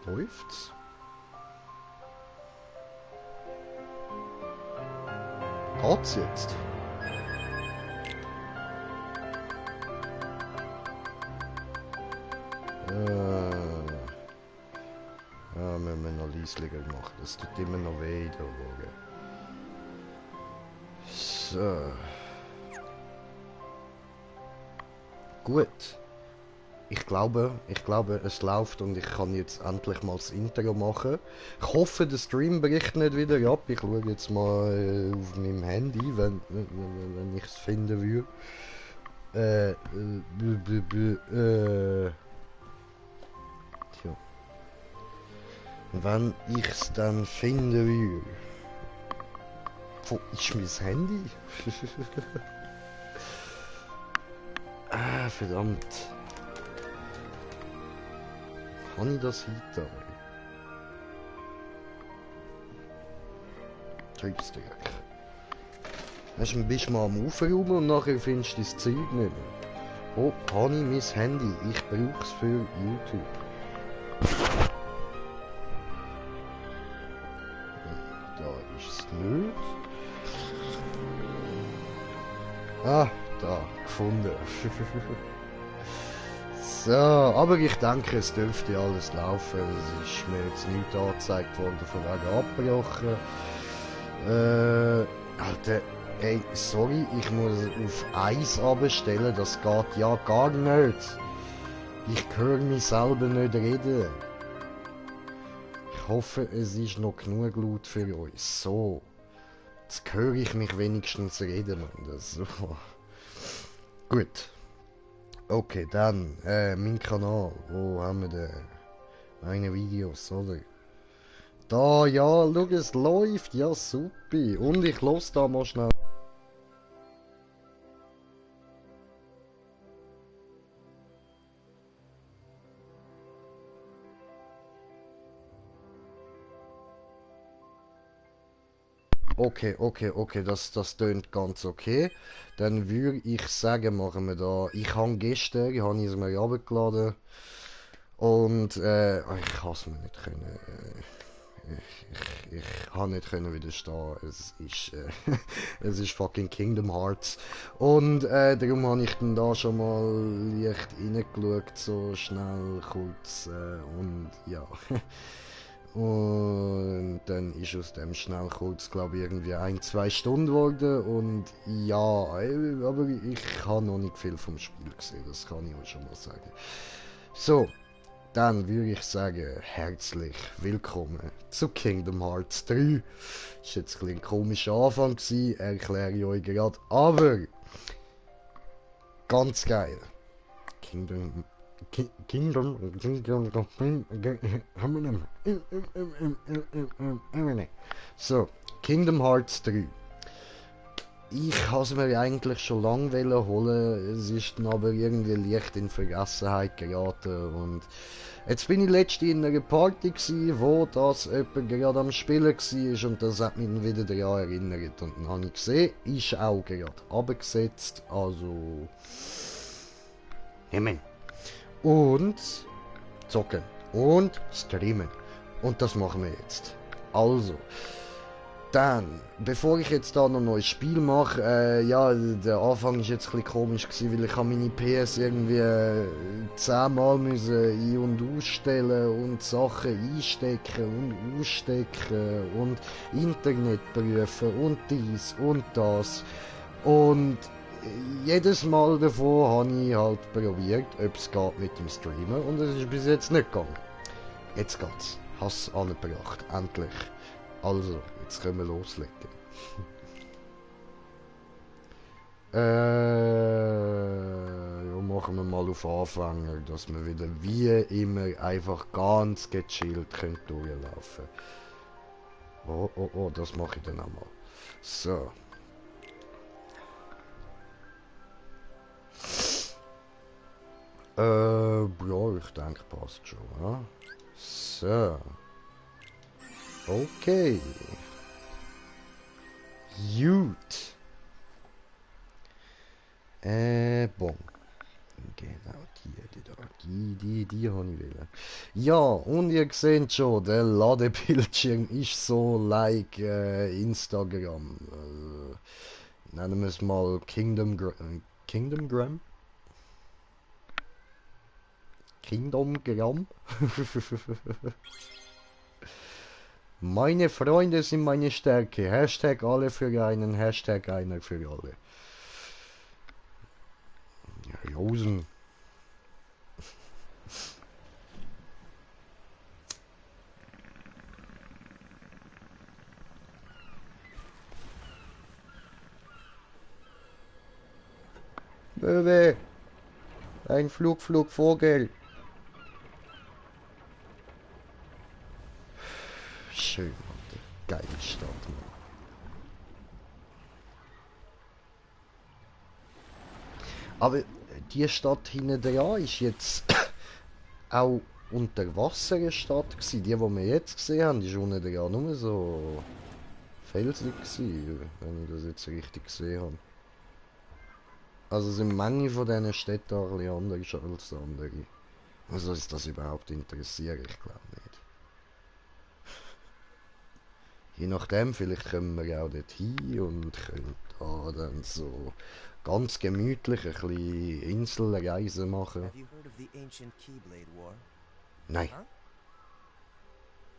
Läuft's? Geht's jetzt? Ja, müssen wir noch leislicher machen. Das tut immer noch weh da oben. So. Gut. Ich glaube, es läuft und ich kann jetzt endlich mal das Intro machen. Ich hoffe, der Stream bricht nicht wieder ab. Ich schaue jetzt mal auf meinem Handy, wenn ich es finden würde. Tja. Wenn ich es dann finden würde. Wo ist mein Handy? Verdammt. Kann ich das hinter? Triebstück. Dann bist du mal am Aufräumen und nachher findest du das Zeug nicht mehr. Oh, habe ich mein Handy? Ich brauche es für YouTube. Da ist es nicht. Ah, da, gefunden. So, aber ich denke, es dürfte alles laufen. Es ist mir jetzt nichts angezeigt worden, von wegen abgebrochen. Alter, ey, sorry, ich muss auf 1 abstellen, das geht ja gar nicht. Ich höre mich selber nicht reden. Ich hoffe, es ist noch genug laut für euch. So, jetzt höre ich mich wenigstens reden. So. Gut. Okay, dann, mein Kanal, wo haben wir denn? Meine Videos, oder? Da, ja, schau, es läuft, ja, super. Und ich los da mal schnell. Okay, das tönt ganz okay. Dann würde ich sagen, machen wir da. Ich habe gestern, ich habe es mir runtergeladen und ich kann es mir nicht können. Ich kann nicht können widerstehen. Es ist fucking Kingdom Hearts. Und darum habe ich dann da schon mal leicht reingeschaut, so schnell, kurz und ja. Und dann ist aus dem schnell kurz, glaube ich, irgendwie 1-2 Stunden geworden. Und ja, aber ich habe noch nicht viel vom Spiel gesehen, das kann ich euch schon mal sagen. So, dann würde ich sagen, herzlich willkommen zu Kingdom Hearts 3. Das war jetzt ein komischer Anfang, erkläre ich euch gerade, aber ganz geil. Kingdom So, Kingdom Hearts 3. Ich habe es mir eigentlich schon lange holen, es ist dann aber irgendwie leicht in Vergessenheit geraten und jetzt bin ich letztens in einer Party gsi, wo das jemand gerade am Spielen war und das hat mich dann wieder daran erinnert und dann habe ich gesehen, ist auch gerade abgesetzt, also nehmen und zocken und streamen und das machen wir jetzt. Also dann, bevor ich jetzt da noch ein neues Spiel mache, ja, der Anfang ist jetzt ein bisschen komisch gewesen, weil ich habe meine PS irgendwie 10 Mal müssen ein- und ausstellen und Sachen einstecken und ausstecken und Internet prüfen und dies und das. Und jedes Mal davon habe ich halt probiert, ob es geht mit dem Streamen und es ist bis jetzt nicht gegangen. Jetzt geht's. Hast angebracht, endlich. Also, jetzt können wir loslegen. Ja, machen wir mal auf Anfänger, dass wir wieder wie immer einfach ganz gechillt können durchlaufen. Oh, das mache ich dann auch mal. So. Ja, ich denke, passt schon, ja? So. Okay. Gut. Bon. Genau, die da. Die habe ich wollen. Ja, und ihr seht schon, der Ladebildschirm ist so like Instagram. Nennen wir es mal Kingdomgram? Kingdomgram? Meine Freunde sind meine Stärke. Hashtag alle für einen, Hashtag einer für alle. Ja, Rosen. Möwe. Ein Flugvogel. Schön, Alter. Geile Stadt, Mann. Aber die Stadt hinten dran ist jetzt auch unter Wasser eine Stadt gewesen. Die wir jetzt gesehen haben, die ist unten dran nur so felsig gewesen, wenn ich das jetzt richtig gesehen habe. Also sind manche von diesen Städten auch ein bisschen anders als andere. Also ist das überhaupt interessiert? Ich glaube nicht. Je nachdem, vielleicht können wir auch dort hin und können da dann so ganz gemütlich ein bisschen Inselreisen machen. Nein.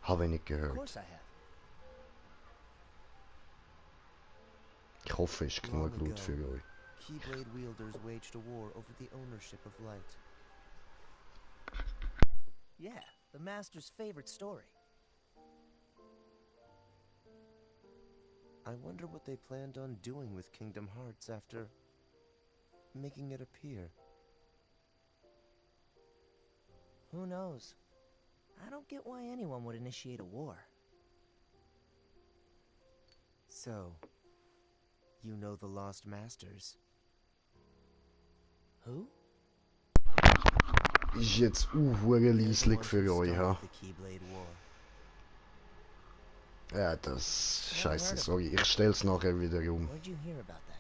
Habe ich nicht gehört. Ich hoffe, es ist genug Blut für euch. Keyblade wielders waged a war over the ownership of light. Yeah, the Master's favorite story. I wonder what they planned on doing with Kingdom Hearts after making it appear. Who knows? I don't get why anyone would initiate a war. So, you know the Lost Masters? Who? Ist jetzt leislich für euch, ha? Ja, das... Scheiße, sorry. Ich stell's nachher wieder um. Where'd you hear about that?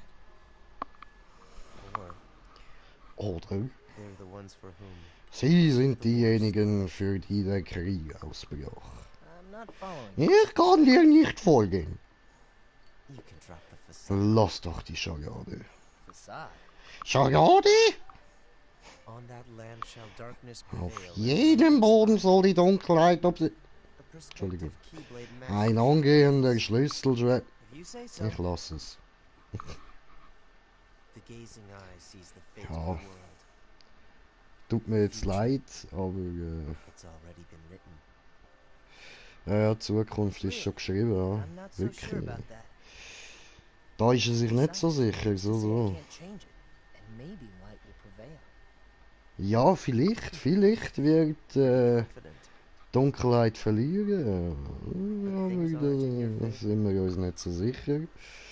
Or Oder? they're the ones for whom Sie sind diejenigen, für die der Krieg ausbrach. I'm not following. Ich kann dir nicht folgen. you can drop the facade. Lass doch die Scharade. Facade. Scharade? On that land shall darkness Auf prevail. jedem Boden soll die Dunkelheit ob sie... The prospective Keyblade Ein Master angehender Schlüsselschwert. If you say so. Ich lass es. the gazing eye sees the fate Ja. of the world. Tut mir jetzt leid, aber It's already been written. ja, Zukunft ist schon geschrieben, ja. I'm not so sure Wirklich. about that. Da ist er sich nicht so sicher, so, Say I so. can't change it, and maybe light will prevail. Ja, vielleicht wird Confident. Dunkelheit verlieren. Aber da sind wir uns nicht so sicher.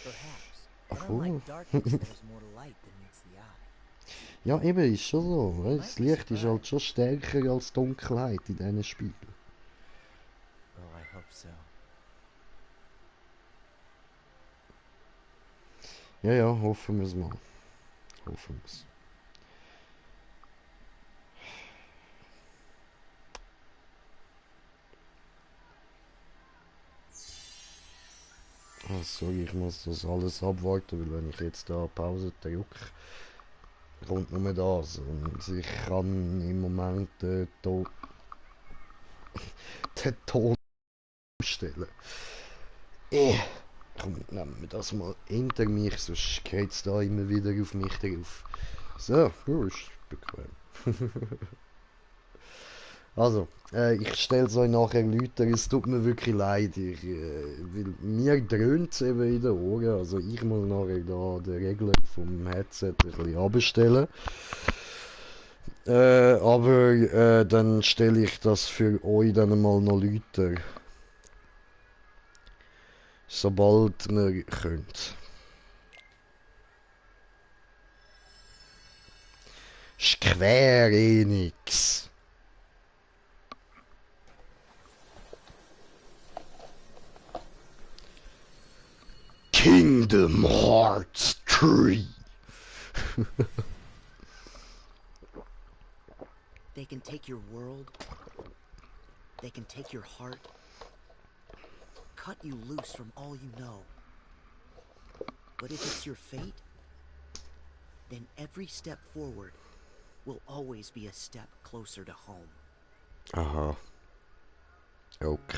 Perhaps. Ach But so. unlike darkness, there's more to light than meets the eye. Ja, eben, ist schon so. Weißt? Das Licht ist halt schon stärker als Dunkelheit in diesen Spielen. Oh, I hope so. Ja, ja, hoffen wir es mal. Hoffen wir es. Sorry, ich muss das alles abwarten, weil wenn ich jetzt da Pause drücke, kommt nur das. Und ich kann im Moment den Ton stellen. Komm, nehmen wir das mal hinter mich, sonst geht es da immer wieder auf mich drauf. So, ja, ist bequem. Also, ich stelle es euch nachher Leute, es tut mir wirklich leid. Weil mir dröhnt es eben in den Ohren. Also ich muss nachher da den Regler vom Headset ein bisschen abstellen. Aber dann stelle ich das für euch dann mal noch Leute. Sobald wir könnt. Square Enix. Kingdom Hearts 3. They can take your world. They can take your heart. Cut you loose from all you know. But if it's your fate, then every step forward will always be a step closer to home. Aha. Okay.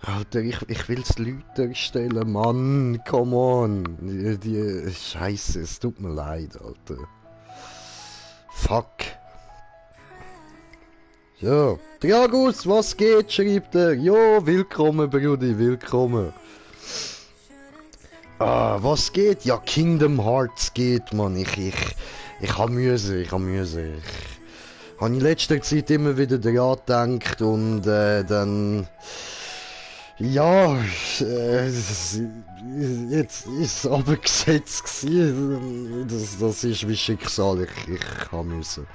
Alter, ich will's Leute stellen, Mann, come on. Scheiße, es tut mir leid, Alter. Fuck. So, Dragus, was geht, schreibt er. Jo, willkommen, Brudi, willkommen. Ah, was geht? Ja, Kingdom Hearts geht, Mann. Ich hab Müsse. Ich habe in letzter Zeit immer wieder daran gedacht und dann... Ja, jetzt ist es aber gesetzt gewesen. Das ist wie Schicksal, ich habe müssen.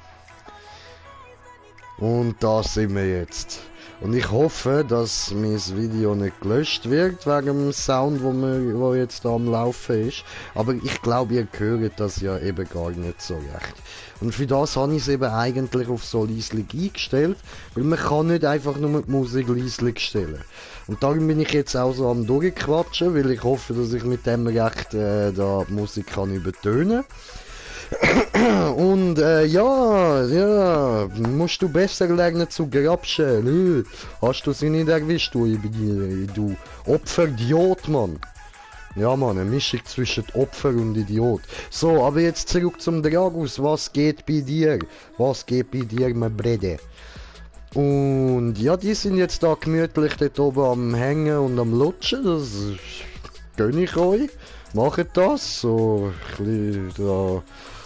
Und da sind wir jetzt. Und ich hoffe, dass mein Video nicht gelöscht wird, wegen dem Sound, wo jetzt da am Laufen ist. Aber ich glaube, ihr hört das ja eben gar nicht so recht. Und für das habe ich es eben eigentlich auf so leislich eingestellt, weil man kann nicht einfach nur die Musik leislich stellen. Und darum bin ich jetzt auch so am durchquatschen, weil ich hoffe, dass ich mit dem recht da die Musik kann übertönen. Und ja, musst du besser lernen zu grapschen. Hast du sie nicht erwischt, du Opferidiot, Mann. Ja, Mann, eine Mischung zwischen Opfer und Idiot. So, aber jetzt zurück zum Dragus. Was geht bei dir? Was geht bei dir, mein Brede? Und ja, die sind jetzt da gemütlich dort oben am Hängen und am Lutschen. Das gönne ich euch. Macht das. So ein bisschen da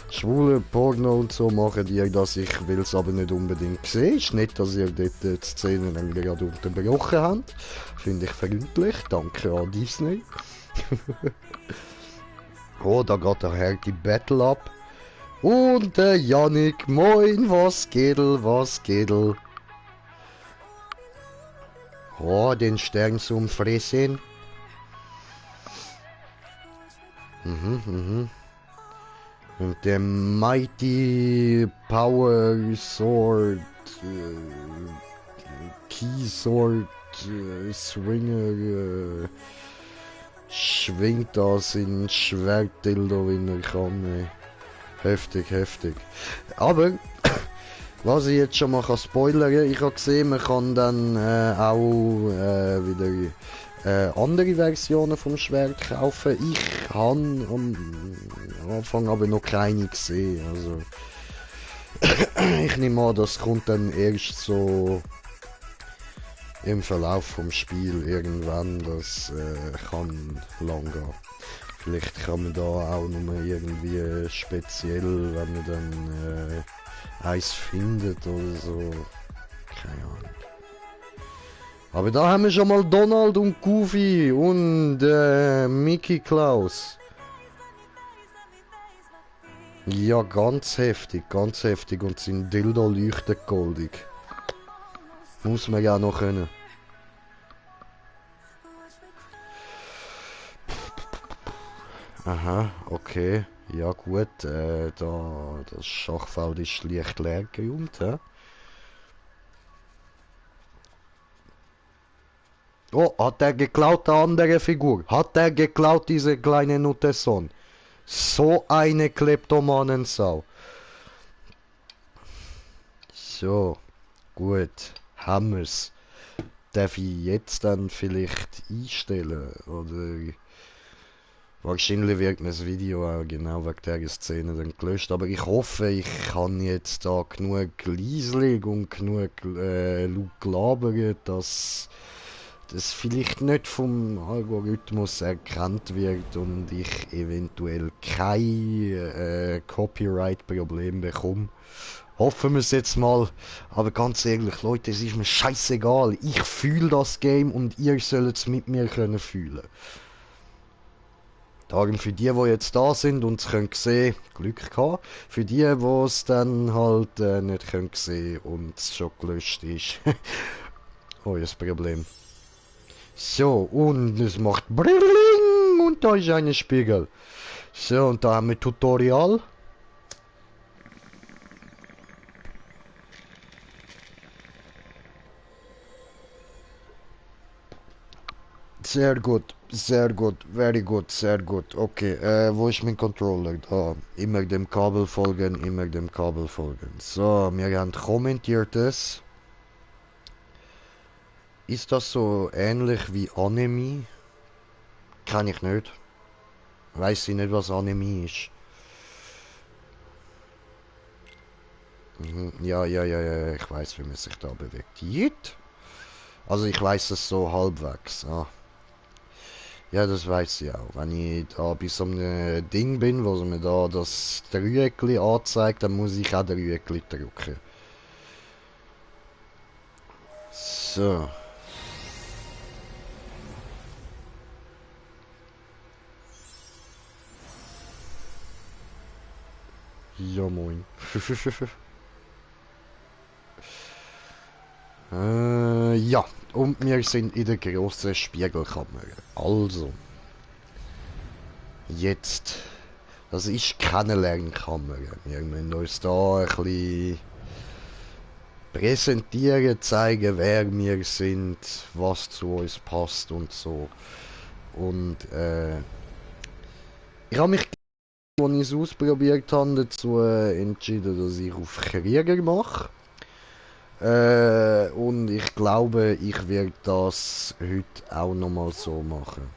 schwule Porno und so machen die das. Ich will es aber nicht unbedingt sehen. Ist nicht, dass ihr dort die Szenen dann gerade unterbrochen habt. Finde ich freundlich. Danke an Disney. Oh, da geht der Herr die Battle ab. Und der Yannick, moin, was geht'l, was geht'l? Oh, den Stern zum Fressen. Und der Mighty Power Sword, Key Sword, Swinger, schwingt das in Schwertdildo, wenn er kann. Heftig, heftig. Aber, was ich jetzt schon mal spoilern kann, ich habe gesehen, man kann dann auch wieder andere Versionen vom Schwert kaufen. Ich habe am Anfang aber noch keine gesehen. Also, ich nehme an, das kommt dann erst so im Verlauf vom Spiel irgendwann. Das kann lang gehen. Vielleicht kann man da auch nochmal irgendwie speziell, wenn man dann eins findet oder so. Keine Ahnung. Aber da haben wir schon mal Donald und Goofy und Mickey Klaus. Ja, ganz heftig und sein Dildo leuchtet goldig. Muss man ja noch können. Aha, okay. Ja gut, das Schachfeld ist leicht leer geräumt, hä? Oh, hat er geklaut, eine andere Figur? Hat er geklaut, diese kleine Nutesson? So eine Kleptomanensau. So, gut, haben wir's. Darf ich jetzt dann vielleicht einstellen, oder... Wahrscheinlich wird mir das Video auch genau wegen dieser Szene dann gelöscht, aber ich hoffe, ich kann jetzt da genug leislich und genug laut gelabert, dass das vielleicht nicht vom Algorithmus erkannt wird und ich eventuell kein Copyright-Problem bekomme. Hoffen wir es jetzt mal, aber ganz ehrlich, Leute, es ist mir scheißegal. Ich fühle das Game und ihr sollt es mit mir können fühlen. Darum für die jetzt da sind und es können sehen, Glück gehabt. Für die es dann halt nicht können sehen und es schon gelöscht ist. Oh, das Problem. So, und es macht Brilling und da ist ein Spiegel. So, und da haben wir Tutorial. Sehr gut, very good, sehr gut. Okay, wo ist mein Controller? Da. Immer dem Kabel folgen, immer dem Kabel folgen. So, wir haben kommentiert es. Ist das so ähnlich wie Anime? Kann ich nicht. Weiß ich nicht, was Anime ist. Mhm. Ja, ich weiß, wie man sich da bewegt. Jit? Also ich weiß es so halbwegs. Ah. Ja, das weiß ich auch. Wenn ich da bei so einem Ding bin, wo mir da das Dreieckli anzeigt, dann muss ich auch Dreieckli drücken. So. Ja, moin. Ja, und wir sind in der grossen Spiegelkammer. Also, jetzt. Das ist keine Lernkammer. Wir müssen uns da ein bisschen präsentieren, zeigen, wer wir sind, was zu uns passt und so. Und ich habe mich, als ich es ausprobiert habe, dazu entschieden, dass ich auf Krieger mache. Und ich glaube, ich werde das heute auch nochmal so machen.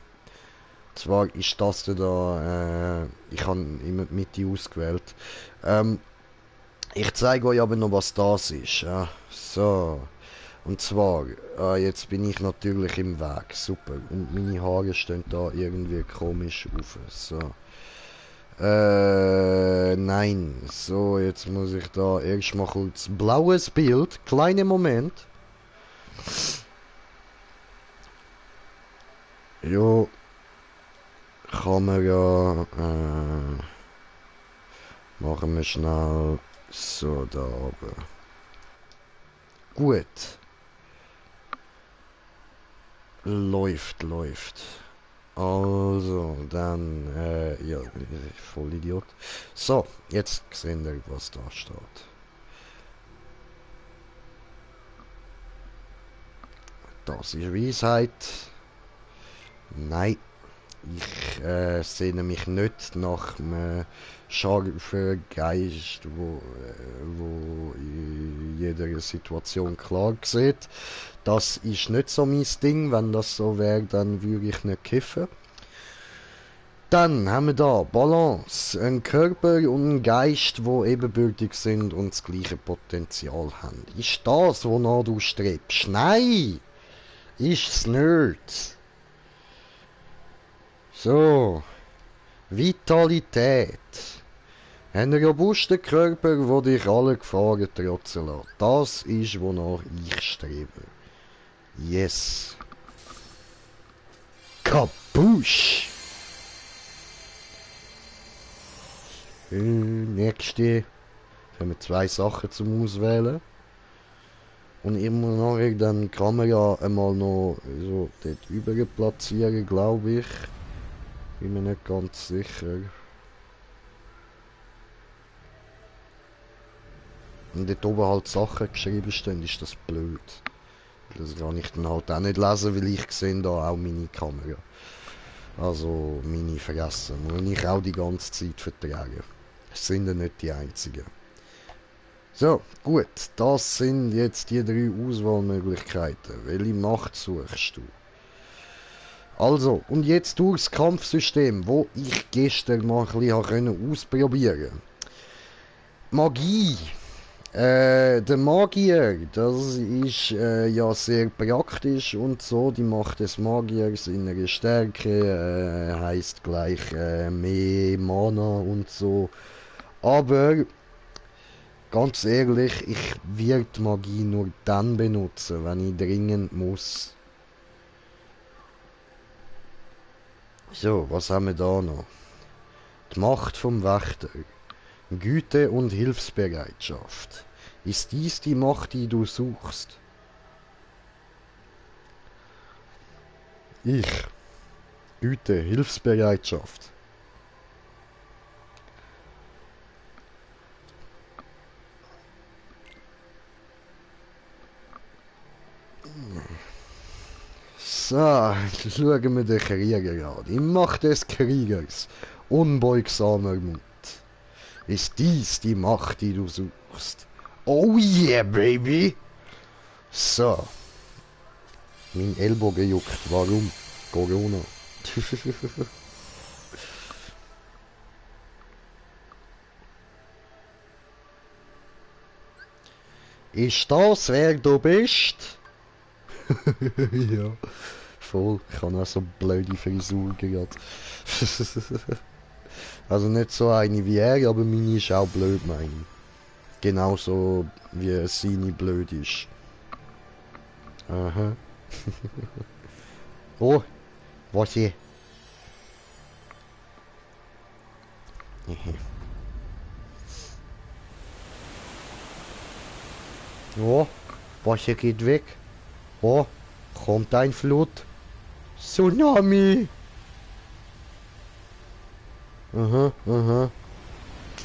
Zwar ist das da, ich habe immer die Mitte ausgewählt. Ich zeige euch aber noch, was das ist. Ja. So. Und zwar, jetzt bin ich natürlich im Weg. Super. Und meine Haare stehen da irgendwie komisch auf. So. Nein. So, jetzt muss ich da erstmal kurz blaues Bild. Kleiner Moment. Jo. Kamera. Machen wir schnell. So, da oben. Gut. Läuft. Also, dann, ja, voll Idiot. So, jetzt sehen wir, was da steht. Das ist Weisheit. Nein, ich sehne mich nicht nach einem scharfen Geist, wo in jeder Situation klar sieht. Das ist nicht so mein Ding. Wenn das so wäre, dann würde ich nicht kiffen. Dann haben wir da Balance, ein Körper und ein Geist, wo ebenbürtig sind und das gleiche Potenzial haben. Ist das, wonach du strebst? Nein! Ist es nicht. So, Vitalität. Ein robuster Körper, der dich alle Gefahren trotzen lässt. Das ist, wonach ich strebe. Yes. Kapusch! Nächste. Haben wir 2 Sachen zum Auswählen. Und ich muss nachher dann die Kamera einmal noch so dort über platzieren, glaube ich. Bin mir nicht ganz sicher. Und dort oben halt Sachen geschrieben stehen, ist das blöd. Das kann ich dann halt auch nicht lesen, weil ich sehe da auch meine Kamera. Also meine Fresse. Muss ich auch die ganze Zeit vertragen. Es sind ja nicht die einzigen. So, gut. Das sind jetzt die 3 Auswahlmöglichkeiten. Welche Macht suchst du? Also, und jetzt durchs Kampfsystem, wo ich gestern mal ein bisschen ausprobieren konnte. Magie. Der Magier, das ist ja sehr praktisch und so. Die Macht des Magiers in einer Stärke heißt gleich mehr Mana und so. Aber ganz ehrlich, ich werde Magie nur dann benutzen, wenn ich dringend muss. So, was haben wir da noch? Die Macht vom Wächter. Güte und Hilfsbereitschaft. Ist dies die Macht, die du suchst? Ich. Güte, Hilfsbereitschaft. So, schauen wir den Krieger an. Die Macht des Kriegers. Unbeugsamer Mut. Ist dies die Macht, die du suchst? Oh yeah, baby! So. Mein Ellbogen juckt. Warum? Corona. Ist das, wer du bist? Ja, voll. Ich habe auch so blöde Frisur gerade. Also nicht so eine wie er, aber meine ist auch blöd, meine ich. Genauso wie seine blöd ist. Aha. Oh, was hier? Oh, was hier geht weg? Oh, kommt ein Flut. Tsunami. Aha, aha.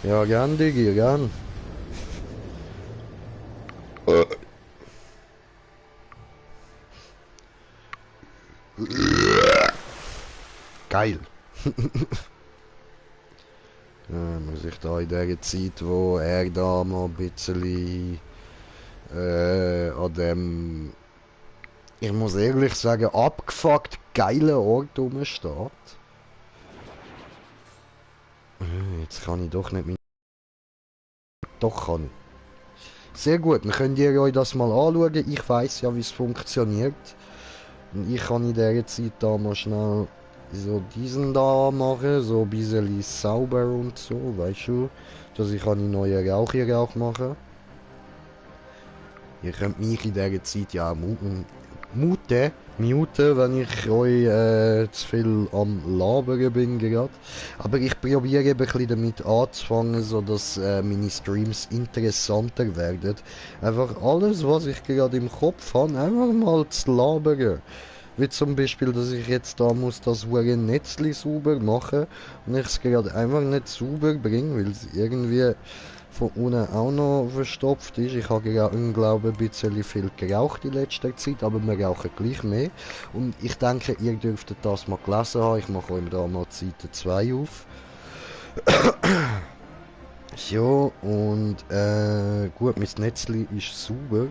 Ja, gern, Diggi, gern. Geil. Muss ich da in der Zeit, wo er da mal ein bisschen an dem, ich muss ehrlich sagen, abgefuckt geilen Ort rumsteht. Jetzt kann ich doch nicht mit... Doch kann ich. Sehr gut, dann könnt ihr euch das mal anschauen. Ich weiß ja, wie es funktioniert. Und ich kann in dieser Zeit da mal schnell so diesen da machen, so ein bisschen sauber und so, weißt du, dass ich einen neuen Rauch hier auch machen. Ihr könnt mich in dieser Zeit ja auch muten, wenn ich euch zu viel am Labern bin gerade. Aber ich probiere eben ein bisschen damit anzufangen, so dass meine Streams interessanter werden. Einfach alles, was ich gerade im Kopf habe, einfach mal zu labern. Wie zum Beispiel, dass ich jetzt da muss das Netzli sauber machen und ich es gerade einfach nicht sauber bringe, weil es irgendwie von unten auch noch verstopft ist. Ich habe gerade unglaublich ein bisschen viel geraucht in letzter Zeit, aber wir rauchen gleich mehr. Und ich denke, ihr dürftet das mal gelesen haben. Ich mache euch da mal Seite 2 auf. So, und gut, mein Netzli ist sauber.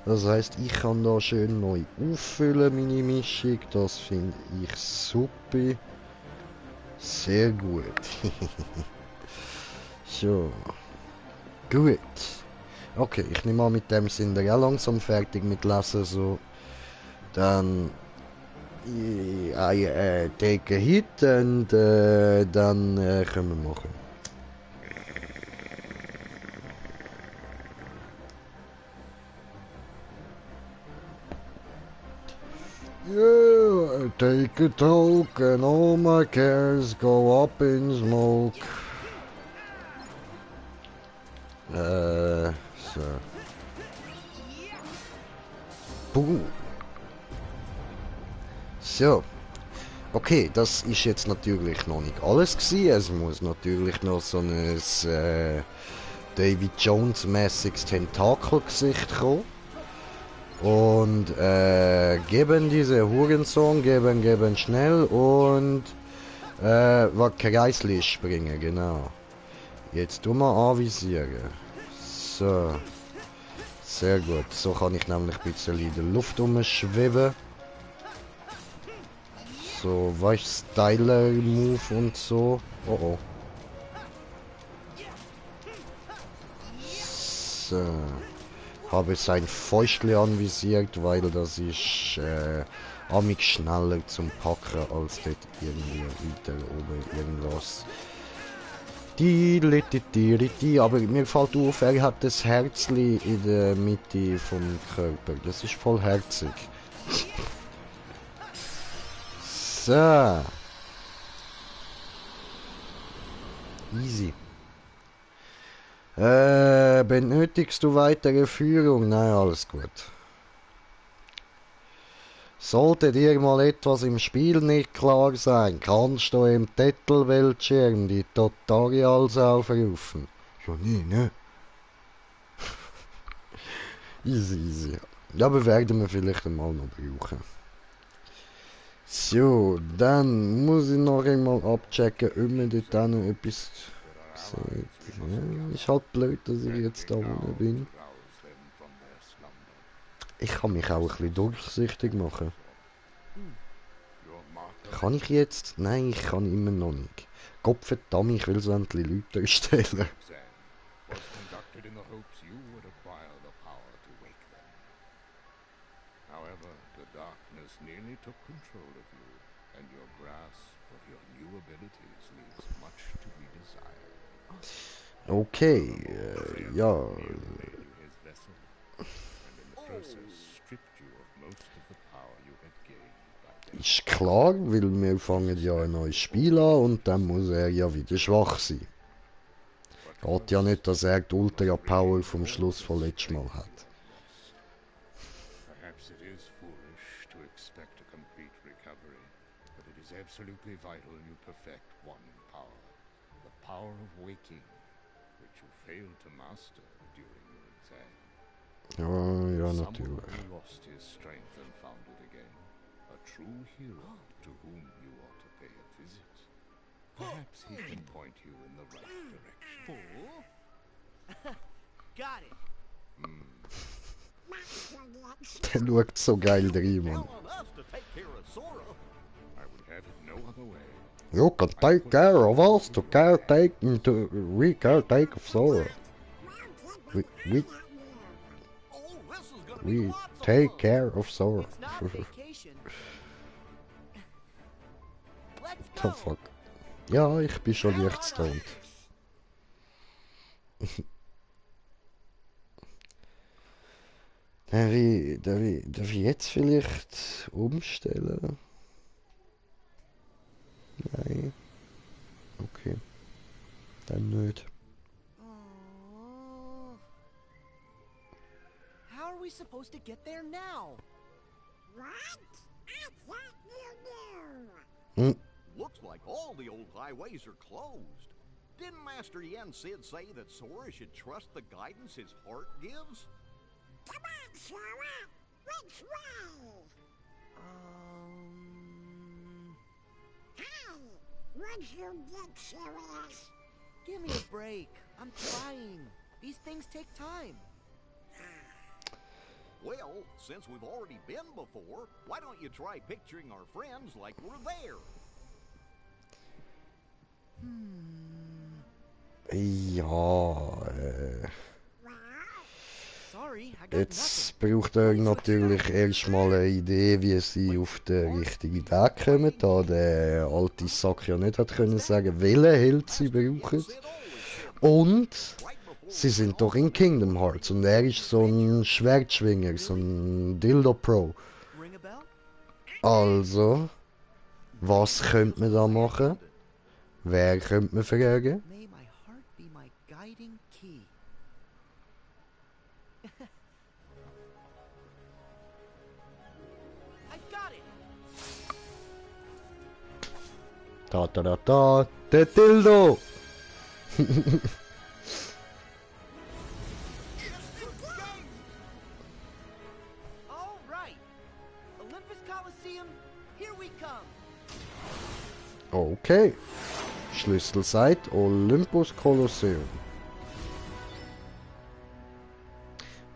Das heisst, ich kann da schön neu auffüllen, meine Mischung. Das finde ich super. Sehr gut. So. Gut. Okay, ich nehme an, mit dem sind wir auch langsam fertig mit Lesen. So. Dann... I take a hit und dann können wir machen. Yeah, take a toke and all my cares go up in smoke. So. Boom. So. Okay, das ist jetzt natürlich noch nicht alles gewesen. Es muss natürlich noch so ein Davy Jones mäßiges Tentakelgesicht kommen. Und geben diese Hurensohn, geben schnell und was Kreisli springen, genau. Jetzt tun wir anvisieren. So. Sehr gut. So kann ich nämlich ein bisschen in der Luft umschweben. So, weißt Styler-Move und so. Oh oh. So. Habe sein Fäustchen anvisiert, weil das ist amig schneller zum Packen als dort irgendwie weiter oben irgendwas. Aber mir fällt auf, er hat das Herzli in der Mitte vom Körper. Das ist voll herzig. So. Easy. Benötigst du weitere Führung? Nein, alles gut. Sollte dir mal etwas im Spiel nicht klar sein, kannst du im Titelbildschirm die Tutorials aufrufen. Ja, nee, ne? Easy, easy. Ja, aber werden wir vielleicht einmal noch brauchen. So, dann muss ich noch einmal abchecken, ob man dort auch noch etwas sieht. Ja, ist halt blöd, dass ich jetzt da unten bin. Ich kann mich auch ein bisschen durchsichtig machen. Kann ich jetzt? Nein, ich kann immer noch nicht. Gottverdammt, ich will so endlich Leute erstellen. Was conducted in the hopes you would acquire the power to wake them. However, the darkness nearly took control of you, and your grasp of your new abilities leaves much to be desired. Okay, ja. Made you his vessel, and in the process stripped you of most of the power you had gained by their Ist klar, weil wir fangen ja ein neues Spiel an und dann muss er ja wieder schwach sein. Geht ja nicht, dass er die Ultra Power vom Schluss von letztes Mal hat. Perhaps it is foolish to expect a complete recovery, but it is absolutely vital you perfect one power. The power of waking, which you failed to master during your exam. Ja, Someone natürlich. who lost his strength and found it again. A true hero to whom you ought to pay a visit. Perhaps he can point you in the right direction. Got it. Der schaut so geil rein, Mann. I would have it no other way. You can take care of us to caretake of Sora. We take care of Sora. It's not vacation. Let's The go. fuck? Ja, ich bin schon leicht stoned. Darf ich jetzt vielleicht umstellen? Nein. Okay. Dann nicht. Oh. How are we supposed to get there now? Hm. Looks like all the old highways are closed. Didn't Master Yen Sid say that Sora should trust the guidance his heart gives? Come on, Sora. Which way? Hey, would you get serious? Give me a break. I'm trying. These things take time. Well, since we've already been before, why don't you try picturing our friends like we're there? Ja, Sorry, I got jetzt braucht er natürlich erstmal eine Idee, wie sie auf den richtigen Weg kommen, da der alte Sack ja nicht hat können sagen, welchen Held sie brauchen. Und sie sind doch in Kingdom Hearts und er ist so ein Schwertschwinger, so ein Dildo Pro. nothing. Ring a bell? Also, was könnte man da machen? Wer könnte man fragen? May my heart be my guiding key. I've got it. Da da da da, der Dildo! All right. Olympus Coliseum, here we come. Okay. Schlüssel sagt Olympus Kolosseum.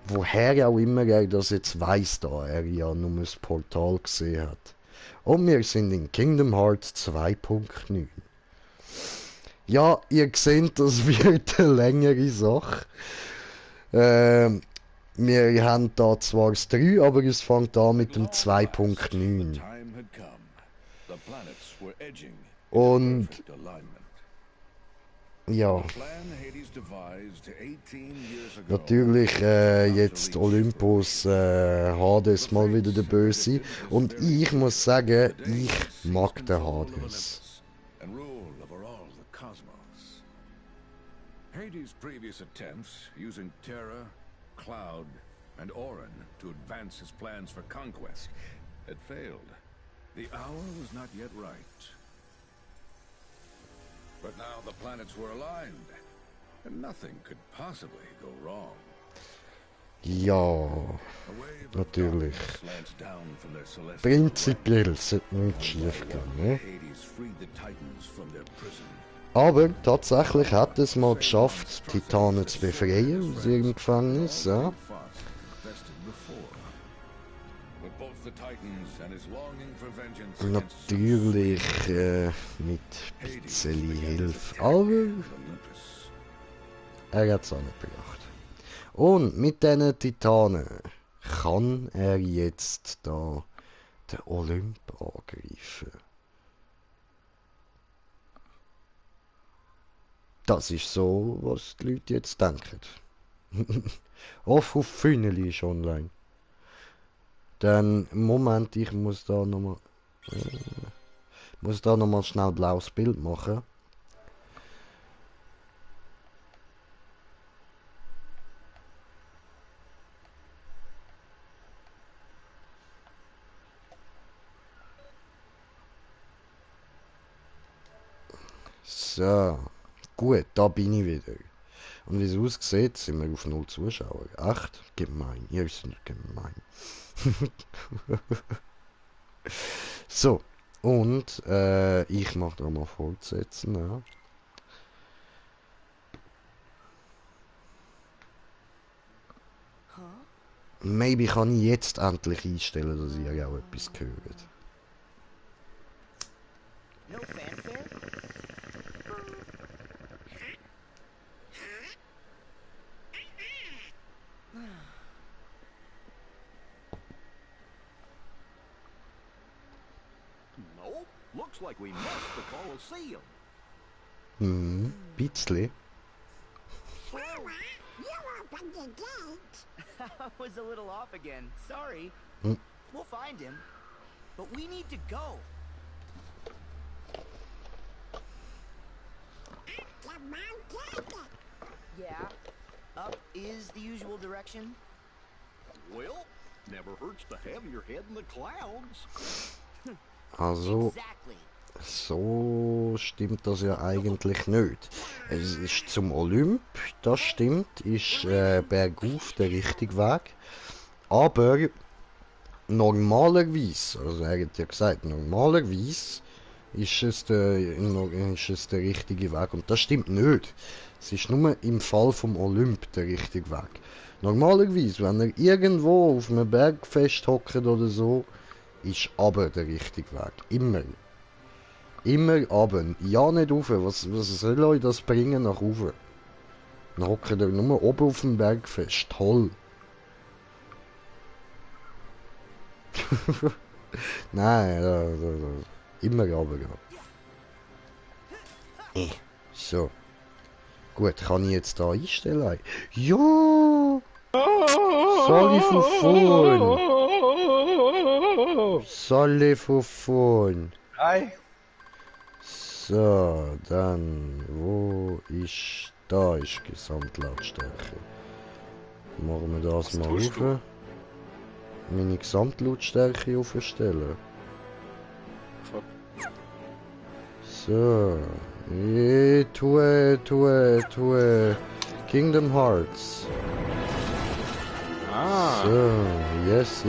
Woher auch immer er das jetzt weiss, da er ja nur das Portal gesehen hat. Und wir sind in Kingdom Hearts 2.9. Ja, ihr seht, das wird eine längere Sache. Wir haben da zwar das 3, aber es fängt an mit dem 2.9. Und ja, natürlich jetzt Olympus Hades mal wieder der Böse. Und ich muss sagen, ich mag den Hades. Hades' previous attempts, using Terra, Cloud, and Auron to advance his plans for conquest, had failed. The hour was not yet right. But now the planets were aligned, and nothing could possibly go wrong. Ja, natürlich. Prinzipiell sollte nichts schief gehen, ne? Aber tatsächlich hat es mal geschafft, Titanen zu befreien aus ihrem Gefängnis, ja. Natürlich mit ein bisschen Hilfe, aber er hat es angebracht. Und mit diesen Titanen kann er jetzt da den Olymp angreifen. Das ist so, was die Leute jetzt denken. Auf Finally ist online. Dann, Moment, ich muss da nochmal schnell ein blaues Bild machen. So, gut, da bin ich wieder. Und wie es aussieht, sind wir auf 0 Zuschauer. Echt? Gemein. Ihr seid gemein. So, und ich mache da mal fortsetzen. Ja. Maybe kann ich jetzt endlich einstellen, dass ihr auch etwas hört. No fanfare? Nope. Looks like we missed the Colosseum. Bisschen. So you opened the gate. I was a little off again. Sorry. Hmm. We'll find him. But we need to go. Come on, take it. Yeah. Up is the usual direction. Well, never hurts to have your head in the clouds. Also, Exactly. so stimmt das ja eigentlich nicht. Es ist zum Olymp, das stimmt, ist bergauf der richtige Weg. Aber normalerweise, also er hat ja gesagt, normalerweise ist es der richtige Weg. Und das stimmt nicht. Es ist nur im Fall vom Olymp der richtige Weg. Normalerweise, wenn er irgendwo auf einem Berg festhockt oder so, ist aber der richtige Weg. Immer. Immer aber. Ja, nicht rauf. Was soll euch das bringen nach oben? Dann hockt ihr nur oben auf dem Berg fest. Toll. Nein, immer aber. So. Gut, kann ich jetzt da einstellen? Ja! Soll ich von vorn? Soll ich von vorn? Hi. So, dann, wo ist, da ist Gesamtlautstärke. Machen wir das mal tust auf. du? Meine Gesamtlautstärke aufstellen. So, tue Kingdom Hearts. Ah, So, yes.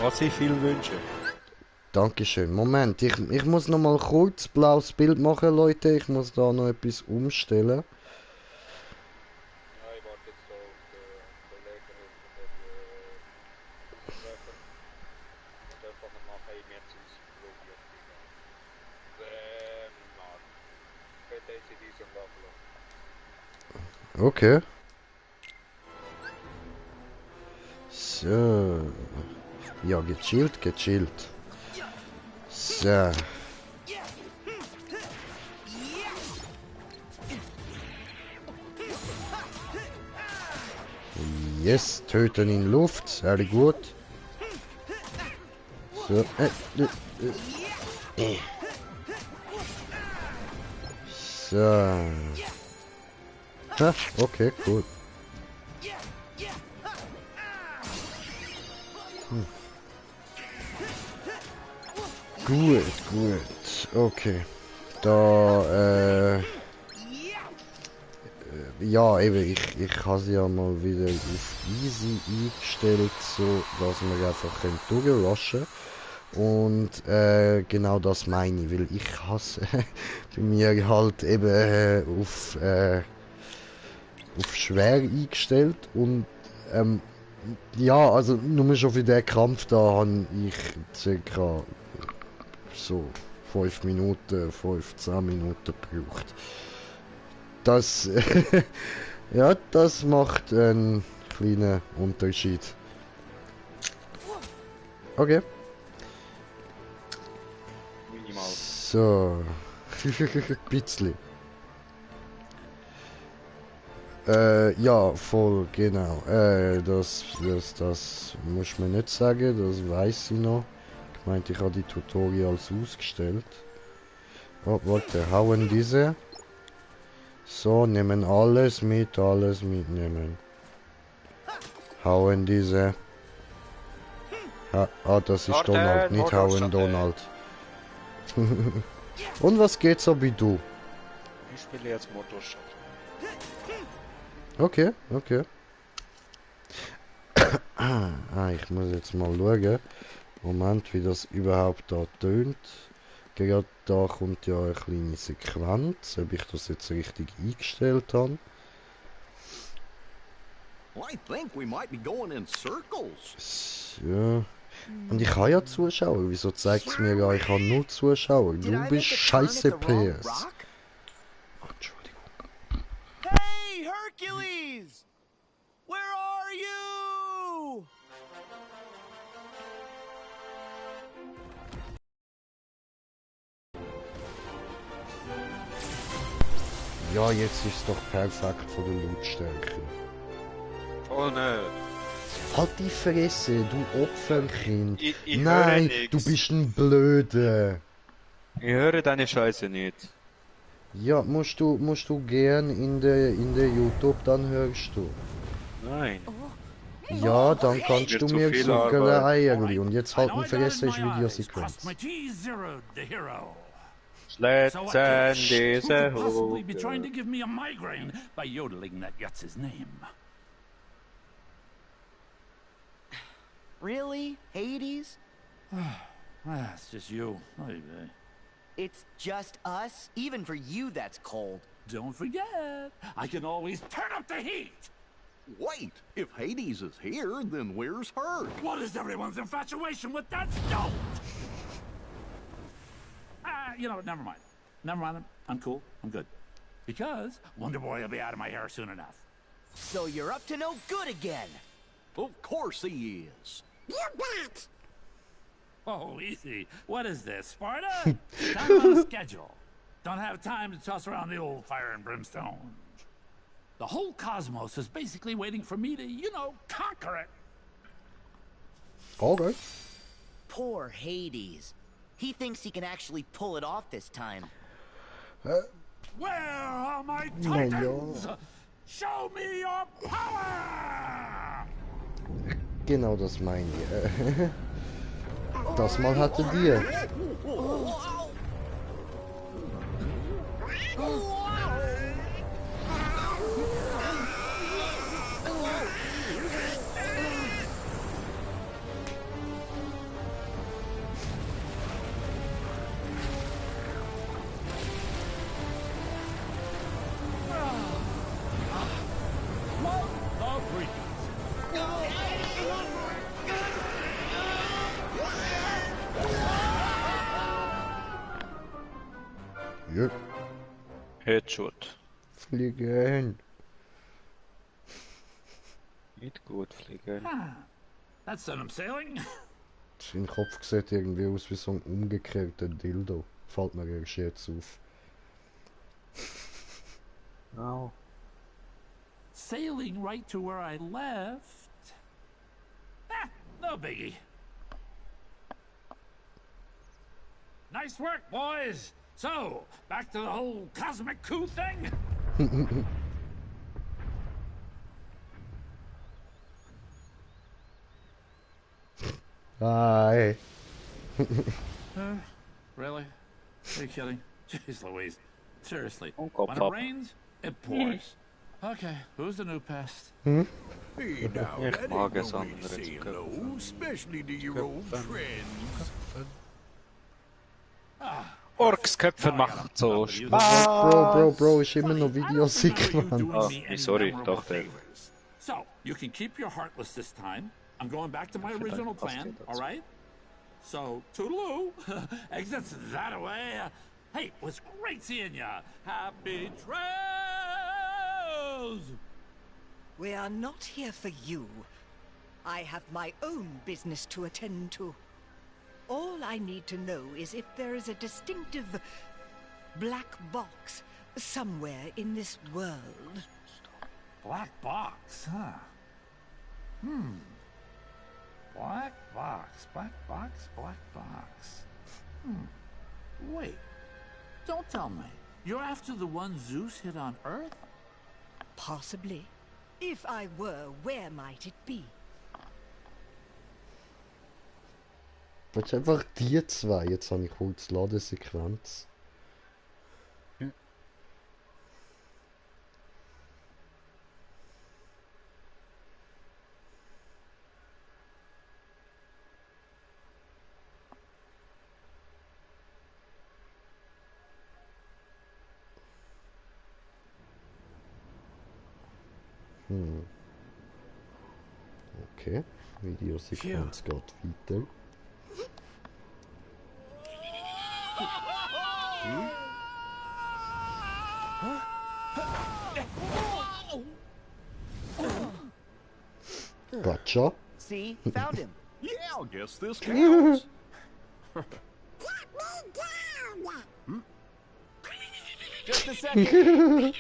was ich viel wünsche. Dankeschön. Moment, ich muss noch mal kurz blaues Bild machen, Leute. Ich muss da noch etwas umstellen. Ja, ich warte jetzt da auf den Kollegen und einfach nachher im März ausprobiert. Nein. Später jetzt in diesem Buffalo. Okay. So. Ja, gechillt. So. Yes, töten in Luft, sehr gut. So, So. Ha, okay, cool. Gut. Okay. Da, ja, eben, ich habe sie ja mal wieder auf easy eingestellt, so dass wir einfach durchrushen können. Und genau das meine ich, weil ich hasse bei mir halt eben auf schwer eingestellt und ja, also nur schon für den Kampf da habe ich circa so 5 Minuten, 15 Minuten gebraucht. Das, ja, das macht einen kleinen Unterschied. Okay. Minimal. So. Bisschen. Ja, voll, genau. Das muss man nicht sagen, das weiß ich noch. Ich meinte, ich habe die Tutorials ausgestellt. Oh, warte, hauen diese. So, nehmen alles mitnehmen. Hauen diese. Das ist Warte, Donald, nicht warte, hauen warte. Donald. Und was geht so wie du? Ich spiele jetzt Motorshot. Okay, okay. Ich muss jetzt mal schauen. Moment, wie das überhaupt da tönt. Gerade da kommt ja eine kleine Sequenz, ob ich das jetzt richtig eingestellt habe. I think we might be going in circles. So. Und ich habe ja Zuschauer. Wieso zeigt es mir ja, ich habe nur Zuschauer? Did I Du make bist a turn at scheiße the wrong PS. rock? Entschuldigung. Hey, Hercules! Where are you? Ja, jetzt ist es doch perfekt von der Lautstärke. Oh ne. Halt die Fresse, du Opferkind. Ich höre Nein, nix. du bist ein Blöder. Ich höre deine Scheiße nicht. Ja, musst du gern in der YouTube, dann hörst du. Nein. Ja, dann kannst Wird du zu mir viel sagen, Arbeit. Eierli. Und jetzt halt ein Fresse ist Videosequenz. Schletzen diese Possibly be trying to Hoge. give me a migraine by yodeling that Yutz's name. Really? Hades? It's just you. Oy vey. It's just us? Even for you, that's cold. Don't forget, I can always turn up the heat. Wait, if Hades is here, then where's Herd? What is everyone's infatuation with that stone? You know what? Never mind. Never mind. I'm cool. I'm good. Because Wonder Boy will be out of my hair soon enough. So you're up to no good again. Of course he is. You bet. Oh, easy. What is this, Sparta? Time on a schedule. Don't have time to toss around the old fire and brimstone. The whole cosmos is basically waiting for me to, you know, conquer it. Okay. Poor Hades. He thinks he can actually pull it off this time. Where are my Naja. titans? Show me your power! Genau das meine ich. Das mal hatte dir. Love the breeze. Ja, Headshot. fliegen. Nicht gut fliegen. That's sent him sailing. Sein Kopf sieht irgendwie aus wie so ein umgekehrter Dildo. Fällt mir erst jetzt auf. Au. Sailing right to where I left. No biggie. Nice work, boys. So, back to the whole cosmic coup thing? Hi. Really? Are you kidding? Jeez Louise. Seriously. Don't go When it pop. rains, it pours. Okay, who's the new pest? Hey, now, Ich that mag ain't es no way to andere say zu hello, köpfen. especially to your old friends. Orksköpfe machen so Bro, ist immer noch Videosequenz. Sorry, doch, der. So, you can keep your heartless this time. I'm going back to my original plan, all right? So, toodaloo. Exits that away. Hey, it was great seeing ya. Happy trails! We are not here for you. I have my own business to attend to. All I need to know is if there is a distinctive black box somewhere in this world. Black box, huh? Black box. Wait. Don't tell me. You're after the one Zeus hit on Earth? Possibly. If I were, where might it be? Willst du einfach die zwei? Jetzt habe ich kurz Ladesequenz. Okay, Videosequenz geht weiter. Gotcha. See? Found him. Yeah, I guess this counts. Get me down! Just a second.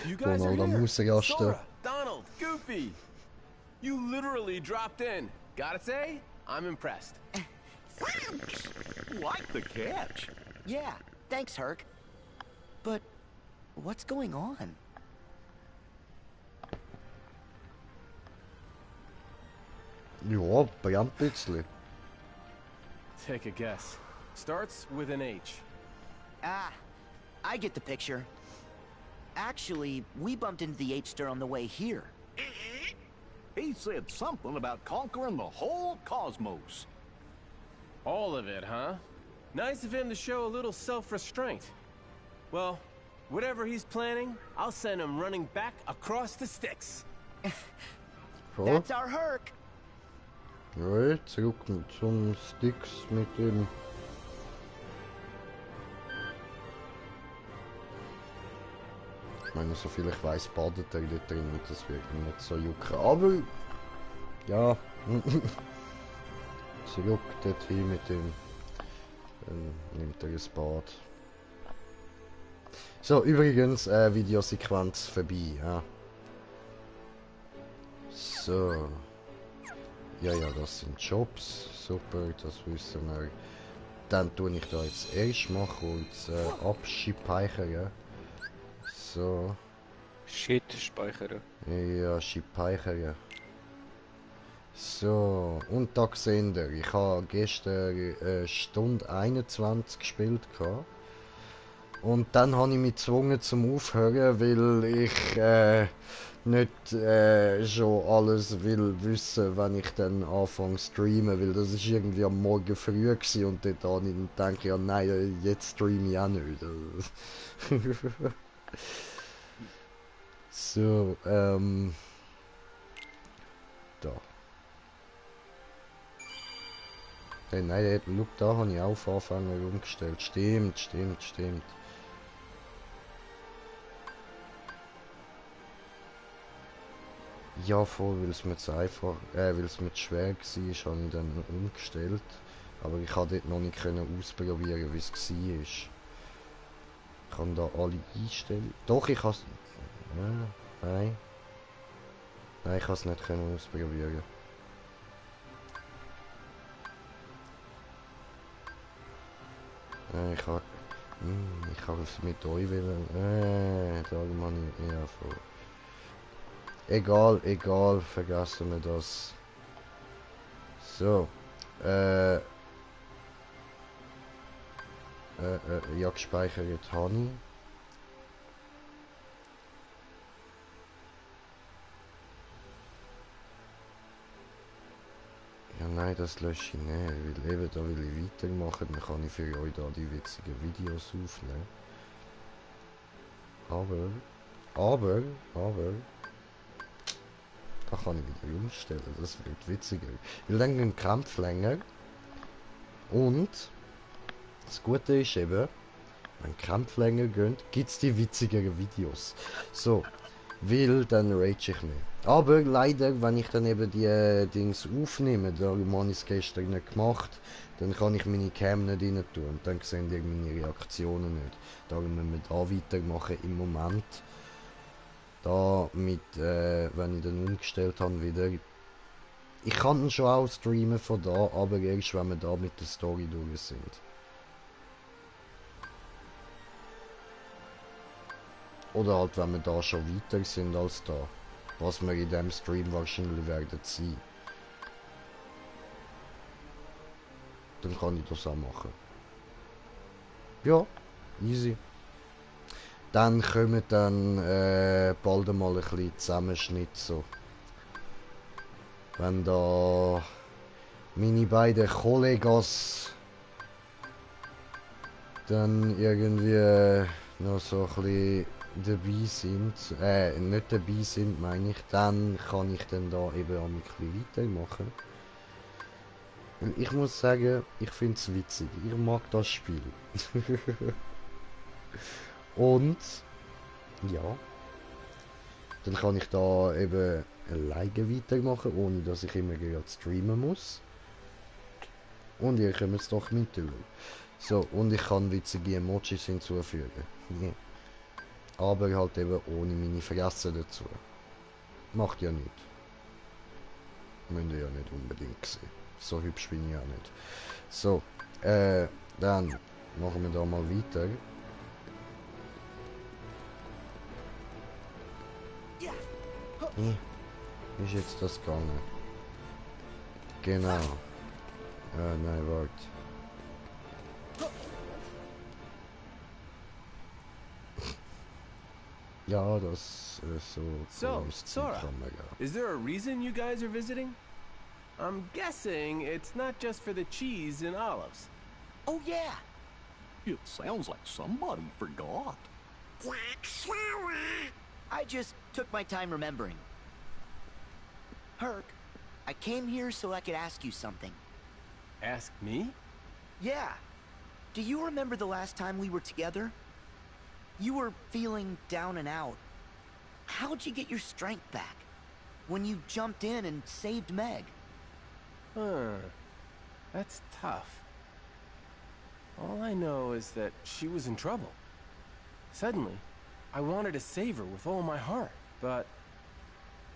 You guys are Donald here. Musajaste. Sora, Donald, Goofy. You literally dropped in. Gotta say, I'm impressed. Like the catch. Yeah, thanks, Herc. But what's going on? Ja, brennt ein bisschen. Take a guess. Starts with an H. Ah, I get the picture. Actually, we bumped into the H-Star on the way here. He said something about conquering the whole cosmos. All of it, huh? Nice of him to show a little self-restraint. Well, whatever he's planning, I'll send him running back across the sticks. So. That's our Herc. Ja, zurück zum Sticks mit dem. Ich meine, so viel ich weiß, badet er dort drin und das wird mich nicht so jucken. Aber ja, zurück dorthin mit dem. Dann nimmt er ein Bad. So, übrigens, Videosequenz vorbei. Ja. So. Ja, das sind Jobs. Super, das wissen wir. Dann tue ich da jetzt erst mal kurz abspeichern. So. Shit, speichern. Ja, speichern. So, und da seht ihr, ich habe gestern Stunde 21 gespielt. Und dann habe ich mich gezwungen zum Aufhören, weil ich nicht schon alles will wissen, wenn ich dann anfange zu streamen, weil das ist irgendwie am Morgen früh gewesen und dort habe ich dann gedacht, ja nein, jetzt streame ich auch nicht. So, da. Hey, nein, schau, da habe ich auch auf Anfänger umgestellt. Stimmt. Ja, voll, weil es mir zu einfach, weil es mir zu schwer war, habe ich dann umgestellt. Aber ich konnte dort noch nicht ausprobieren, wie es war. Ich kann da alle einstellen. Doch, ich kann es... Nein. Nein, ich kann es nicht ausprobieren. Ich kann es mit euch wählen. Da man ich ja voll. Egal, vergessen wir das. So. ja, gespeichert habe ich. Ja, nein, das lösche ich nicht, weil eben da will ich weitermachen, dann kann ich für euch da die witzigen Videos aufnehmen. Aber, da kann ich wieder umstellen, das wird witziger. Weil dann gehen Kämpfe länger und das Gute ist eben, wenn Kämpfe länger gehen, gibt es die witzigeren Videos. So, weil dann rage ich mehr. Aber leider, wenn ich dann eben die Dings aufnehme, darum habe ich es gestern nicht gemacht, dann kann ich meine Cam nicht rein tun und dann sehen die meine Reaktionen nicht. Darum müssen wir da weitermachen im Moment. Da mit, wenn ich dann umgestellt habe wieder. Ich kann dann schon auch streamen von da, aber erst wenn wir da mit der Story durch sind. Oder halt wenn wir da schon weiter sind als da. Was wir in dem Stream wahrscheinlich werden sein. Dann kann ich das auch machen. Ja, easy. Dann kommen dann bald einmal ein bisschen Zusammenschnitt so. Wenn da meine beiden Kollegas dann irgendwie noch so ein bisschen dabei sind, nicht dabei sind, meine ich, dann kann ich dann da eben auch ein bisschen weitermachen. Und ich muss sagen, ich finde es witzig, ich mag das Spiel. Und, ja, dann kann ich da eben alleine weitermachen, ohne dass ich immer gerade streamen muss. Und ihr könnt es doch mithören. So, und ich kann witzige Emojis hinzufügen. Yeah. Aber halt eben ohne meine Fresse dazu. Macht ja nichts. Müsst ihr ja nicht unbedingt sehen. So hübsch bin ich ja nicht. So, dann machen wir da mal weiter. Wie ist jetzt das gegangen? Genau. Nein, warte. Ja, das ist so. Sora, is there a reason you guys are visiting? I'm guessing it's not just for the cheese and olives. Oh yeah! It sounds like somebody forgot. I just took my time remembering. Herc, I came here so I could ask you something. Ask me? Yeah. Do you remember the last time we were together? You were feeling down and out. How'd you get your strength back? When you jumped in and saved Meg? Huh. That's tough. All I know is that she was in trouble. Suddenly, I wanted to save her with all my heart, but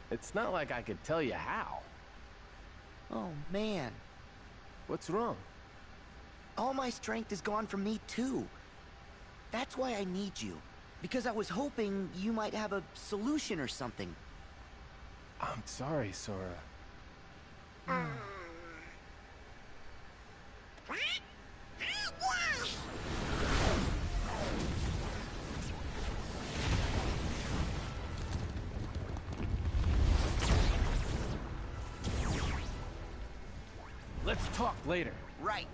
it's not like I could tell you how. Oh, man. What's wrong? All my strength is gone from me, too. That's why I need you. Because I was hoping you might have a solution or something. I'm sorry, Sora. Let's talk later. Right.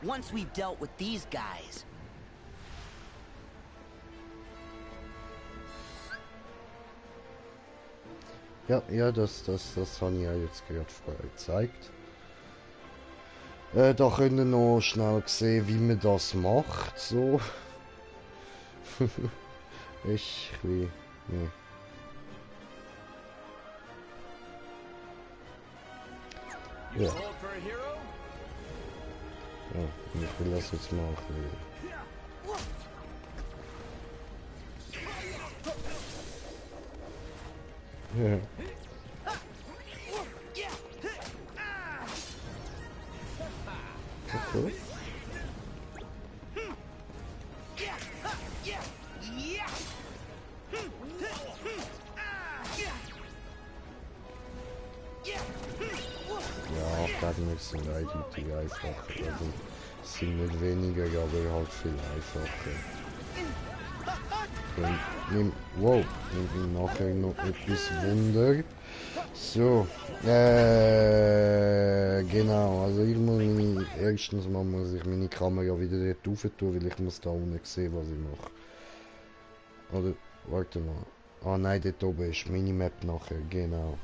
Once we've dealt with these guys. Ja, das habe ich ja jetzt gerade vorher gezeigt. Da könnt ihr noch schnell sehen, wie man das macht, so. Ich wie, nee. Ja. Ja, ich will das jetzt machen. Ja. Okay. Ja, Gegner sind eindeutig einfach. Also, sind nicht weniger, aber halt viel einfacher. Wow, nimmt nachher noch etwas Wunder. So, genau, also erstens mal muss ich meine Kamera wieder dort rauf tun, weil ich muss da unten sehen, was ich mache. Oder, warte mal. Ah nein, dort oben ist Minimap nachher, genau.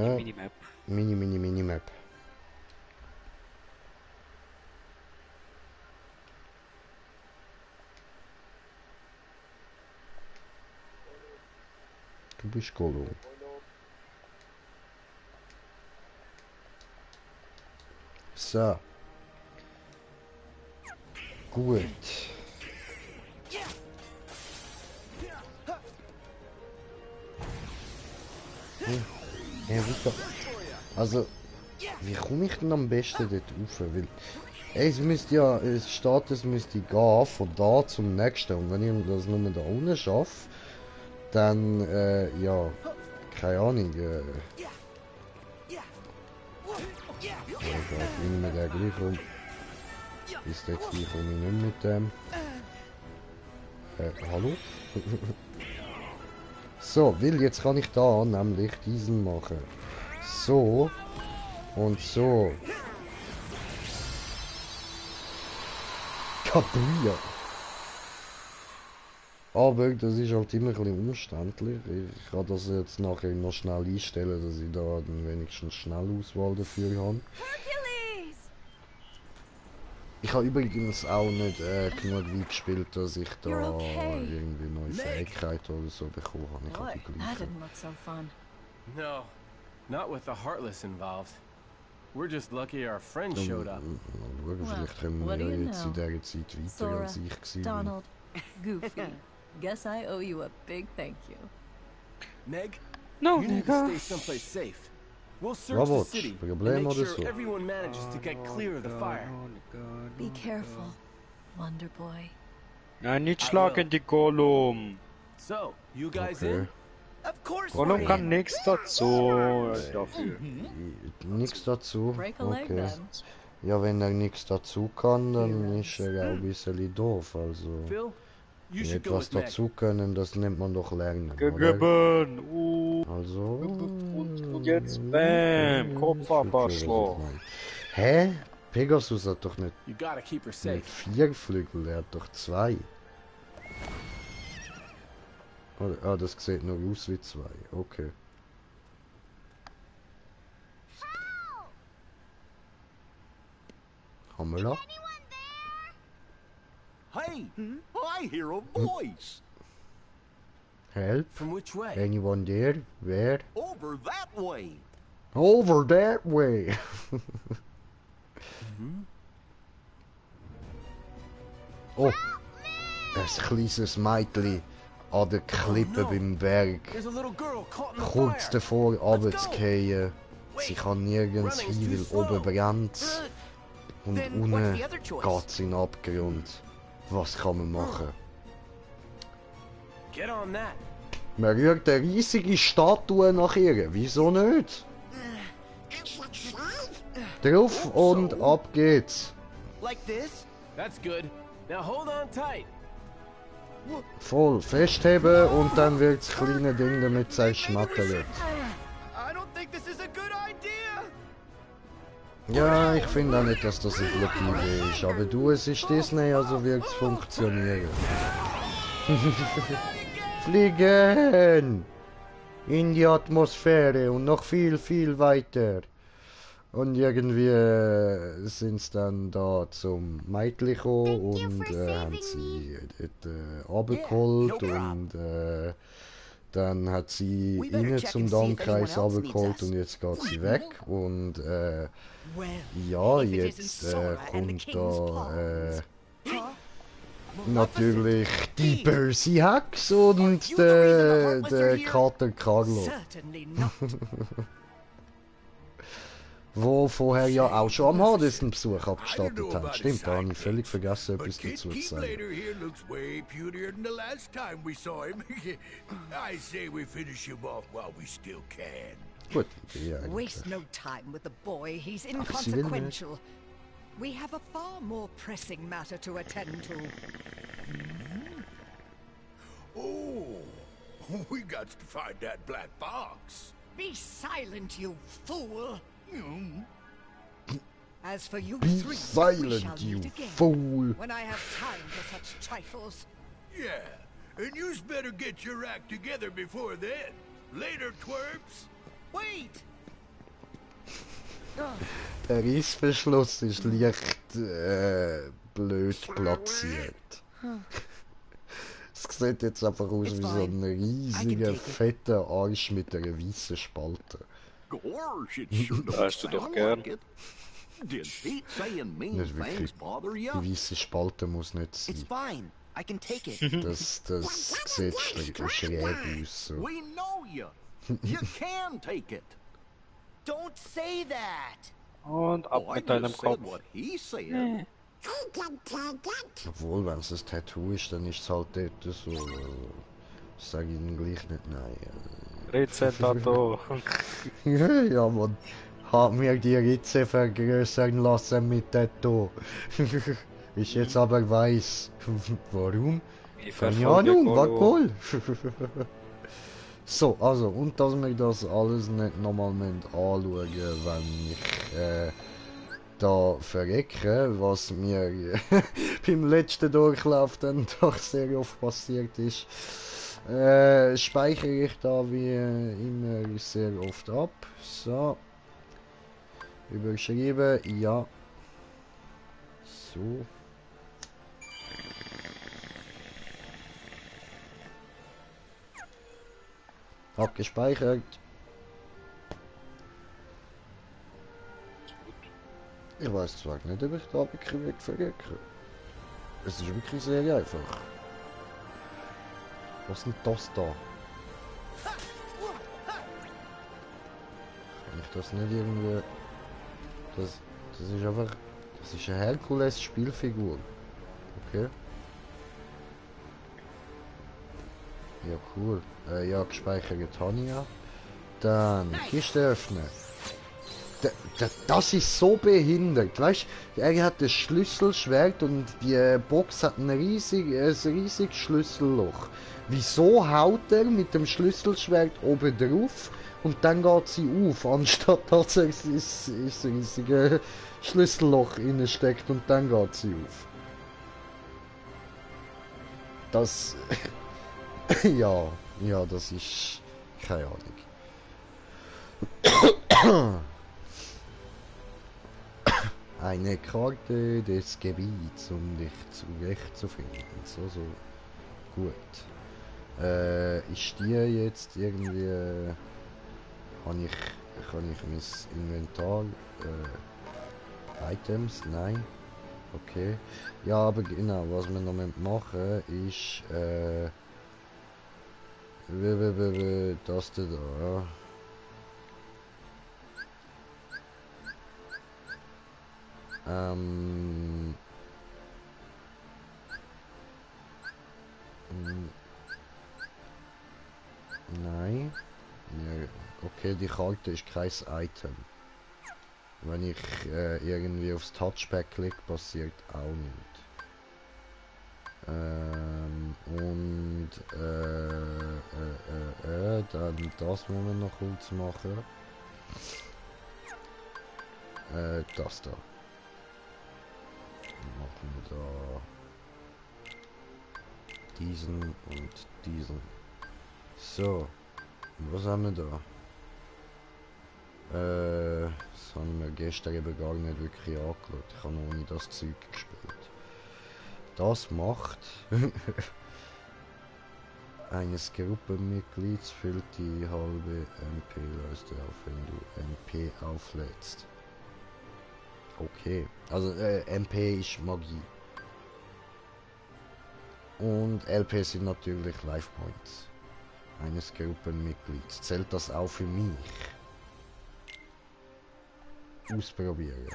Minimap. Minimap. Du bist Gollum. So. Gut. Also, wie komme ich denn am besten dort rauf? Weil es müsste ja, es steht, es müsste gehen von da zum nächsten. Und wenn ich das nur da unten schaffe, dann, ja, keine Ahnung, ja, ich bin mit der gleich rum. Bis dort hier komme ich nicht mit dem. Hallo? So, weil jetzt kann ich da nämlich diesen machen. So. Und so. Kapuja. Aber das ist halt immer ein bisschen umständlich. Ich kann das jetzt nachher noch schnell einstellen, dass ich da dann wenigstens Schnellauswahl dafür habe. Ich habe übrigens auch nicht genug weit gespielt, dass ich da irgendwie neue Fähigkeiten oder so bekommen habe. Ich habe die gleiche. No, not with the Heartless involved. We're just lucky our friend showed up. Vielleicht können wir ja jetzt in dieser Zeit weiter als ich gewesen. Donald, Goofy. Guess I owe you a big thank you. Meg? No, you need to stay someplace safe. We'll search the city and make sure everyone manages to get clear of the fire. Be careful, Wonder Boy. Nein, nicht schlagen die Gollum. So, you guys in? Of course. Gollum kann nichts dazu dafür. Nichts dazu? Okay. Ja, wenn er nichts dazu kann, dann ist er auch ein bisschen doof, also. Etwas dazu können, das nennt man doch lernen. Gegeben! Also. Und jetzt bam! Kopfabschlag. Hä? Pegasus hat doch nicht 4 Flügel, er hat doch 2. Ah, das sieht nur aus wie 2. Okay. Haben wir da? Hey, I hear a voice. Help? From which way? Anyone there? Where? Over that way. Over that way. Oh, ein kleines Mädchen an der Klippe beim Berg. Kurz davor runterzufallen. Sie kann nirgends hin, weil oben brennt. Und unten geht es in den Abgrund. Was kann man machen? Man rührt eine riesige Statue nach ihr. Wieso nicht? Drauf und ab geht's. Voll festheben und dann wird das kleine Ding damit zerschmettert. Ja, ich finde auch nicht, dass das eine gute Idee ist, aber du, es ist Disney, also wird es funktionieren. Fliegen! In die Atmosphäre und noch viel, viel weiter. Und irgendwie sind sie dann da zum Mädchen gekommen und haben sie dort runtergeholt und dann hat sie ihn zum Dammkreis runtergeholt und jetzt geht sie weg und ja, jetzt kommt da natürlich die böse Hex und der Kater Carlo. Wo vorher ja auch schon am Hades einen Besuch abgestattet haben. Stimmt, da habe ich völlig vergessen, etwas dazu zu sagen. Gute Idee eigentlich. Waste no time with the boy. He's Ach, sie will nicht. inconsequential. We have a far more pressing matter to attend to. Oh, we got to find that black box. Be silent, you fool! As for you Be three, we silent, shall you meet again fool! when I have time for such trifles. Yeah, and you's better get your act together before then. Later, twerps. Wait! Der Reissverschluss ist leicht blöd platziert. Es sieht jetzt einfach aus wie so ein riesiger, fetter Arsch mit einer weißen Spalte. Gorsh, it sure don't Hast du doch sound gern. like it. Did Pete saying mean Nicht wirklich. things bother you? Die weiße Spalte muss nicht It's sein. fine. I can take it. Das sieht schräg aus. So. We know you. You can take it. Don't say that! Und ab Oh, I mit deinem just Kopf. said what he said. I can take it. Obwohl, wenn es ein Tattoo ist, dann ist es halt dort so. Sag ich ihnen gleich nicht nein. Rizetato. Ja, man. Hat mir die Ritze vergrößern lassen mit Tattoo. Ist jetzt aber weiß. Warum? Ich Keine verfolge Ahnung, war Golo. cool. So, also, und dass wir das alles nicht nochmal anschauen, wenn ich da verrecke, was mir beim letzten Durchlauf dann doch sehr oft passiert ist, speichere ich da wie immer sehr oft ab. So. Überschrieben, ja. So. Abgespeichert. Ich weiß zwar nicht, ob ich da wirklich verrecke. Es ist wirklich sehr einfach. Was ist denn das da? Kann ich das nicht irgendwie... Das ist einfach... Das ist eine Herkules-Spielfigur. Okay. Ja, cool. Ja, gespeichert habe ich ja. Dann Kiste öffnen. Das ist so behindert. Weißt du, er hat das Schlüsselschwert und die Box hat ein riesiges Schlüsselloch. Wieso haut er mit dem Schlüsselschwert oben drauf und dann geht sie auf, anstatt dass er das riesige Schlüsselloch steckt und dann geht sie auf? Das... ja, das ist... keine Ahnung. Eine Karte des Gebiets, um dich zurechtzufinden. So, gut. Ist die jetzt irgendwie... Kann ich mein Inventar... Items? Nein. Okay. Ja, aber genau, was wir noch machen ist... das da, ja. Nein. Ja, okay, die Karte ist kein Item. Wenn ich irgendwie aufs Touchpad klicke, passiert auch nicht. Und dann das müssen wir noch kurz machen. Das da. Machen wir da diesen und diesen. So, was haben wir da? Das haben wir gestern eben gar nicht wirklich angeschaut. Ich habe noch nie das Zeug gespielt. Das macht eines Gruppenmitglieds füllt die halbe MP-Leiste auf, wenn du MP auflädst. Okay, also MP ist Magie. Und LP sind natürlich Life Points eines Gruppenmitglieds. Zählt das auch für mich? Ausprobieren.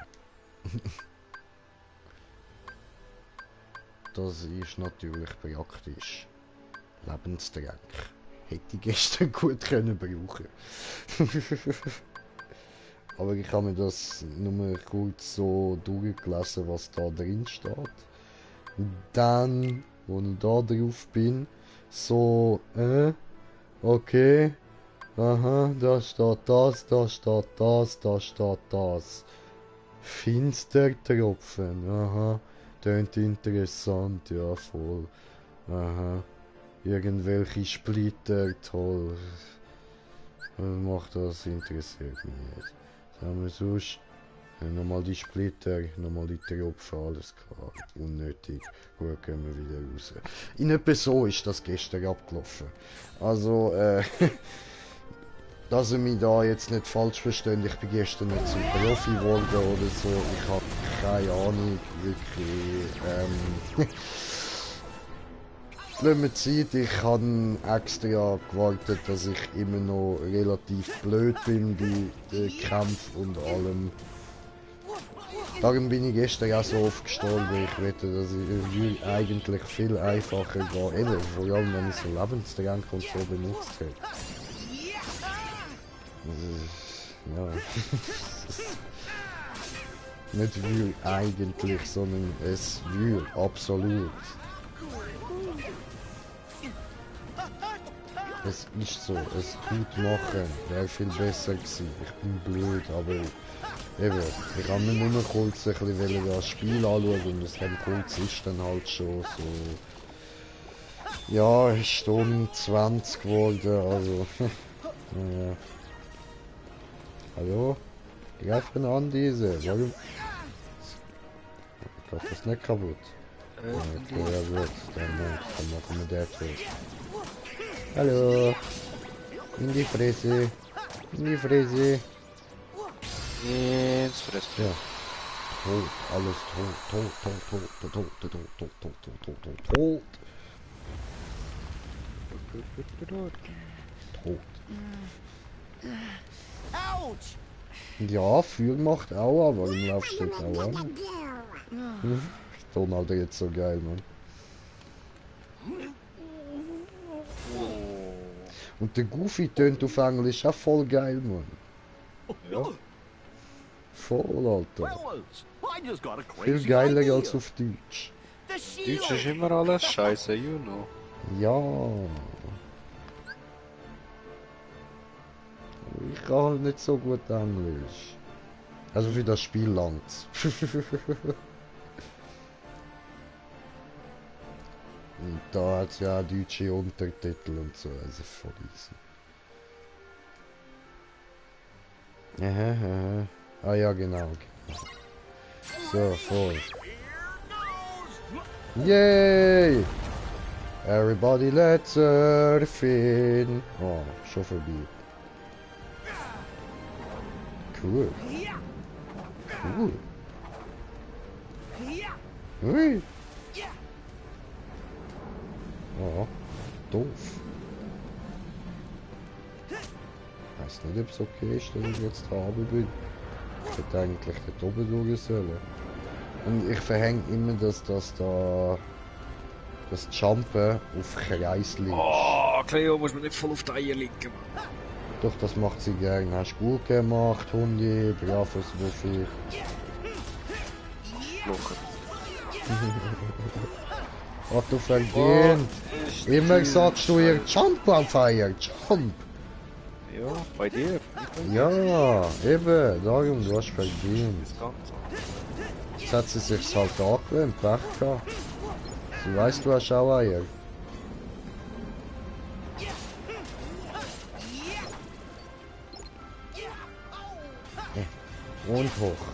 Das ist natürlich praktisch. Lebenstränk. hätte ich gestern gut können brauchen. Aber ich habe mir das nur kurz so durchgelesen, was da drin steht. Dann, wo ich da drauf bin, so, okay, aha, da steht das, da steht das, da steht das. Finstertropfen, aha, tönt interessant, ja voll, aha, irgendwelche Splitter, toll. Was macht das, interessiert mich nicht. Sagen wir sonst, nochmal die Splitter, nochmal die Tropfen, alles klar, unnötig, gut, gehen wir wieder raus. In etwa so ist das gestern abgelaufen. Also, dass ihr mich da jetzt nicht falsch versteht, ich bin gestern nicht zum Profi geworden oder so, ich habe keine Ahnung, wirklich, lass mir Zeit, ich habe extra gewartet, dass ich immer noch relativ blöd bin bei den Kämpfen und allem. Darum bin ich gestern auch so oft gestorben, weil ich wette, dass ich eigentlich viel einfacher war, eben, vor allem wenn ich so Lebenstränke und so benutzt habe. Ja. Nicht will eigentlich, sondern es will, absolut. Es ist so, es gut machen wäre viel besser gewesen. Ich bin blöd, aber eben, ich habe mir nur kurz ein bisschen das Spiel anschauen und das dann kurz ist dann halt schon so, ja, eine Stunde 20 geworden, also, naja. Hallo? Greifen an diese, warum? Geht das nicht kaputt? Okay, ja gut, dann machen wir das tot. Hallo. In die Fresse. In die Fresse. Ins Fresse. Ja. Tot. Alles tot. Tot. Ja, Fühl macht auch, aber im Lauf steht auch an. Donald jetzt so geil, Mann. Und der Goofy tönt auf Englisch auch voll geil, Mann. Ja. Voll, Alter. Viel geiler als auf Deutsch. Deutsch ist immer alles scheiße, you know. Ja. Ich kann halt nicht so gut Englisch. Also für das Spiel langt's. Und da hat es ja auch deutsche Untertitel und so, also voll easy. Aha. Ah ja, genau. So, voll. Yay! Everybody let's surfing. Oh, schon vorbei. Cool. Cool. Ui. Oh, doof. Weiß nicht, ob es okay ist, dass ich jetzt da oben bin. Ich hätte eigentlich dort oben durch sollen. Und ich verhänge immer, dass das da... das Jumpen auf Kreisli ist. Oh, Cleo, muss man nicht voll auf die Eier liegen, Mann. Doch, das macht sie gern. Hast du gut gemacht, Hundi. Bravos, Wuffi. Locker. Ach, du verdient. Immer sagst du ihr Jump auf Eier. Jump. Ja, bei dir. Ja, eben. Darum, du hast verdient. Jetzt hat sie sich halt angewöhnt. Pech gehabt. Sie weiss, du hast auch Eier. Und hoch.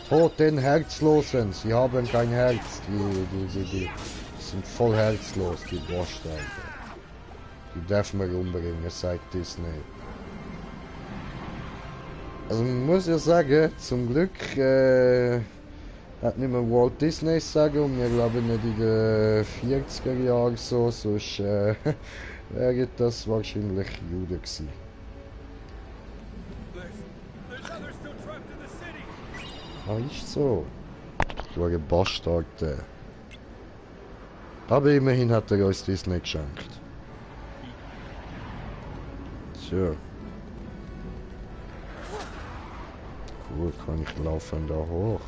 Tot den Herzlosen. Sie haben kein Herz. Die sind voll herzlos, die Bastarde. Die darf man umbringen, sagt Disney. Also man muss ja sagen, zum Glück hat nicht mehr Walt Disney sagen und wir glauben nicht in den 40er Jahren so, sonst wäre das wahrscheinlich Jude gewesen. Ah, ist so. Du ein Bastard. Aber immerhin hat er uns das nicht geschenkt. So. Gut, kann ich laufen da hoch.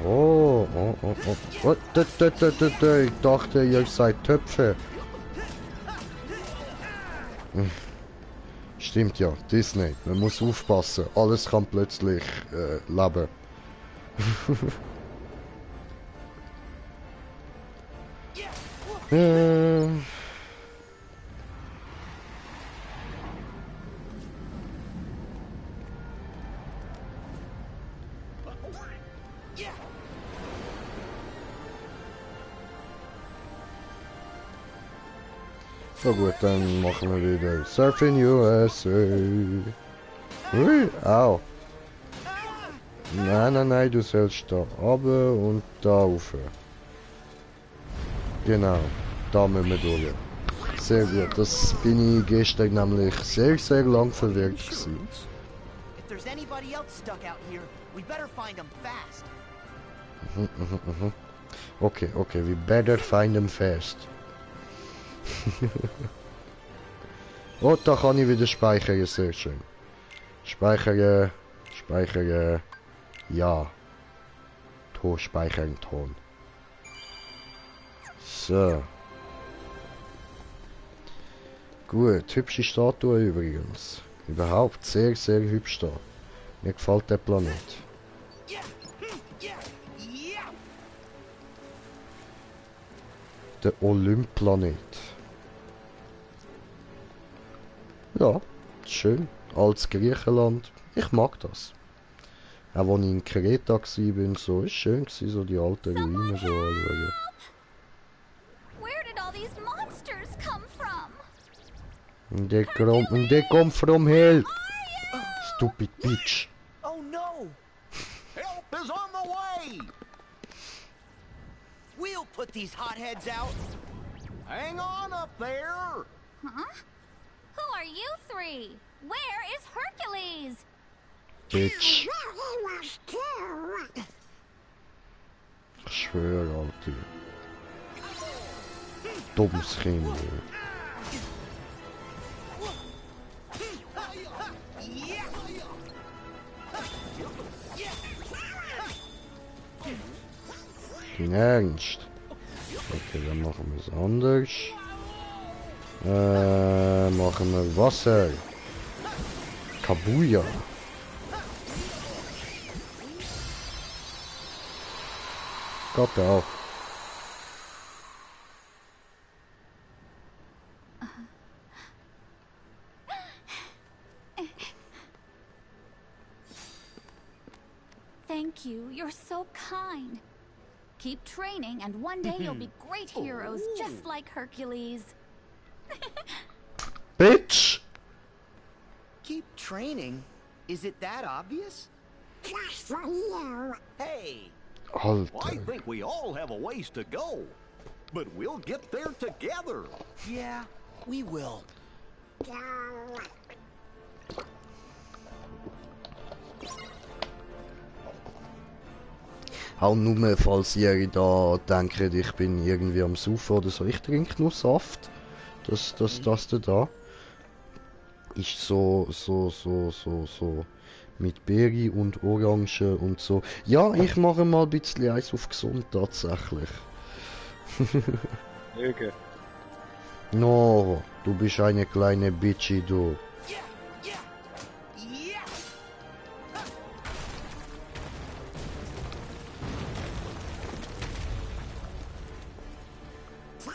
Oh. What? Ich dachte, ihr seid Töpfe. Stimmt ja, das nicht. Man muss aufpassen. Alles kann plötzlich leben. So gut, dann machen wir wieder Surfing USA. Ui, au. Nein, du sollst da runter und da rauf. Genau, da müssen wir durch. Sehr gut, das bin ich gestern nämlich sehr lang verwirrt gewesen. If there's anybody else stuck out here, we better find them fast. Okay, we better find them fast. Oh, da kann ich wieder speichern, sehr schön. Speichern. Ja. Ton speichern, Ton. So. Gut, hübsche Statue übrigens. Überhaupt sehr hübsch da. Mir gefällt der Planet. Der Olymp-Planet. Ja, schön. Altes Griechenland. Ich mag das. Auch als ich in Kreta war, so ist schön gewesen, so die alten Ruinen so anschauen. Where did all these monsters come from? They come from hell. Stupid bitch. Oh no! Help is on the way! We'll put these hotheads out. Hang on up there! Huh? Who are you three? Where is Hercules? Bitch. Ich schwöre, Alter. Dummes Kind. Kein Ernst. Okay, dann machen wir es anders. Machen wir Wasser. Kabuya. Gott auch. Thank you. You're so kind. Keep training, and one day you'll be great heroes, just like Hercules. Bitch! Keep training? Is it that obvious? Just for you. Hey! Alter. I think we all have a ways to go. But we'll get there together. Yeah, we will. Auch nur, falls ihr da denkt, ich bin irgendwie am Saufen oder so. Ich trinke nur Saft. Das da ist so mit Beere und Orange und so. Ja, ich mache mal ein bisschen Eis auf gesund tatsächlich. Lüge. No, du bist eine kleine Bitchy, du.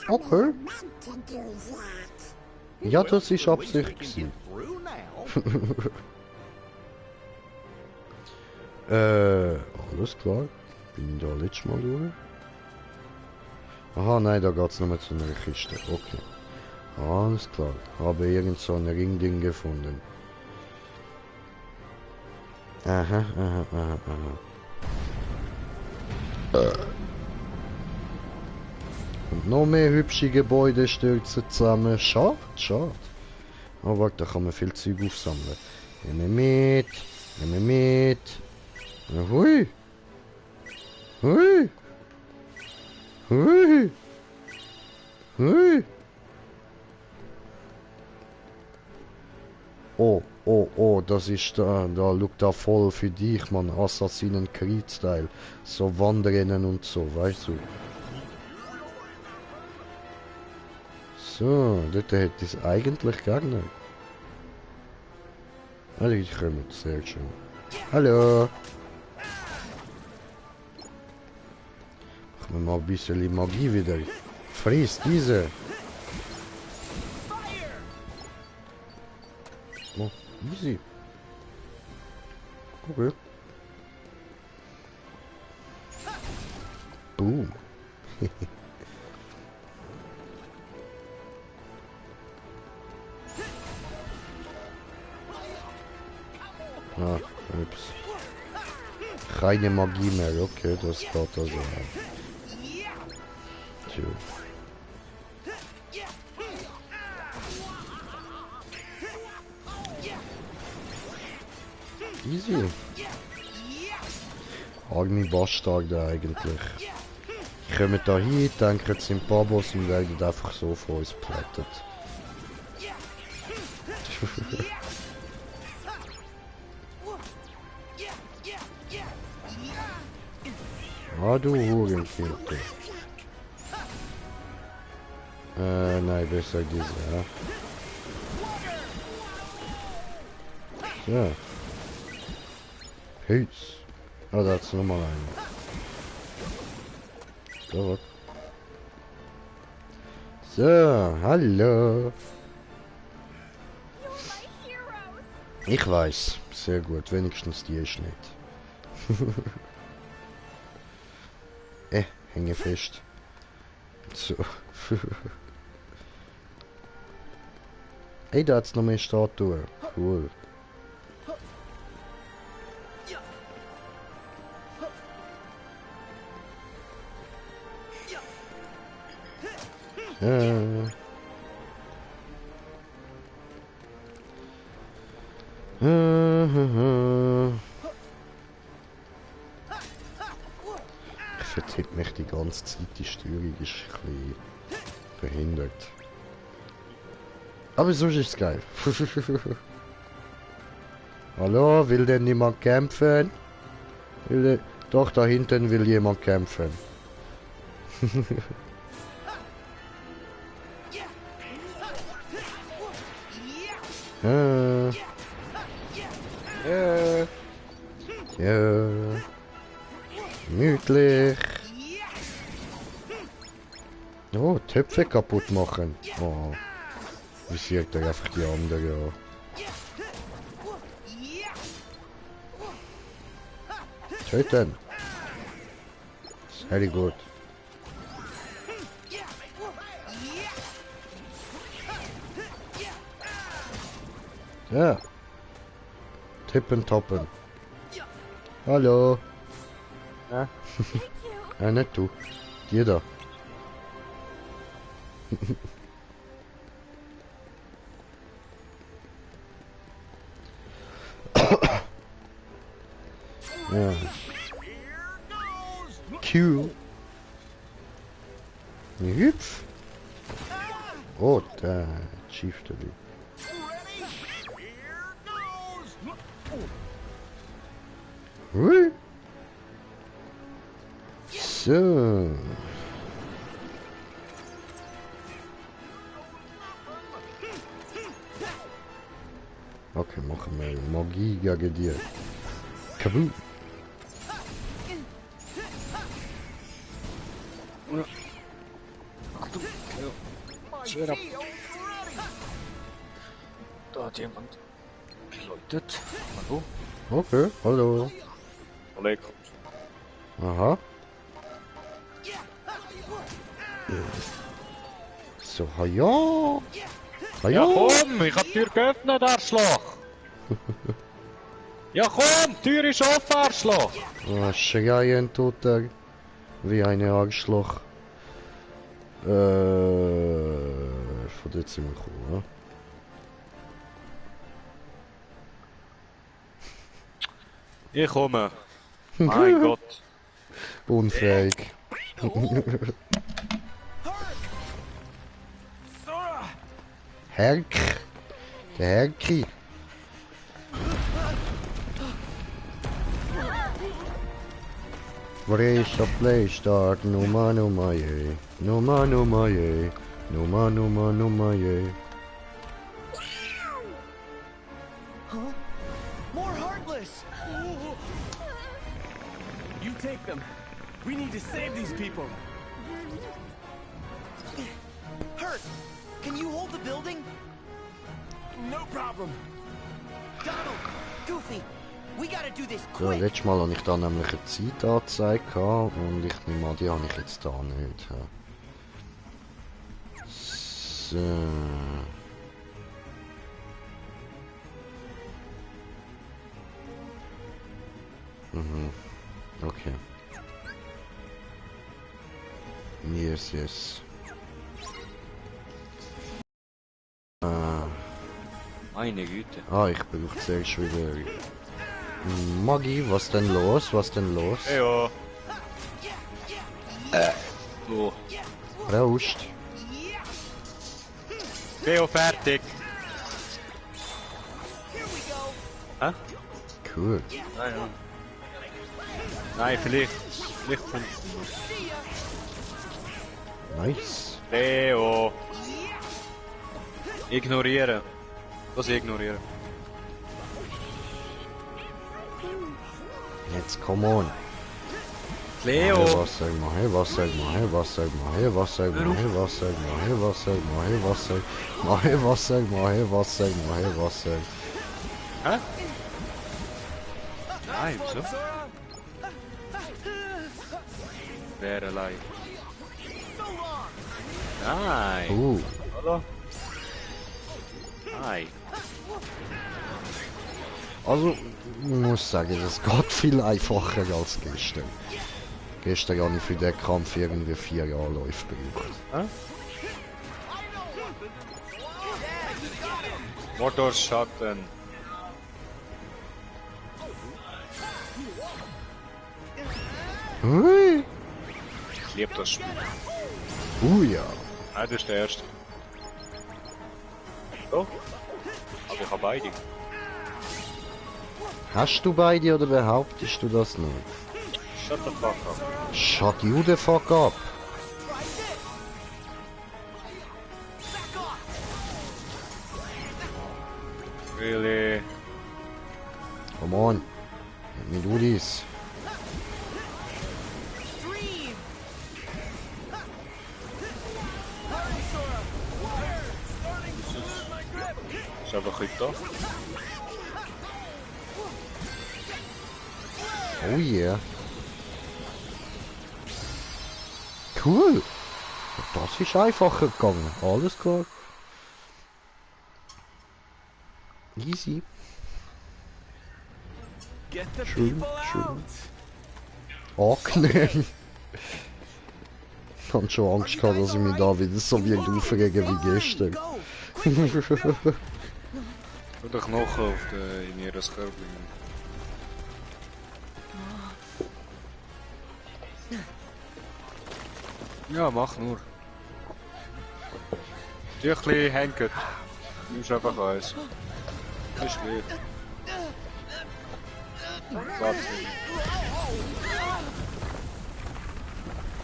Okay. Ja, das ist Absicht gewesen. Alles klar. Bin ich da letztes Mal durch? Aha, nein, da geht's nochmal zu einer Kiste. Okay. Alles klar. Habe irgend so ein Ringding gefunden. Aha. Und noch mehr hübsche Gebäude stürzen zusammen. Schade. Oh, warte, da kann man viel Zeug aufsammeln. Nehmen wir mit. Hui. Hui. Hui. Hui. Oh, oh, oh, das ist da schaut da voll für dich, Mann. Assassinen Creed-Style. So Wandrennen und so, weißt du. So, dort hätte ich es eigentlich gar nicht. Also ich komme, sehr schön. Hallo. Machen wir mal ein bisschen Magie wieder. Friss diese. Oh, easy. Okay. Boom. Ah, ups. Keine Magie mehr, okay, das geht also. Tja. Easy. Arme Bastarde eigentlich. Ich komme da hin, denke jetzt sind Babos und werden einfach so von uns geplättet. Ah, du Hurenkind. Nein, besser diese, ja. So. Peace. Oh, da ist nochmal einer. So. So, hallo. Ich weiß. Sehr gut, wenigstens die ist nicht. Hänge fest. So. Ey, da hat's noch mehr Statuen. Cool. Ich vertippe mich die ganze Zeit, die Steuerung ist ein bisschen behindert. Aber sonst ist es geil. Hallo, will denn niemand kämpfen? Doch, da hinten will jemand kämpfen. Ja. Gemütlich. Oh, Töpfe kaputt machen. Oh. Visiert er einfach die andere an. Töten. Sehr gut. Ja. Tippen, toppen. Hallo. Ja? Ja, nicht du. Dir da. Ja. Q. Hüpf. Oh, da. Chief da. Hui. So. Okay, machen wir Magie gegen dir. Kaboom. Achtung. Schwer ab. Da hat jemand geläutet. Hallo? Okay, hallo. Alaikum. Aha. So, ja. Ja komm, ich hab die Tür geöffnet, Arschloch. Ja komm, die Tür ist offen, Arschloch. Schreien tut er wie ein Arschloch. Von dort sind wir gekommen, Ich komme. Mein Gott. Unfähig. Herk. Der Herki. Frischer Playstart, Nummer je. Nummer je. Nummer je. Huh? More Heartless! You take them. We need to save these people. Hurt! Can you hold the building? No problem. Donald! Goofy! We gotta do this So, quick! letztes Mal habe ich da nämlich eine Zeitanzeige gehabt und ich nehme an, die habe ich jetzt da nicht. Ja. So. Mhm. Okay. Yes. Meine Güte. Ich brauche zuerst wieder... Maggi, was denn los? Ja. So. Prost. Theo, fertig. Hä? Cool. Nein, ja. Nein, vielleicht kommt Nice. Theo. Ignorieren. Was ignorieren? Jetzt come on. Leo! Was sag mal, Hä? Nein, wieso? Währelei. Nein! Hallo? Nein! Also, ich muss sagen, das geht viel einfacher als gestern. Gestern habe ich für den Kampf irgendwie 4 Anläufe gebraucht. Motorschatten. Hui. Ich liebe das Spiel. Ja. Nein, das ist der erste. So. Aber ich habe beide. Hast du beide oder behauptest du das nicht? Shut the fuck up. Shut you the fuck up. Really? Come on. Let me do this. Ist einfach ein da. Oh yeah. Cool. Das ist einfacher gegangen. Alles klar. Easy. Schön. Angenehm. Ich hatte schon Angst gehabt, dass ich mich da wieder so wie aufregen wie gestern. Und der Knochen auf der, in ihres Körper. Ja, mach nur. Tüchli hängt. Nimmst einfach eins. Das ist lieb. Warte.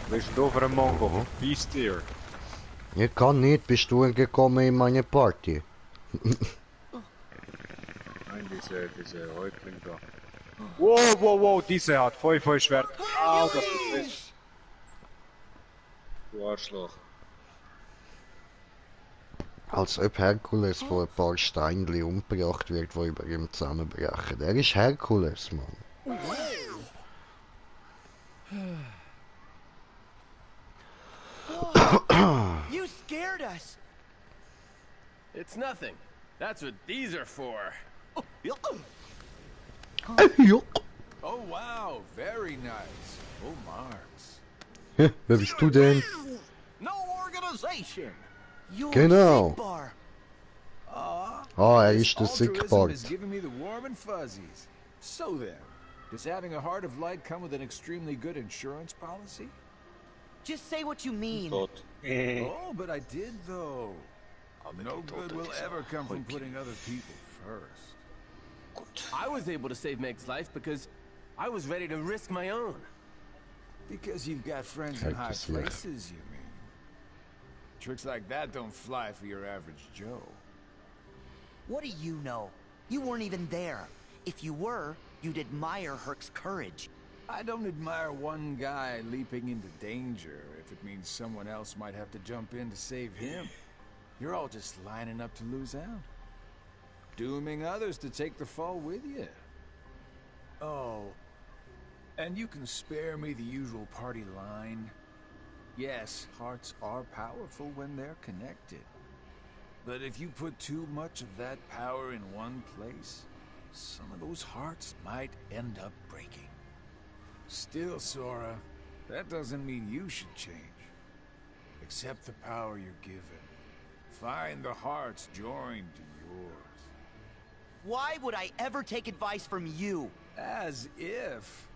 Bist du für ein Mongo? Beast dir. Ich kann nicht, bist du gekommen in meine Party? Nein, diese Häuptling da. Wow, diese hat voll Schwert. Au, das ist fest. Du Arschloch. Als ob Herkules von ein paar Steinchen umgebracht wird, die über ihm zusammenbrechen. Er ist Herkules, Mann. You scared us! It's nothing. That's what these are for. Oh wow, very nice. Full marks. Wer bist du denn? No organization. Genau. Er ist der Altruism Sickbart. is giving me the warm and fuzzies. So then, Does having a Heart of Light come with an extremely good insurance policy? Just say what you mean. Tot. Oh, but I did though. No good will ever come from putting other people first. I was able to save Meg's life because I was ready to risk my own. Because you've got friends in high places, you mean? Tricks like that don't fly for your average Joe. What do you know? You weren't even there. If you were, you'd admire Herc's courage. I don't admire one guy leaping into danger if it means someone else might have to jump in to save him. You're all just lining up to lose out. Dooming others to take the fall with you. Oh, and you can spare me the usual party line. Yes, hearts are powerful when they're connected. But if you put too much of that power in one place, some of those hearts might end up breaking. Still, Sora, that doesn't mean you should change. Accept the power you're given. Find the hearts joined to yours. Why would I ever take advice from you? As if.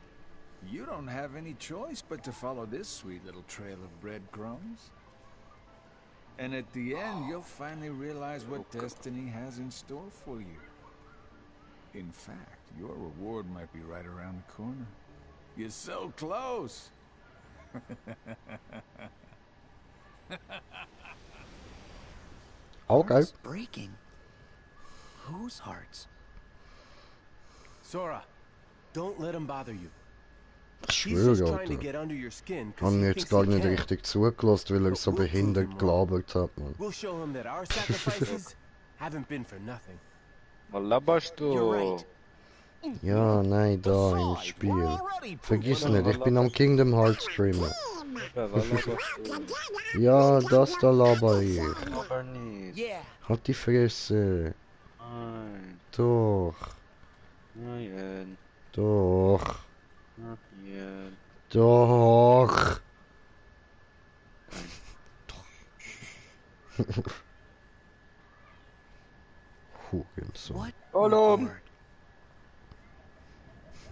You don't have any choice but to follow this sweet little trail of breadcrumbs. And at the end, you'll finally realize what destiny has in store for you. In fact, your reward might be right around the corner. You're so close. Okay. Hearts breaking. Whose hearts? Sora, don't let him bother you. Ich schwöre, Alter. Haben jetzt gar nicht richtig zugelassen, weil er so behindert gelabert hat, man. We'll show him that our sacrifices haven't been for nothing. Was laberst du? Ja, nein, da im Spiel. Vergiss nicht, ich bin am Kingdom Hearts streamen. Ja, das da laber ich. Aber nicht. Halt die Fresse. Nein. Doch. Nein. Doch. Nein. Doch. Hurensohn. Gollum!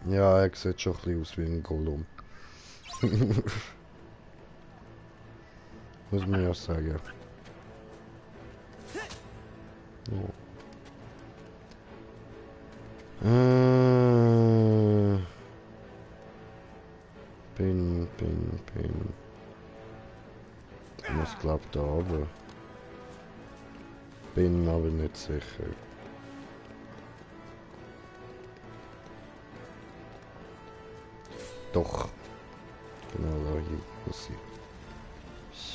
Ja, er sieht schon ein bisschen aus wie ein Gollum. Muss man ja sagen. Oh. Bin. Ich muss glaub da oben. Bin aber nicht sicher. Doch. Genau da hier muss ich.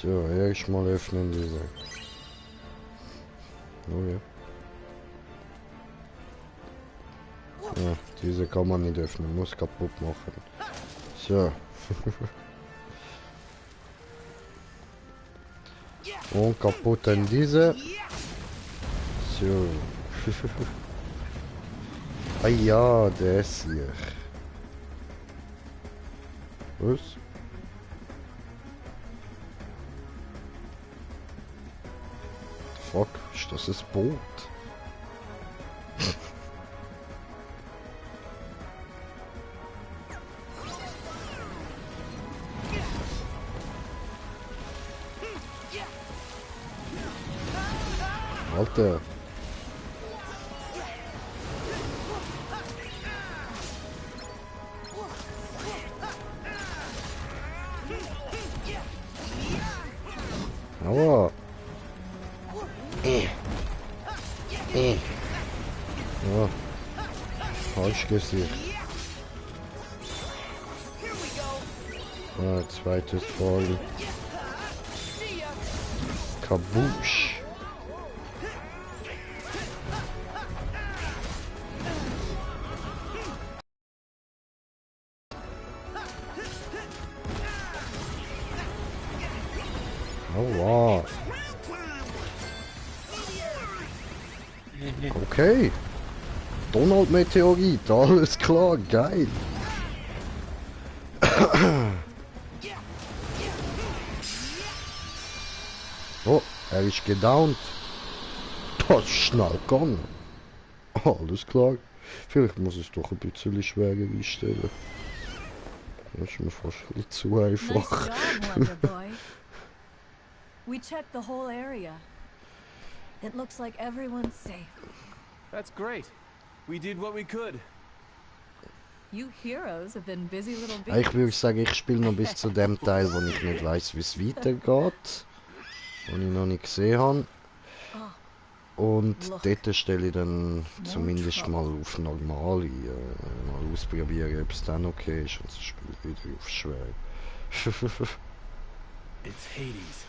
So, erstmal öffnen diese. Oh ja. Ja, diese kann man nicht öffnen, muss kaputt machen. So. Und kaputt dann diese. So. Ah ja, das hier. Was? Fuck, ist das ein Boot? Alter. Aua. Ja. Falsch Gesicht. Ah, zweites Voll. Kabusch. Aua. Okay. Donald Meteorit, alles klar, geil. Oh, er ist gedownt. Das ist schnell gegangen. Alles klar. Vielleicht muss ich es doch ein bisschen schwerer einstellen. Das ist mir fast ein bisschen zu einfach. Nice job, Wonder Boy. We checked the whole area. It looks like everyone's safe. That's great. We did what we could. You heroes have been busy little Ich würde beasts. sagen, ich spiele noch bis zu dem Teil, wo ich nicht weiss, wie es weitergeht. Den ich noch nicht gesehen habe. Und dort stelle ich dann zumindest mal auf normal ein. Mal ausprobieren, ob es dann okay ist. Und das spiele ich wieder auf schwer. It's Hades.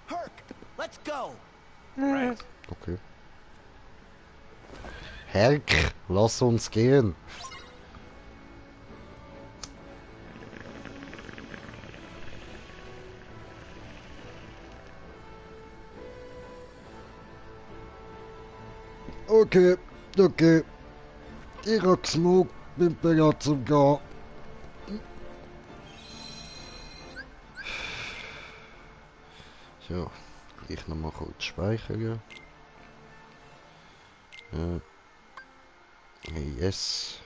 Herc, let's go. Right. Okay. Herc, lass uns gehen. Okay, okay. Ich hab gesmoked, bin bereit zum Gehen. So, gleich nochmal kurz speichern. Yes.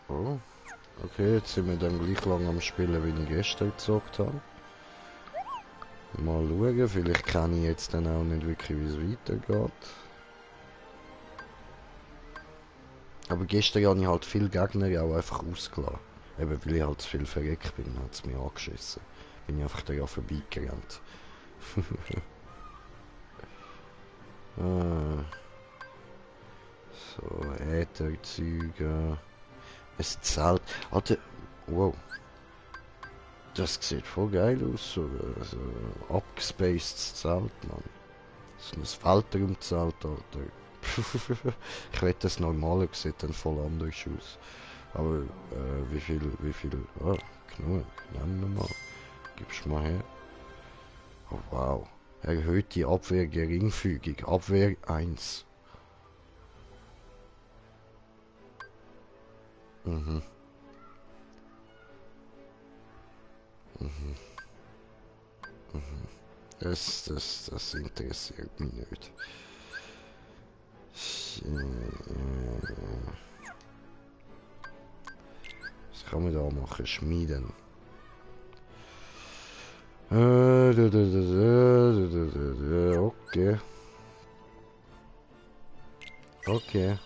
Oh, okay, jetzt sind wir dann gleich lang am Spielen, wie ich gestern gezockt habe. Mal schauen, vielleicht kann ich jetzt dann auch nicht wirklich, wie es weitergeht. Aber gestern habe ich halt viele Gegner auch einfach ausgelassen. Eben weil ich halt zu viel verreckt bin, hat es mich angeschissen. Bin ich einfach daran vorbeigerannt. So, Ätherzeuge. Ein Zelt. Alter, wow. Das sieht voll geil aus, so ein abgespacedes Zelt, Mann. So ein Weltraumzelt, Alter. Ich wette, das normale sieht dann voll anders aus. Aber, wie viel, ah, genug, nehmen wir mal. Gib's mal her. Oh, wow. Erhöht die Abwehr geringfügig. Abwehr 1. Mhm. Das interessiert mich nicht. Was kann man da machen? Schmieden. Okay. Okay.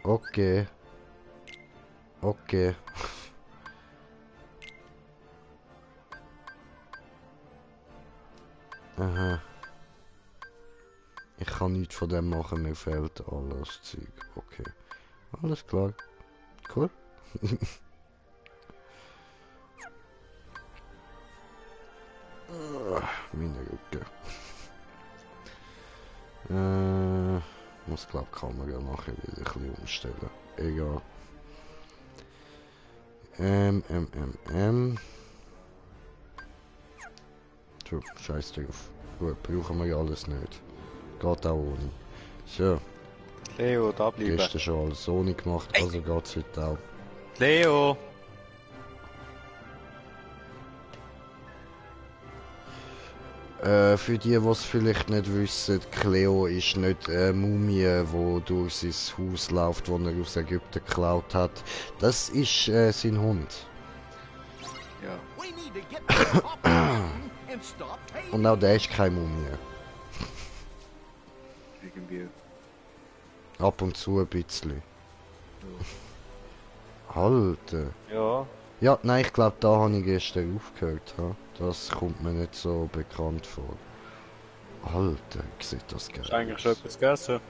Okay. Okay. Aha. Ich kann nichts von dem machen, mir fehlt alles Zeug. Okay. Alles klar. Cool. Meine Rücken. Muss glaub Kamera nachher wieder ein bisschen umstellen. Egal. So, scheiß drauf. Gut, brauchen wir ja alles nicht. Geht auch ohne. So. Leo, da bleiben. Gestern schon alles ohne gemacht, also geht's heute auch. Leo! Für die es vielleicht nicht wissen, Cleo ist nicht eine Mumie, die durch sein Haus läuft, das er aus Ägypten geklaut hat. Das ist sein Hund. Ja. Und auch der ist keine Mumie. Irgendwie. Ab und zu ein bisschen. Alter. Ja. Ja, nein, ich glaube, da habe ich gestern aufgehört. Ha? Das kommt mir nicht so bekannt vor. Alter, sieht das geil Hast du eigentlich schon etwas gegessen?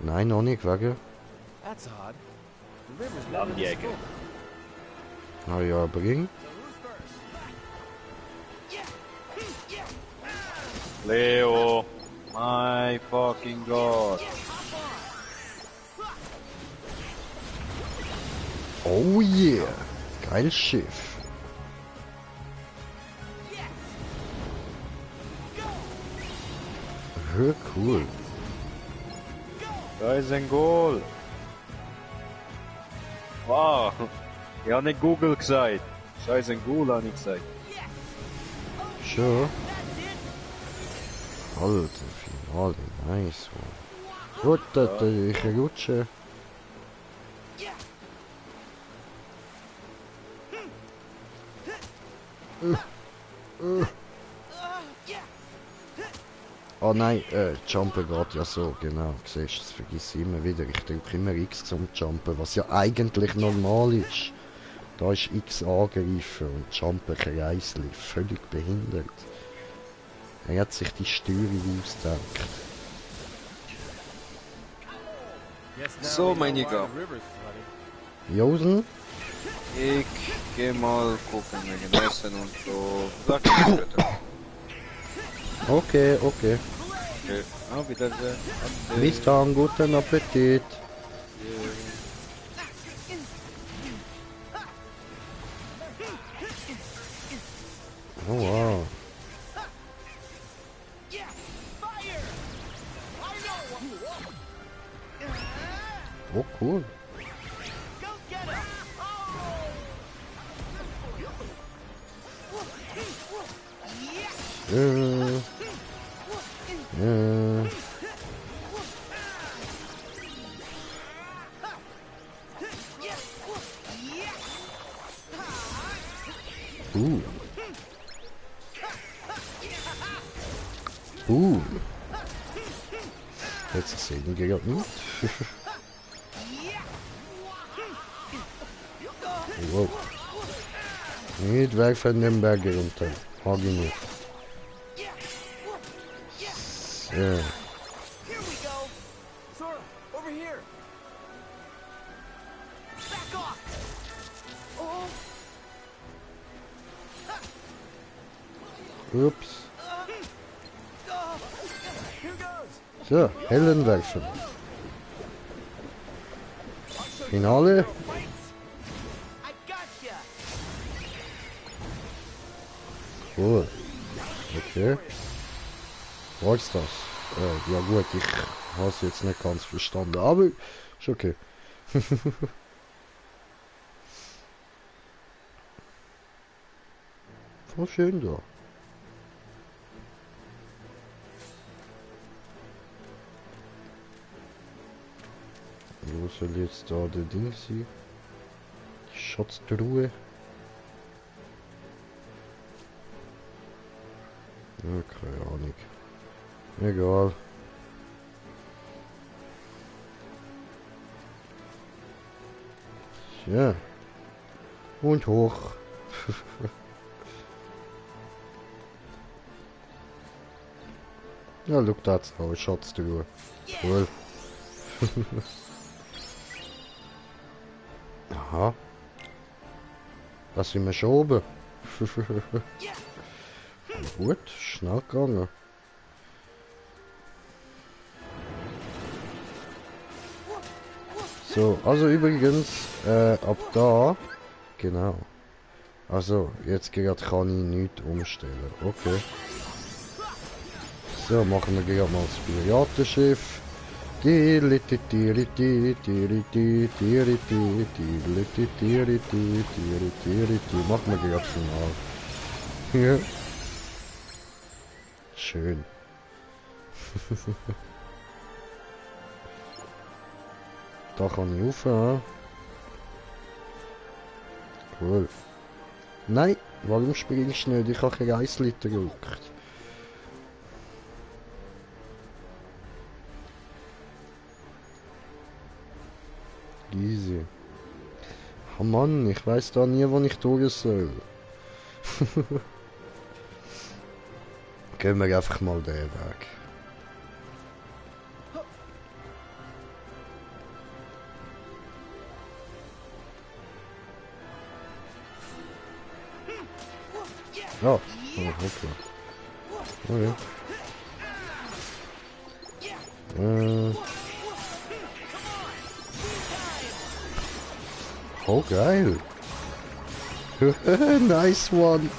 Nein, noch nicht, wegen. That's odd. The river's Landjäger. Ah ja, bring. Leo! My fucking god! Oh yeah! Geiles Schiff. Ja, cool. Da ist ein Goal! Wow! Ich habe nicht Google gesagt. Scheiße, Google habe ich gesagt. Schon. Alter, Finale, nice one. Gut, ich rutsche. Oh nein, Jumpen geht ja so, genau. Siehst du, das vergiss ich immer wieder. Ich drücke immer X zum Jumpen, was ja eigentlich normal ist. Da ist X angreifen und Jumpen Kreisli. Völlig behindert. Er hat sich die Steuerung ausgedacht. So, mein Jäger. Josen? Ich geh mal gucken wegen Essen und so. Sag ich später. Okay, okay. Okay, auf Wiedersehen. Bis dann, guten Appetit. Oh wow. Oh cool. Jetzt sehen wir ja nicht. Wow. Nicht weg von dem Berg runter. Hab ich nicht. So. Ups. So, Hellen werfen. Finale. Cool. Okay. Was das? Ja gut, ich habe es jetzt nicht ganz verstanden, aber ist okay. Voll schön da. Wo soll jetzt da der Ding sein? Die Schatztruhe. Ja, keine Ahnung. Egal. Ja. Und hoch. Ja, look, that's how Schatztruhe. Cool. Aha. Da sind wir schon oben. Gut, schnell gegangen. So, also übrigens, ab da, genau. Also, jetzt gerade kann ich nichts umstellen. Okay. So, machen wir gerade mal das Piratenschiff. Machen wir gerade final. Ja. Schön. Da kann ich rauf, ja. Cool. Nein, warum springst du nicht? Ich habe kein Eisliter gedrückt. Easy. Oh Mann, ich weiß da nie, wo ich durch soll. Gehen wir einfach mal den Weg. Ja, oh, okay. Okay. Oh, geil. Nice one.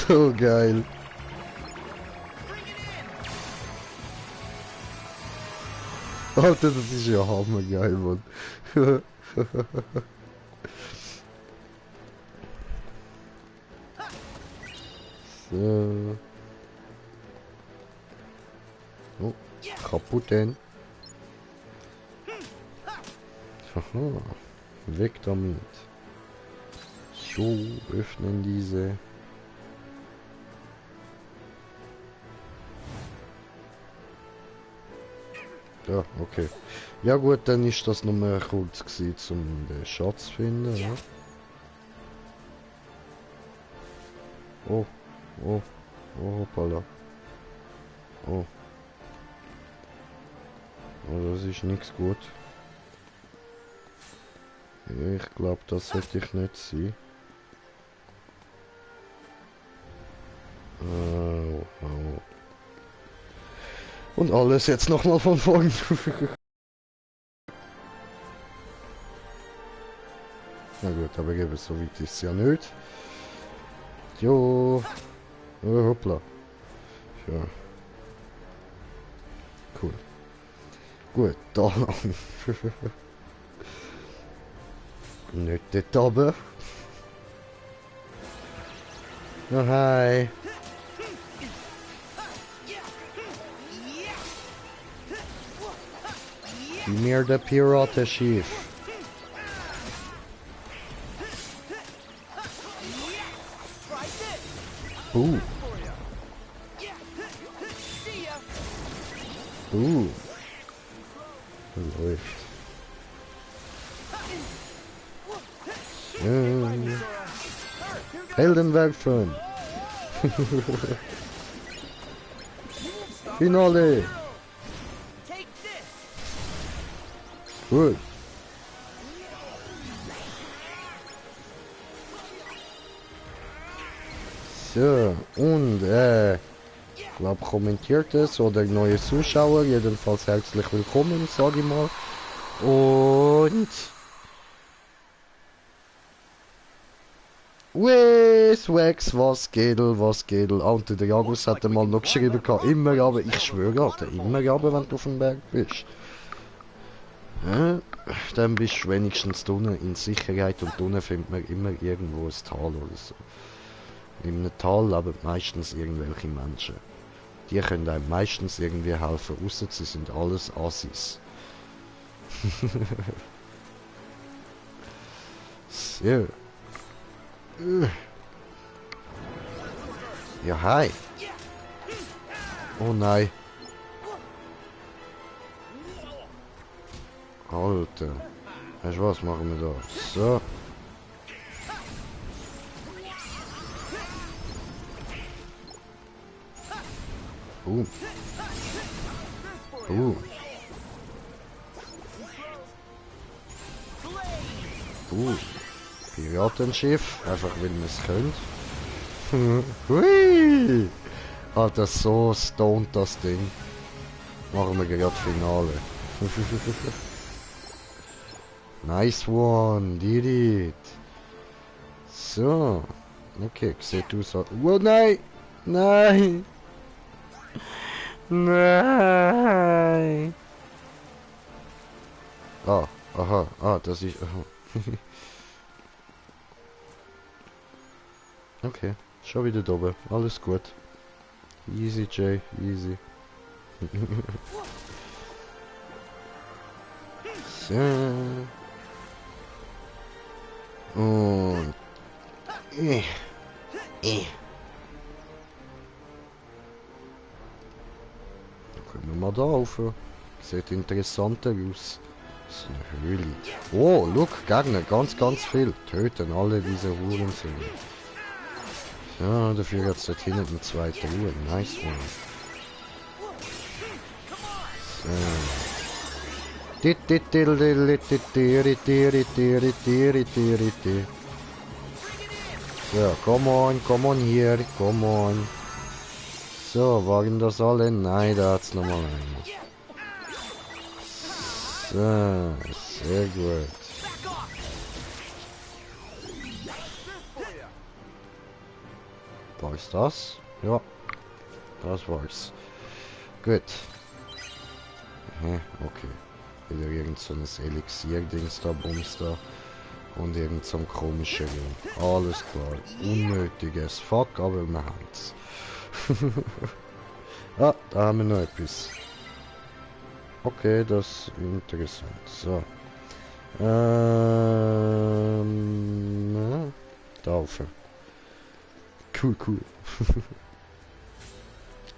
So geil. Alter, das ist ja hammergeil, Mann. So. Oh, kaputt denn. Haha, weg damit. So, öffnen diese. Ja, okay. Ja gut, dann ist das nochmal kurz gewesen, um den Schatz zu finden. Ja. Oh, oh, oh, hoppala. Oh. Oh, das ist nichts gut. Ja, ich glaube, das sollte ich nicht sein. Oh, oh. Und alles jetzt nochmal von vorn. Na gut, aber eben so weit ist es ja nicht. Jo. Oh, hoppla. Ja. Cool. Gut, da lang. Nicht dort oben. Oh, hi. Mir der Piratenschiff. Läuft. Heldenwerfen. Finale. Cool. So, und ich glaube, kommentiert es oder neue Zuschauer, jedenfalls herzlich willkommen, sage ich mal. Und Wex, was geht? Alter, der Jagus hat mal noch geschrieben, immer aber, ich schwöre, Alter, immer aber, wenn du auf dem Berg bist. Ja, dann bist du wenigstens drinnen in Sicherheit und drinnen findet man immer irgendwo ein Tal oder so. In einem Tal leben meistens irgendwelche Menschen. Die können einem meistens irgendwie helfen, ausser sie sind alles Assis. So. Ja, hi. Oh nein. Alter. Weißt du was, machen wir da? So. Piratenschiff, einfach weil wir es können. Hui! Alter, so stoned das Ding. Machen wir gerade Finale. Nice one, did it. So. Okay, sieht aus. Oh nein! Nein! Nein! Ah, aha, das ist... Aha. Okay, schon wieder da oben. Alles gut. Easy, Jay, easy. So. Und... Können wir mal da rauf. Sieht interessanter aus. Das ist eine Höhle. Oh, look, Gegner, ganz viel. Töten alle diese Hurensöhne. Ja, dafür hat es dort hinten eine zweite Ruhe. Nice one. So. Ja, come on hier, come on. So, waren das alle? Nein, da hat's nochmal einen. So, sehr gut. War es das? Ja, das war's. Gut. Okay. Wieder irgend so ein Elixier-Dings da, Bums da. Und irgend so ein komischer Ring. Alles klar. Unnötiges Fuck, aber wir haben's. Ah, da haben wir noch etwas. Okay, das ist interessant. So. Taufe. Cool, cool.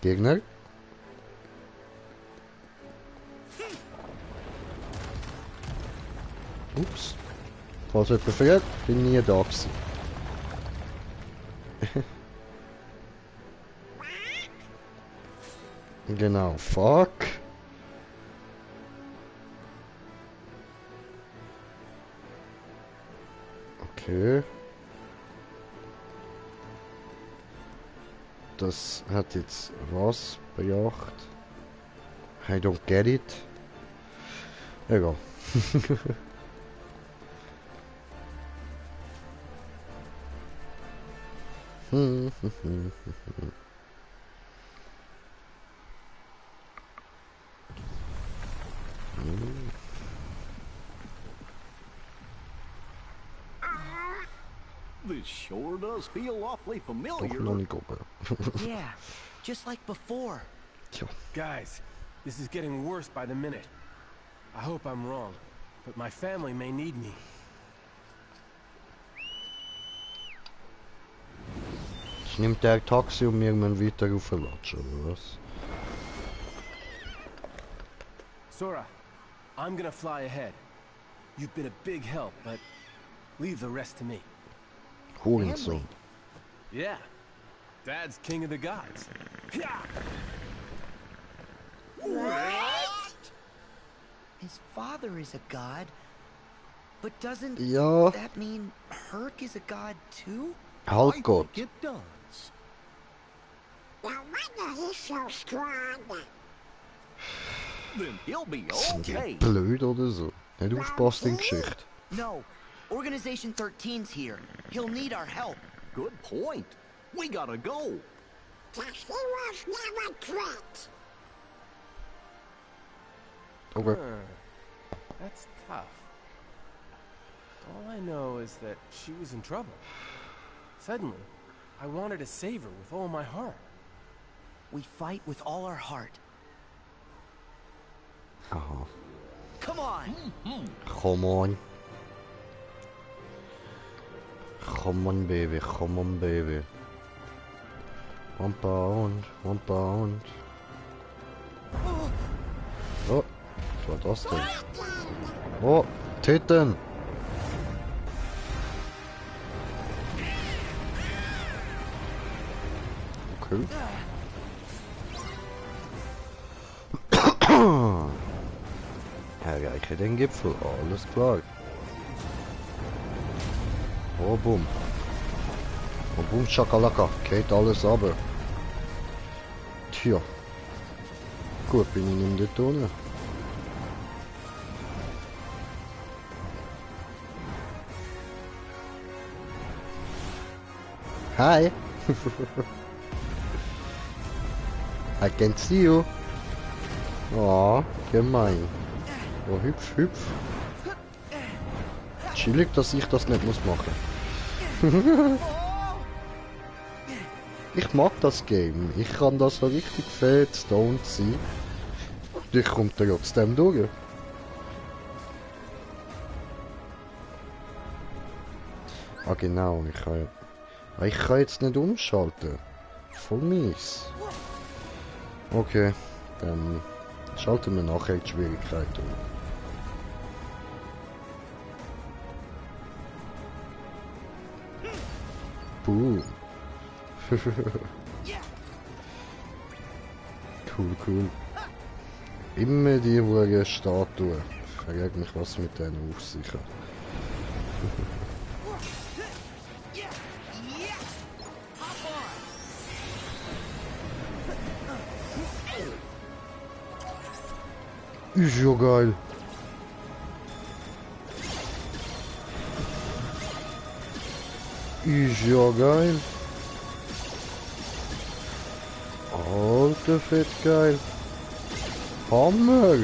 Gegner. Ups. Falls jemand fragt, bin nie da gewesen. Genau, fuck. Okay. Das hat jetzt was bejaht? I don't get it. Egal. This sure does feel awfully familiar. Doch noch nicht oben. Yeah, just like before. Guys, this is getting worse by the minute. I hope I'm wrong, but my family may need me. Ich nehme der Taxi und irgendwann weiter auf den Latsch, oder was? Sora, I'm gonna fly ahead. You've been a big help, but leave the rest to me. Hurensohn. Yeah, Dad's king of the gods. What? His father is a god, but doesn't Ja. that mean Herc is a god too? Halbgott. It does. No wonder he's so strong. Then he'll be Sind die okay. blöd oder so? Nicht aufpasst in die Geschichte. No, Organization 13's here. He'll need our help. Good point. We gotta go. Just he was never quit. Okay. That's tough. All I know is that she was in trouble. Suddenly, I wanted to save her with all my heart. We fight with all our heart. Aha. Come on! Come on. Come on, baby. Come on, baby. 1 Pound. 1 Pound. Oh, was war das denn? Oh, Titten. Okay. Erreiche den Gipfel, alles klar. Oh, boom. Oh, boom, Schakalaka. Geht alles runter. Tja. Gut, bin ich nicht dort unten. Hi. I can see you. Oh, gemein. Oh, hüpf, hüpf. Chillig, dass ich das nicht muss machen. Ich mag das Game. Ich kann das so richtig fett stoned sein. Ich komme da trotzdem durch. Ah genau, ich kann jetzt nicht umschalten. Voll mies. Okay, dann schalten wir nachher die Schwierigkeit um. Boom. Cool, cool. Immer die hohe Statue. Ich frage mich, was mit denen auf sich hat. Ist ja geil. Ist ja geil. Alter, fett geil. Hammer.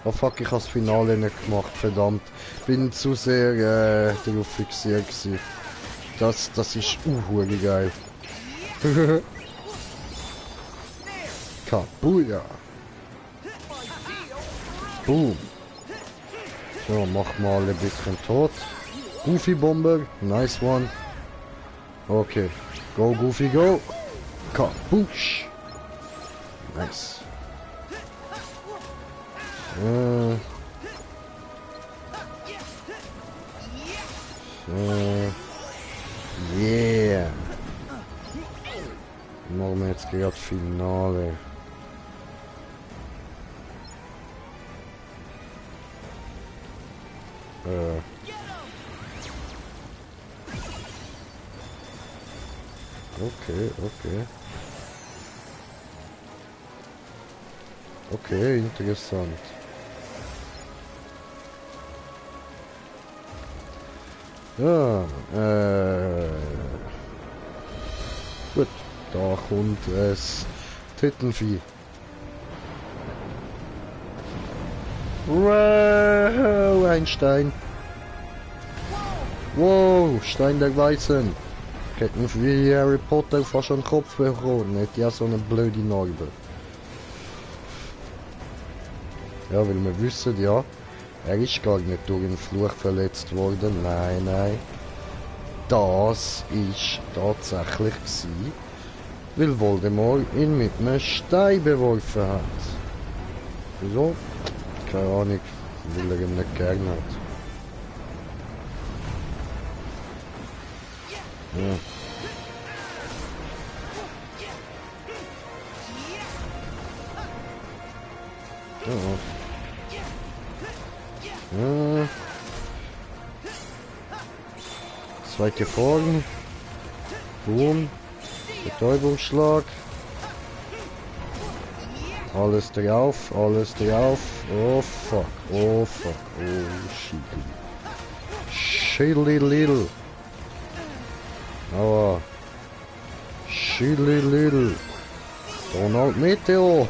Oh fuck, ich habe das Finale nicht gemacht, verdammt. Bin zu sehr darauf fixiert gewesen. Das ist geil. Kabuya. Boom. So, mach mal ein bisschen tot. Goofy Bomber, nice one. Okay, go Goofy, go. Kabush. Nice. Yeah. Machen wir jetzt gerade Finale. Okay. Okay, interessant. Ja, gut, da kommt es Tittenvieh. Wow, ein Stein. Wow, Stein der Weißen. Hätten wie Harry Potter fast schon den Kopf bekommen, nicht ja so eine blöde Narbe. Ja, weil wir wissen ja, er ist gar nicht durch einen Fluch verletzt worden. Nein. Das ist tatsächlich gewesen, weil Voldemort ihn mit einem Stein beworfen hat. Wieso? Keine Ahnung, weil er ihn nicht gern hat. Ja. Ja. Zweite Folgen. Boom. Betäubungsschlag. Alles drauf. Oh fuck. Oh shit. Shitty little. Aua. Shitty little. Donald Meteor.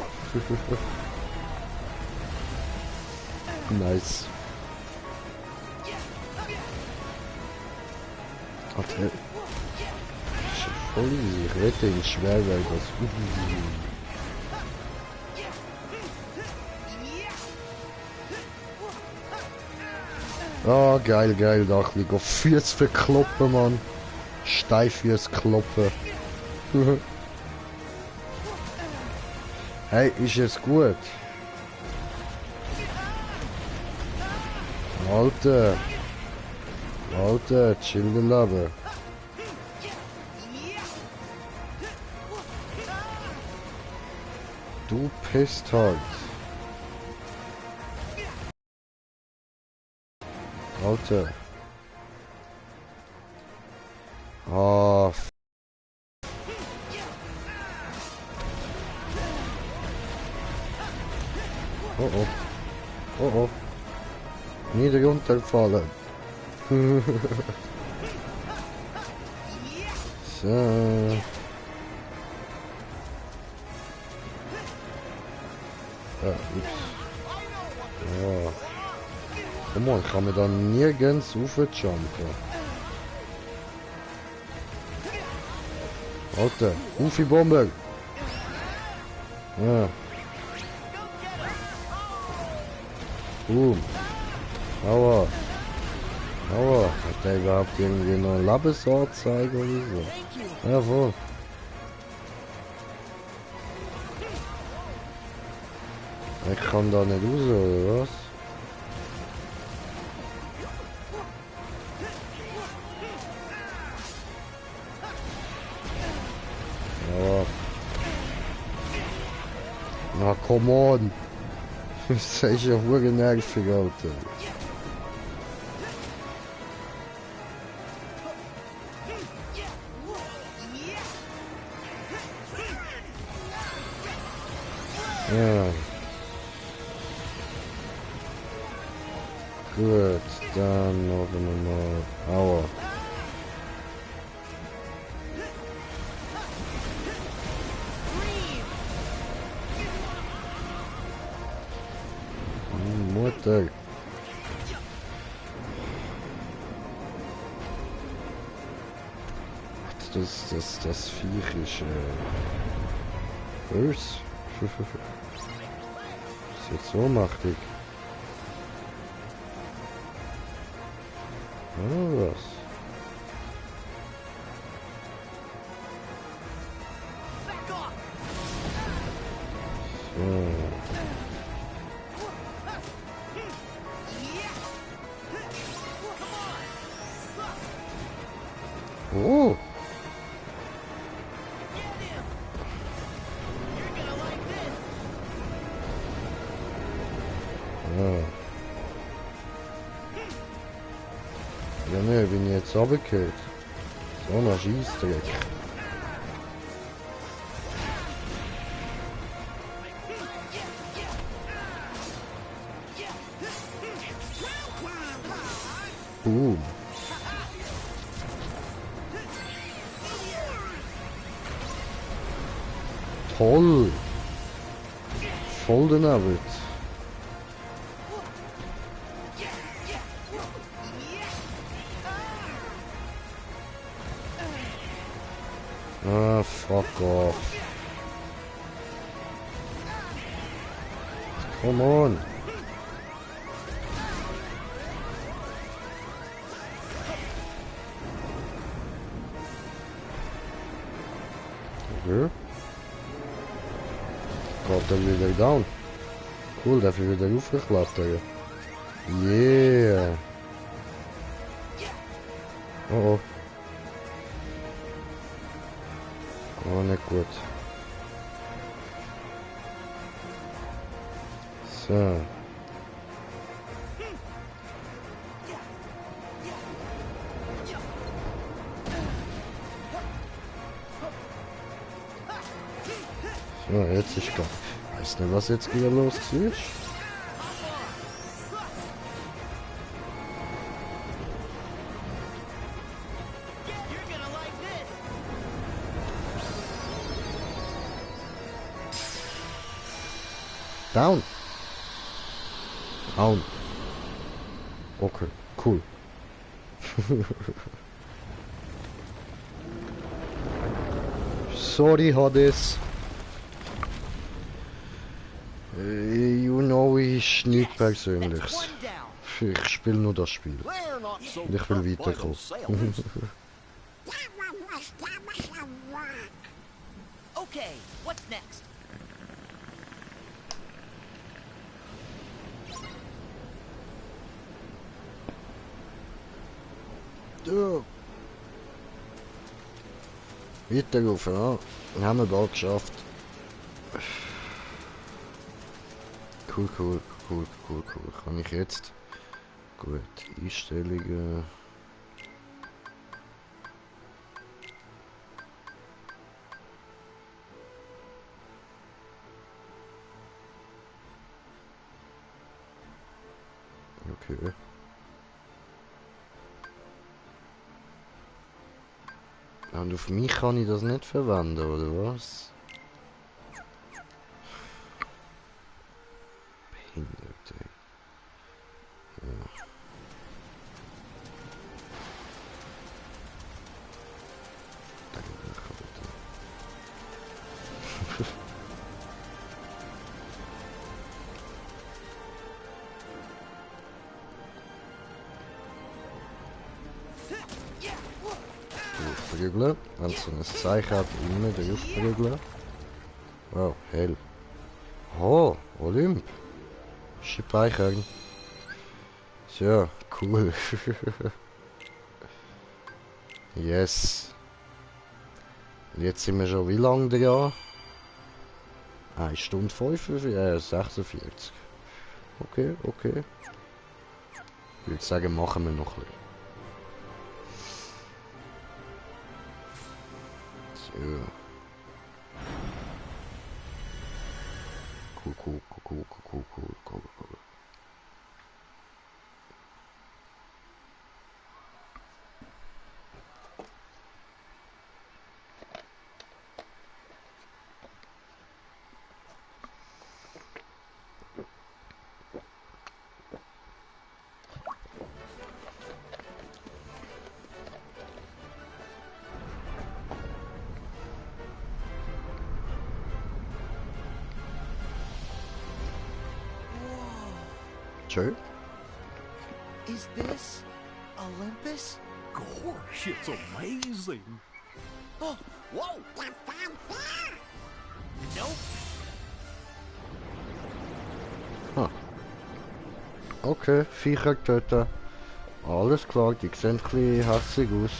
Nice. Okay. Voll easy. Ich wette in Schwerwelt das. Ah, geil, Dachli. Go fürs verkloppen, Mann. Steif fürs Kloppen. Hey, ist es gut? Alter, chill den Leben. Du pisst halt. Alter. Ah. Oh. Nicht runterfallen. So. Ups. Ja. Guck mal, ich kann mir da nirgends raufjumpen. Alter, Goofy Bomber. Ja. Boom. Aua. Hat der überhaupt irgendwie noch eine Labbesanzeige oder so? Jawohl. Ich kann da nicht raus, oder was? Ja. Na, come on. Das ist ja wohl nervig, Alter. Ja. Gut, dann noch mal. Aua. Alter. Das Viech ist böse. Ist jetzt so machtig. Ah, was? So. Oh! Ja, ne, bin ich jetzt runtergehört. So ein Scheissdreck. Boom. Toll. Voll daneben. Ah, fuck off. Come on. Okay. Geht er wieder down. Cool, darf ich wieder aufgeklettert. Yeah. Oh oh. Oh, nicht gut. So. So, jetzt ist klar. Weiß nicht, was jetzt wieder los ist. Down. Down. Okay, cool. Sorry, Hades. You know, ist nichts Persönliches. Ich spiele nur das Spiel. Und ich will weiterkommen. Okay, what's next? Ja. Weiterrufen, ja. Dann haben wir bald geschafft. Cool. Kann ich jetzt? Gut, Einstellungen. Okay. Und auf mich kann ich das nicht verwenden, oder was? Behindert, ey. Ja. Aufprügeln. Wenn es so ein Zeichen hat, immer aufprügeln. Wow, hell. Oh, Olymp. Speichern. So, cool. Yes. Jetzt sind wir schon wie lange dran? 1 Stunde 46. Okay. Ich würde sagen, machen wir noch ein bisschen. So. Cool. schön. Is this Olympus? Gosh, it's amazing. Oh, whoa! Nope. Ah. Okay, Viecher töten. Alles klar, die sehen ein bisschen hässlich aus.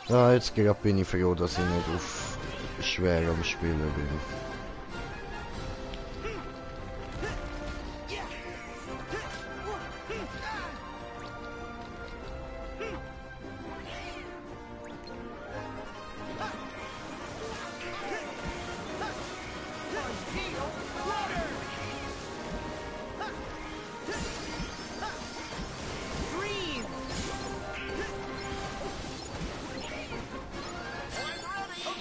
Ja, jetzt gerade bin ich froh, dass ich nicht auf schwer am Spielen bin.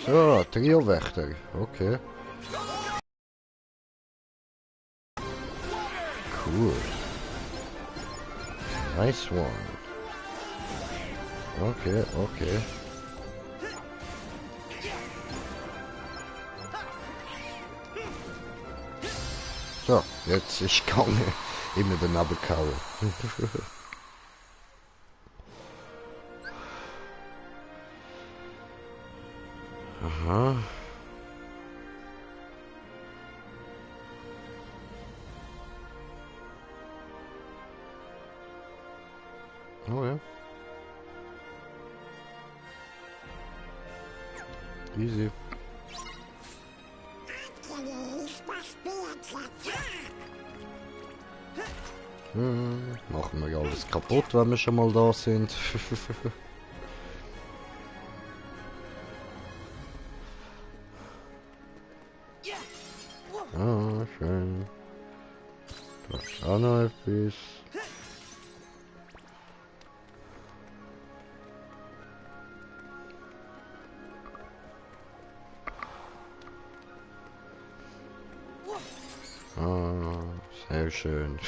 So, Trio-Wächter, okay. Cool. Nice one. Okay, okay. So, jetzt ist gegangen. Immer daneben gehauen. Aha. Oh ja. Easy. Machen wir alles kaputt, wenn wir schon mal da sind. Ah, schön. Da ist auch noch etwas. Ah, sehr schön.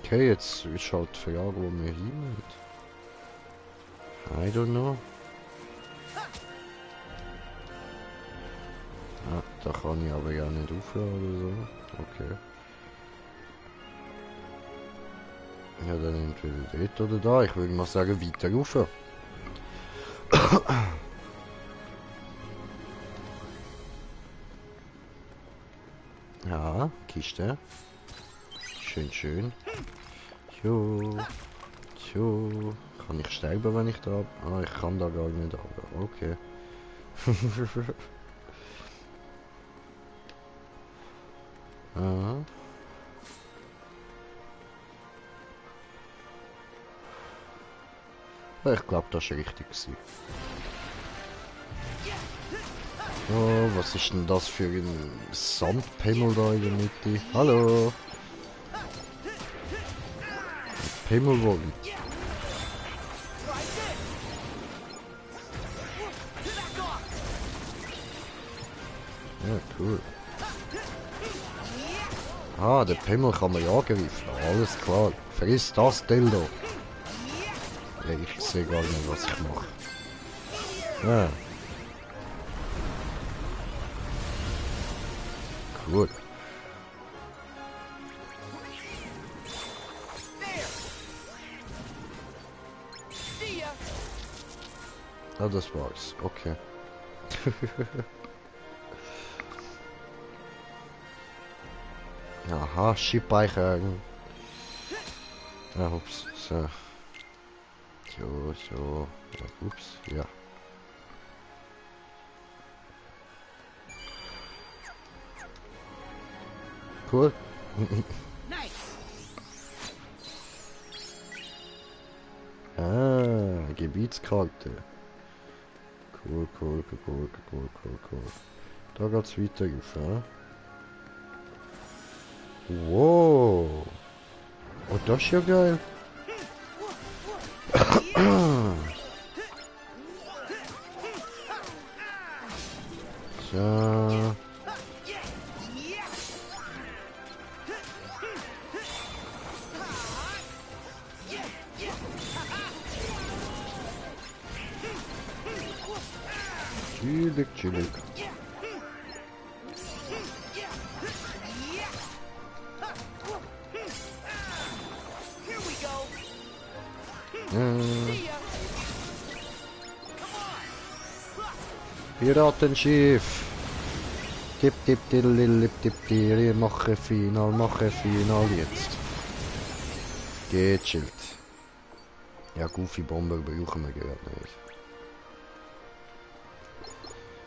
Okay, jetzt ist halt die Frage, wo wir hin sind. I don't know. Ah, da kann ich aber ja nicht aufhören oder so. Okay. Ja, dann entweder dort oder da. Ich würde mal sagen, weiter rauf. Ja, Kiste. Schön, schön. Jo. Jo. Kann ich sterben, wenn ich da... Ah, ich kann da gar nicht runter. Okay. Ah. Ich glaube, das war richtig. Oh, was ist denn das für ein Sandpimmel da in der Mitte? Hallo! Pimmelwollen. Ja, cool. Ah, der Pimmel kann man ja angreifen. Alles klar. Friss das Dildo. Ja, ich sehe gar nicht, was ich mache. Ja. Cool. Ah, das war's. Okay. Aha, speichern. Ja, ups. So. So. Ja, ups, ja. Cool. Ah, Gebietskarte. Cool. Da geht's weiter rauf, ja? Wow. Oh, das ist ja geil. So. Chillig, chillig. Piratenschiff. Tipp, tipp, tipp, tipp, tipp, mache Final jetzt. Geht, Schild. Ja, Goofy Bomber brauchen wir gerade nicht.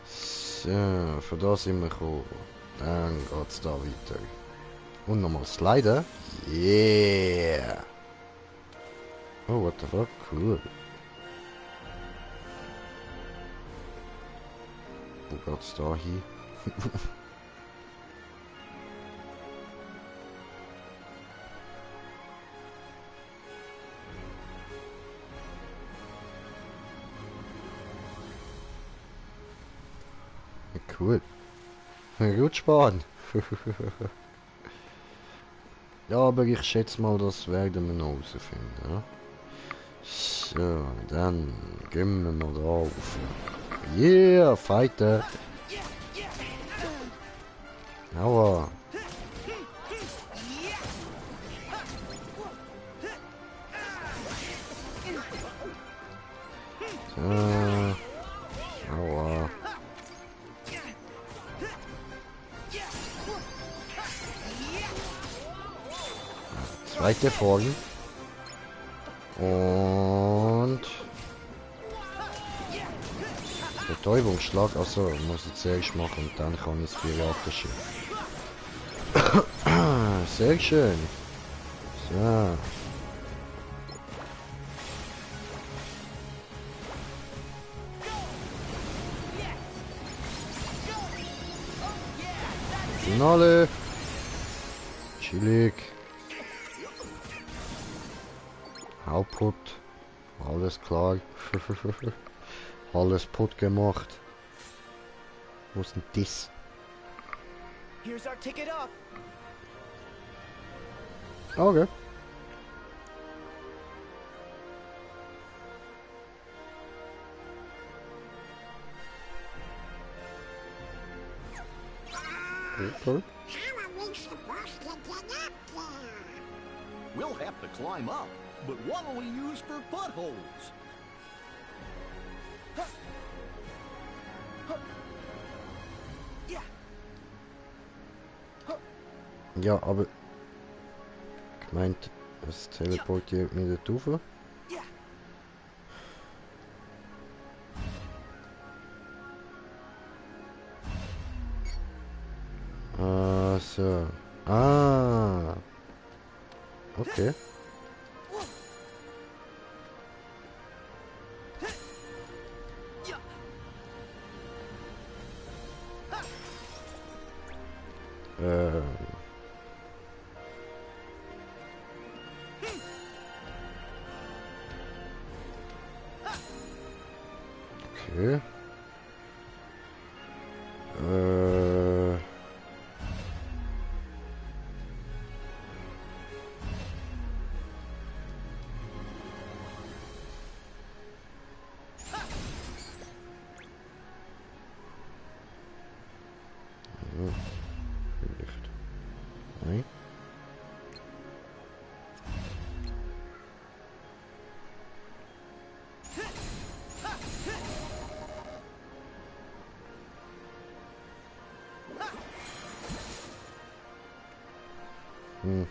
So, für das sind wir gekommen. Dann geht's da weiter. Und nochmal sliden. Yeah! Oh, what the fuck? Cool. Wo geht's da hin? Cool. Rutschbahn. Ja, aber ich schätze mal, das werden wir noch herausfinden. Ja? So, dann gehen wir mal da auf. Yeah, fighter. Aua. So. Aua. Zweite Folge. Und Betäubungsschlag, also muss ich zuerst machen und dann kann ich das Piratenschiff. Sehr schön. So. Finale. Chillig. Output. Alles klar. Alles putt gemacht. Wo ist denn das? Here's our ticket up. Okay. Okay. How are we supposed to get up there? We'll have to climb up, but what'll we use for footholds? Ja, aber ich meinte, es teleportiert mich dort rauf. Ah, so. Ah. Okay. Okay. Vielleicht. Nein. Hm.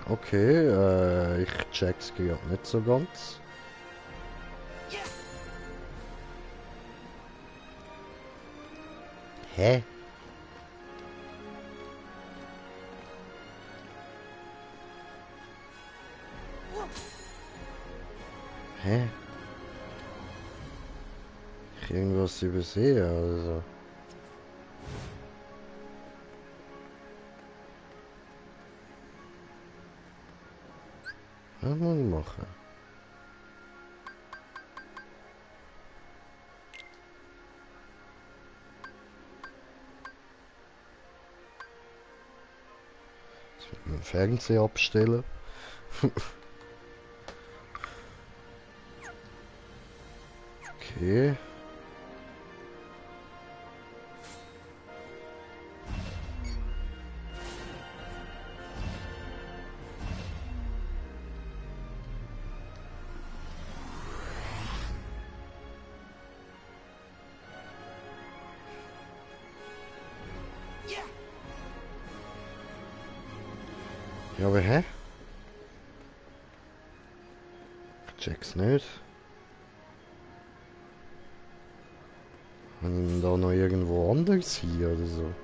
Okay, ich check's gerade nicht so ganz. Hä? Hä? Ich irgendwas übersehe, also. Was muss ich machen? Jetzt wird mein Fernseher abstellen. Okay. Ja, aber hä? Ich check's nicht. Kann ich da noch irgendwo anders hier oder so?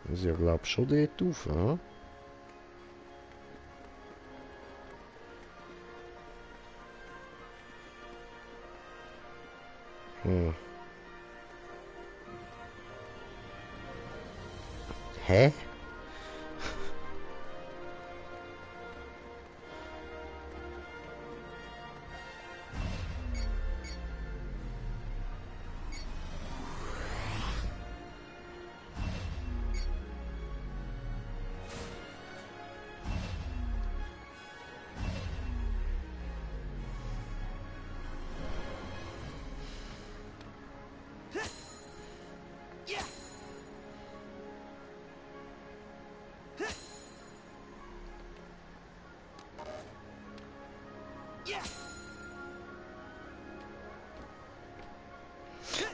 Das ist ja glaub schon dort rauf, ja? Hm. Hä?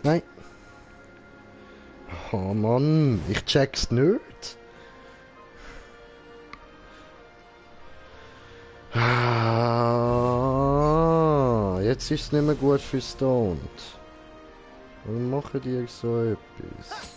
Nein. Oh Mann, ich check's nicht. Ah, jetzt ist es nicht mehr gut für Stoned. Warum machen die so etwas?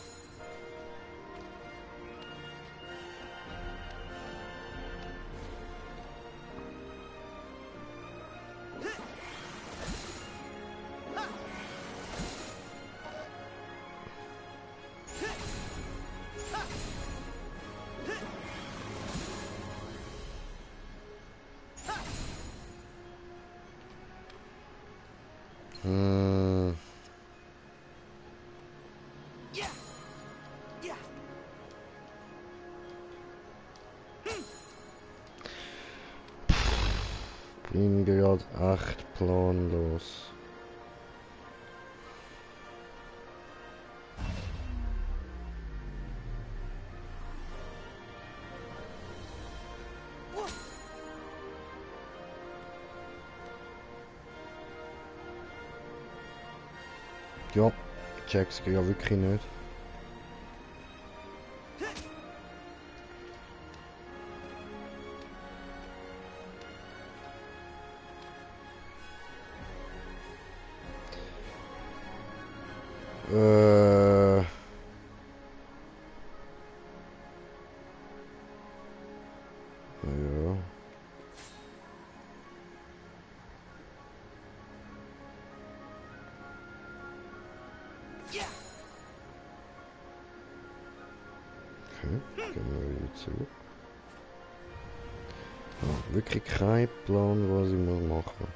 Bin gerade echt planlos. Ja, check's ja wirklich nicht. Ja. Okay, gehen wir wieder zurück. Ah, wirklich kein Plan, was ich muss machen.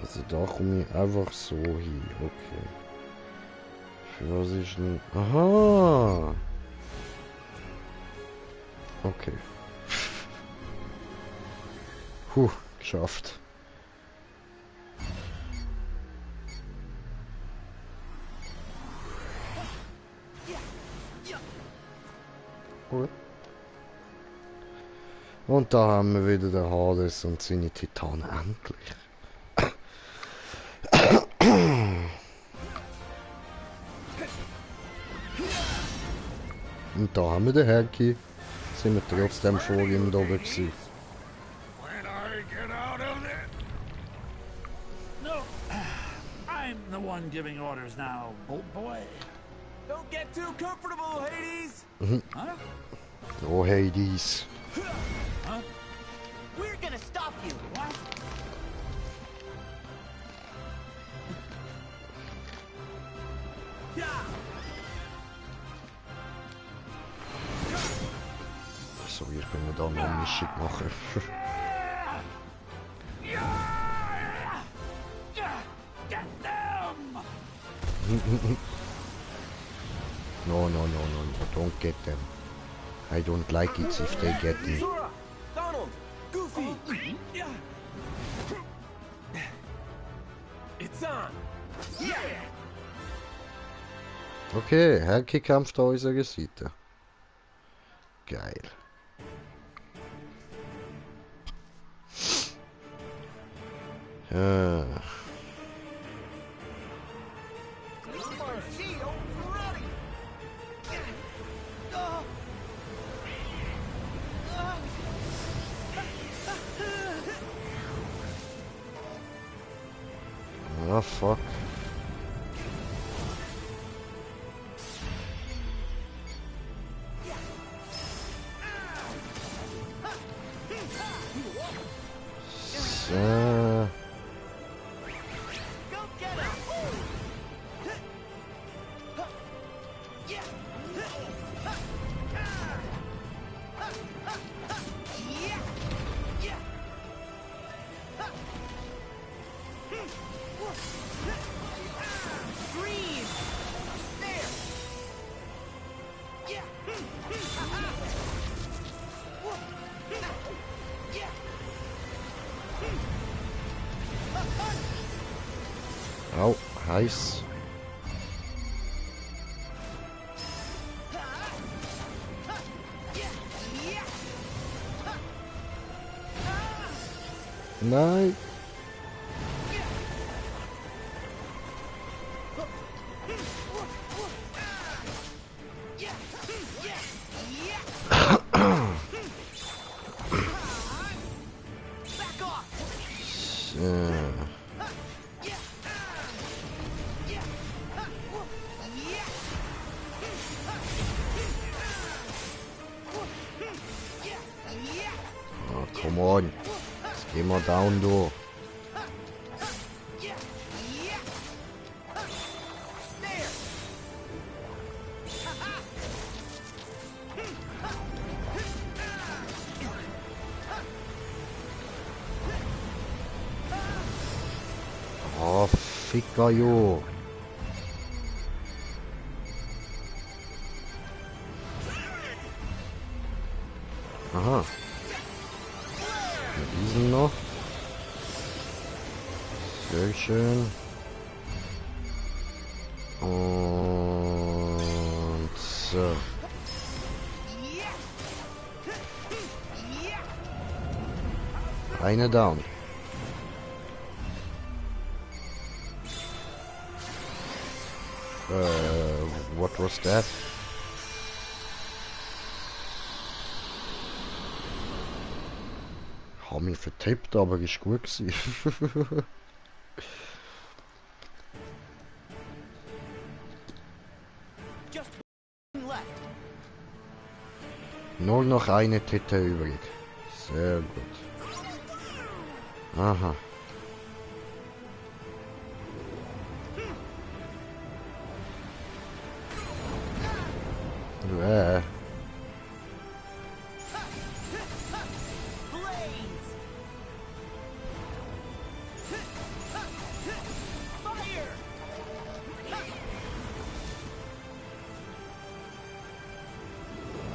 Also da komme ich einfach so hin, okay. Für was ist denn... Aha! Okay. Geschafft. Gut. Und da haben wir wieder den Hades und seine Titanen endlich. Und da haben wir den Herki. Sind wir trotzdem vor ihm da oben gewesen. No, I'm the one giving orders now, old boy. Don't get too comfortable, Hades! Huh? Oh, Hades. Huh? We're gonna stop you! What? Yeah! Können wir da noch eine Mischung machen? No, don't get them. I don't like it if they get me. Sora! Donald! Goofy! It's on! Yeah! Okay, Herki kämpft an unserer Seite. Geil. Ja. Ah, fuck. So. Au, heiß. Nein. Come on. Jetzt gehen wir down, du. Oh, Ficker, jo. Aha. Diesen noch. Sehr schön. Und so. Eine down. What was that? Hab mich vertippt, aber ist gut gewesen. Nur noch eine Titte übrig. Sehr gut. Aha.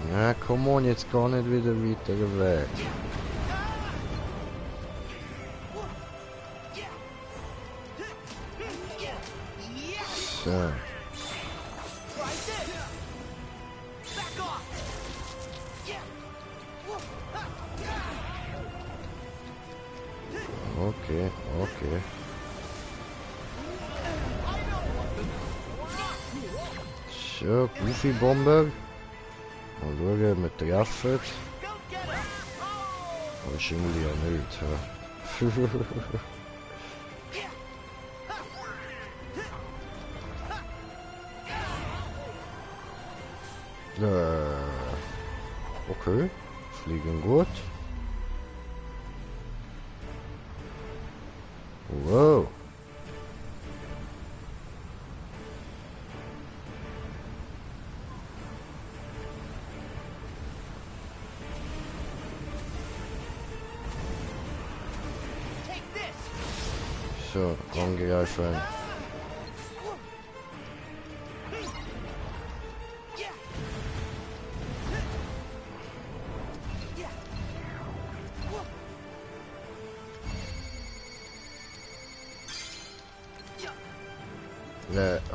Ja, come on, jetzt gar nicht wieder weiter weg. So. Okay, okay. So, Goofy-Bombe. Mal schauen, ob wir treffen. Wahrscheinlich ja nicht. Okay, fliegen gut. Wow. So, angreifen.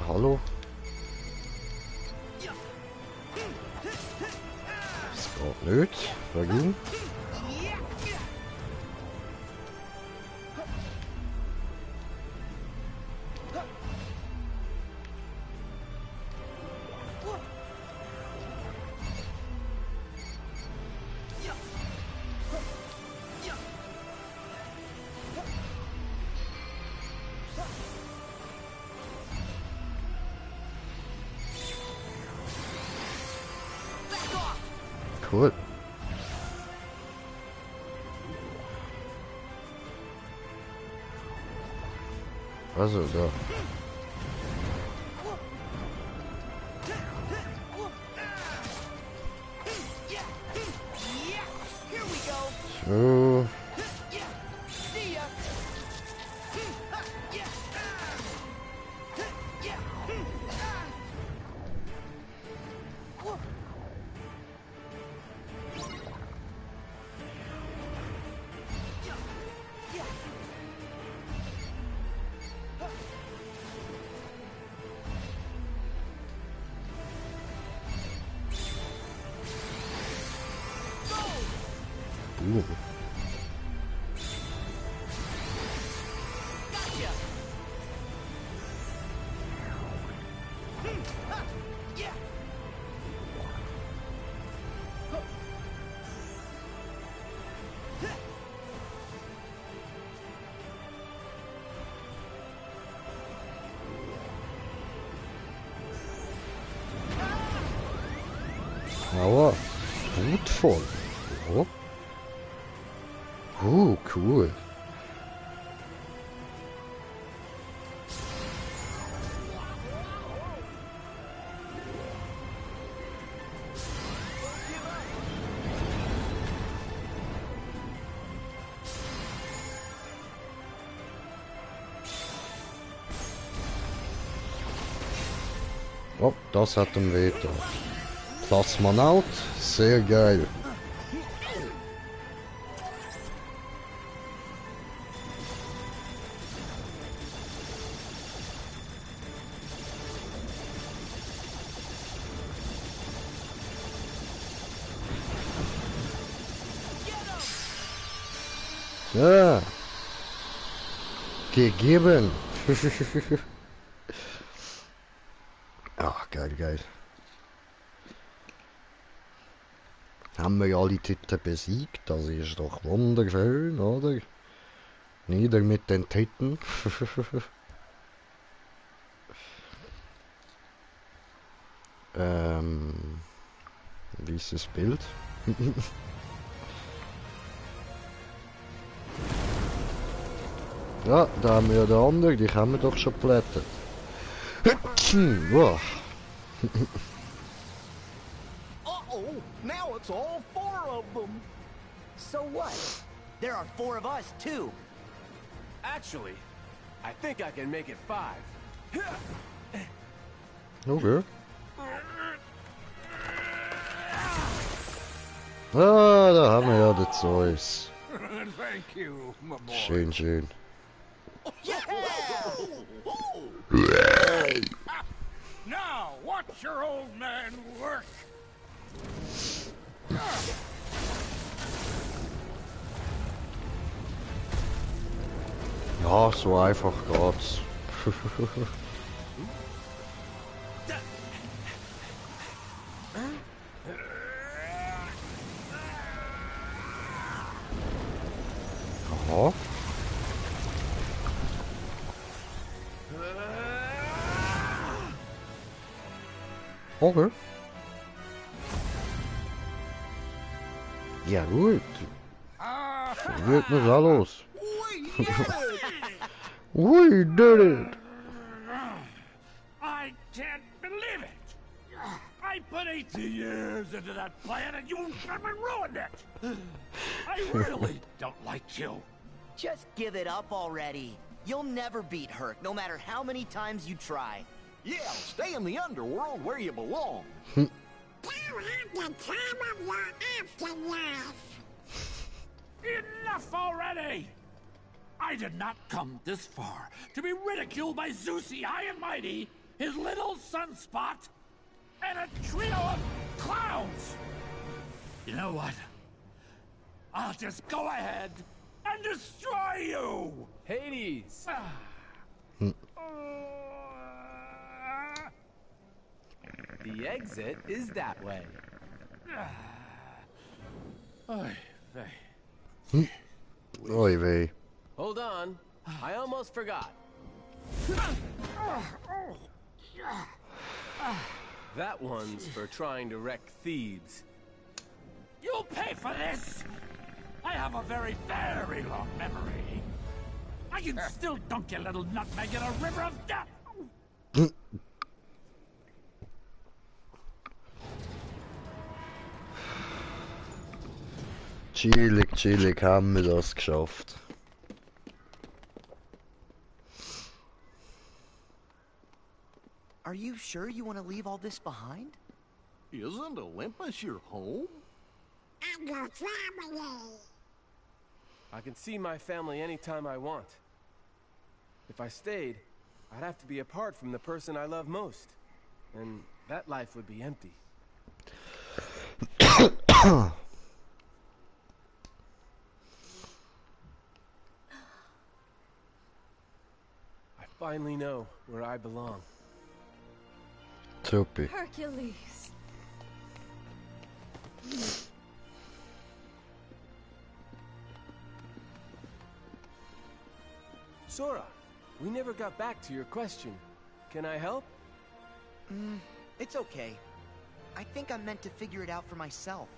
Hallo? Das geht nicht. Warum? Cool. Also da. So. Aua, wutvoll. Oh. Cool. Oh, das hat ihm weh getan. Plasmanaut, sehr geil. Ja. Gegeben. Ach, geil. Haben wir alle Titten besiegt, das ist doch wunderschön, oder? Nieder mit den Titten. Dieses Bild. Ja, da haben wir den anderen, die haben wir doch schon geplättet. Wow. Uh-oh, now it's all 4 of them. So what? There are 4 of us, too. Actually, I think I can make it 5. Okay. Ah, da haben wir ja den Zeus. Thank you, my boy. Schön. Now, watch your old man work. Ja, so einfach geht's. Aha. Okay. Ja gut. Dann wird mir's auch los. We did it! I can't believe it! I put 18 years into that plan and you ruined it! I really don't like you. Just give it up already. You'll never beat Herc, no matter how many times you try. Yeah, stay in the underworld where you belong. You have the time of your afterlife. Enough already! I did not come this far to be ridiculed by Zeusy High and Mighty, his little sunspot, and a trio of clowns! You know what? I'll just go ahead and destroy you! Hades! The exit is that way. Oy vey. Oy vey. Hold on. I almost forgot. That one's for trying to wreck Thebes. You'll pay for this! I have a very, very long memory. I can still dunk your little nutmeg in a river of death! Chillig, chillig, haben wir das geschafft. Are you sure you want to leave all this behind? Isn't Olympus your home? And your family. I can see my family anytime I want. If I stayed, I'd have to be apart from the person I love most. And that life would be empty. I finally know where I belong. Tuppy. Hercules. Sora, we never got back to your question. Can I help? It's okay. I think I'm meant to figure it out for myself.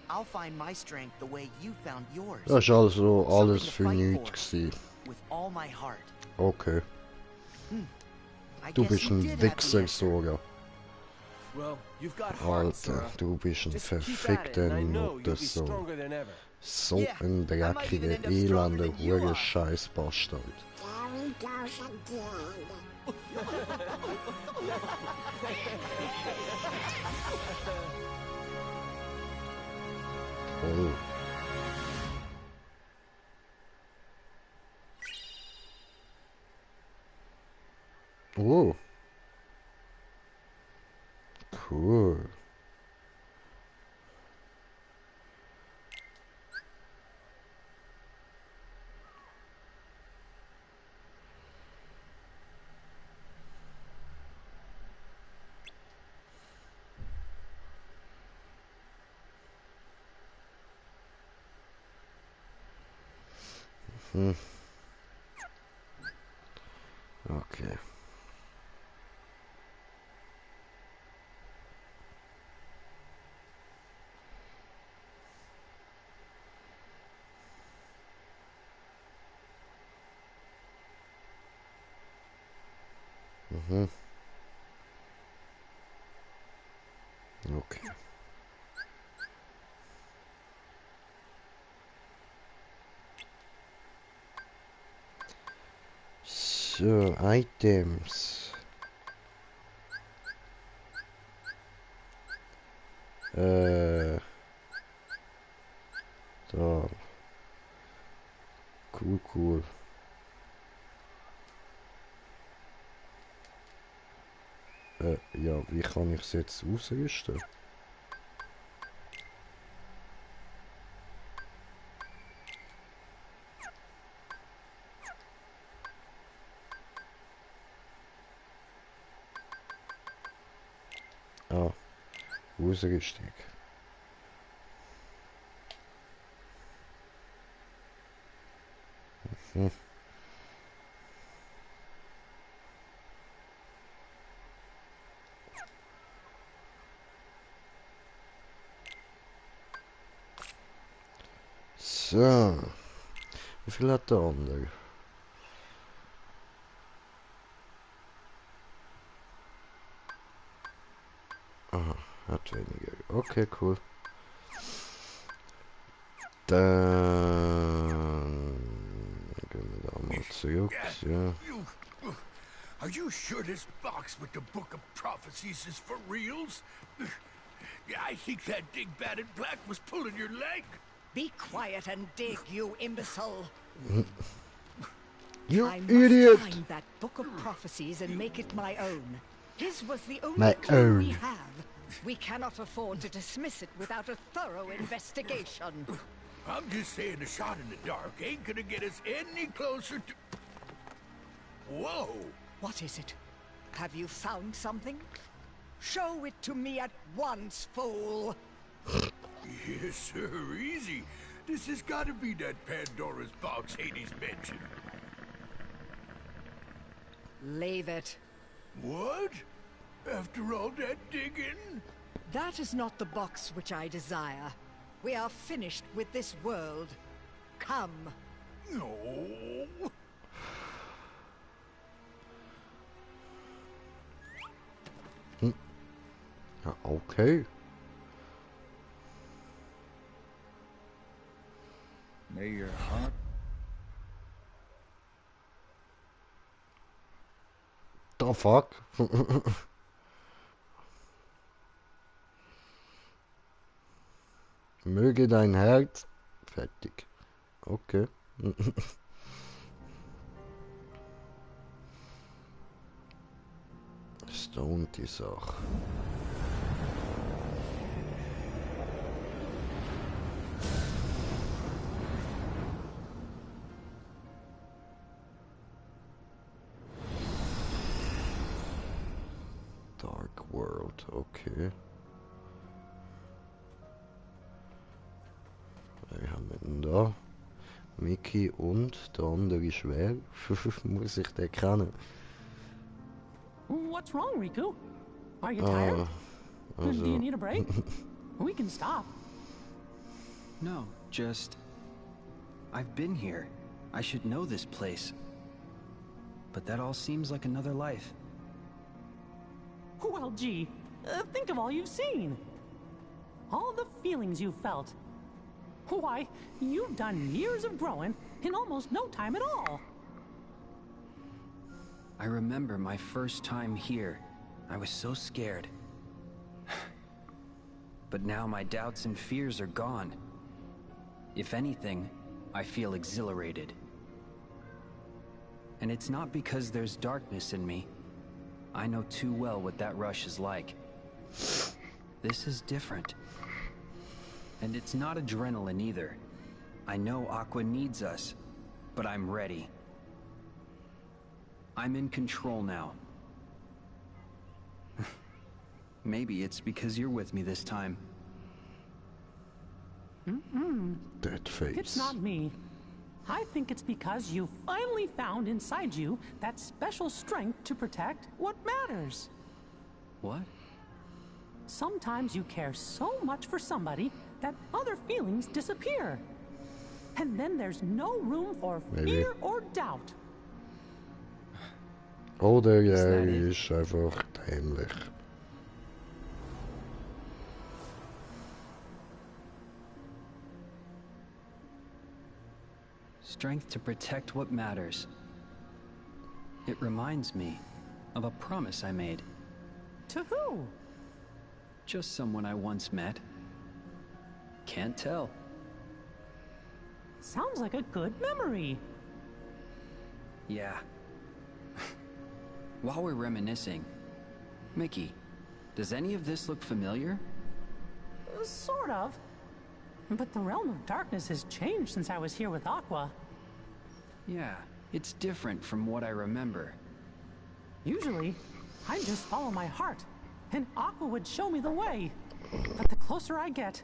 I'll find my strength the way you found yours. Das ist also alles Something to für fight nichts for, gewesen. with all my heart. Okay. I Du guess bist you ein did have the Wichser, answer. Sora. Well, you've got heart, Alter, Sora. du bist ein Just keep at it, verfickter and I know you'll be Nuttersohn. stronger than ever. So Yeah, ein I might even dreckiger, end up stronger elender, than you hure are. Scheißbastard. There he goes again. Toll. Oh. Cool. Okay. Okay. So, items. Da. Cool, cool. Ja, wie kann ich es jetzt ausrüsten? Ah, Ausrüstung. So. Wie viel hat der andere? Aha, hat weniger. Okay, cool. Dann gehen wir da mal Zurück, ja. Are you sure this box with the Book of Prophecies is for reals? I think that Dingbat in black was pulling your leg. Be quiet and dig, you imbecile. You I idiot! must find that Book of Prophecies and make it my own. His was the only My clue we own. have. We cannot afford to dismiss it without a thorough investigation. I'm just saying a shot in the dark ain't gonna get us any closer to... Whoa! What is it? Have you found something? Show it to me at once, fool! Yes, sir, easy. This has gotta be that Pandora's box Hades mentioned. Leave it. What? After all that digging? That is not the box which I desire. We are finished with this world. Come. No. Ja, okay. May your heart... The fuck? Möge dein Herz... Fertig. Okay. Stone die Sache. Dark World, okay. Wer haben wir denn da? Mickey und der andere schwer. Muss ich den kennen? What's wrong, Riku? Are you tired? Do you Also. need a break? We can stop. No, just... I've been here. I should know this place. But that all seems like another life. Well, gee, think of all you've seen. All the feelings you've felt. Why, you've done years of growing in almost no time at all. I remember my first time here. I was so scared. But now my doubts and fears are gone. If anything, I feel exhilarated. And it's not because there's darkness in me. I know too well what that rush is like. This is different. And it's not adrenaline either. I know Aqua needs us, but I'm ready. I'm in control now. Maybe it's because you're with me this time. Dead face. It's not me. I think it's because you finally found inside you that special strength to protect what matters. What? Sometimes you care so much for somebody that other feelings disappear. And then there's no room for fear or doubt. Oder er ist einfach dämlich. Strength to protect what matters. It reminds me of a promise I made. To who? Just someone I once met. Can't tell. Sounds like a good memory. Yeah. While we're reminiscing, Mickey, does any of this look familiar? Sort of. But the realm of darkness has changed since I was here with Aqua. Yeah, it's different from what I remember. Usually, I'd just follow my heart, and Aqua would show me the way. But the closer I get,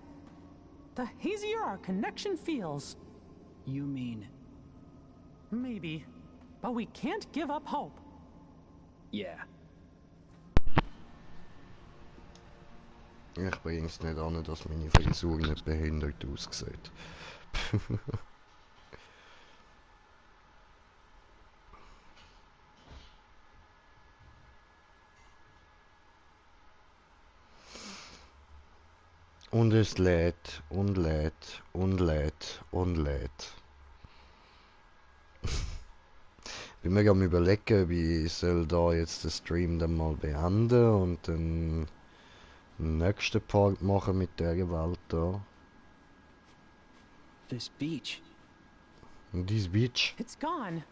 the hazier our connection feels. You mean? Maybe, but we can't give up hope. Yeah. Ich bring's nicht an, dass meine Frisur nicht behindert aussieht. Und es lädt und lädt und lädt und lädt. Bin mir am überlegen, wie ich soll da jetzt den Stream dann mal beenden und dann den nächsten Part machen mit der Welt da. This beach. This beach? It's gone.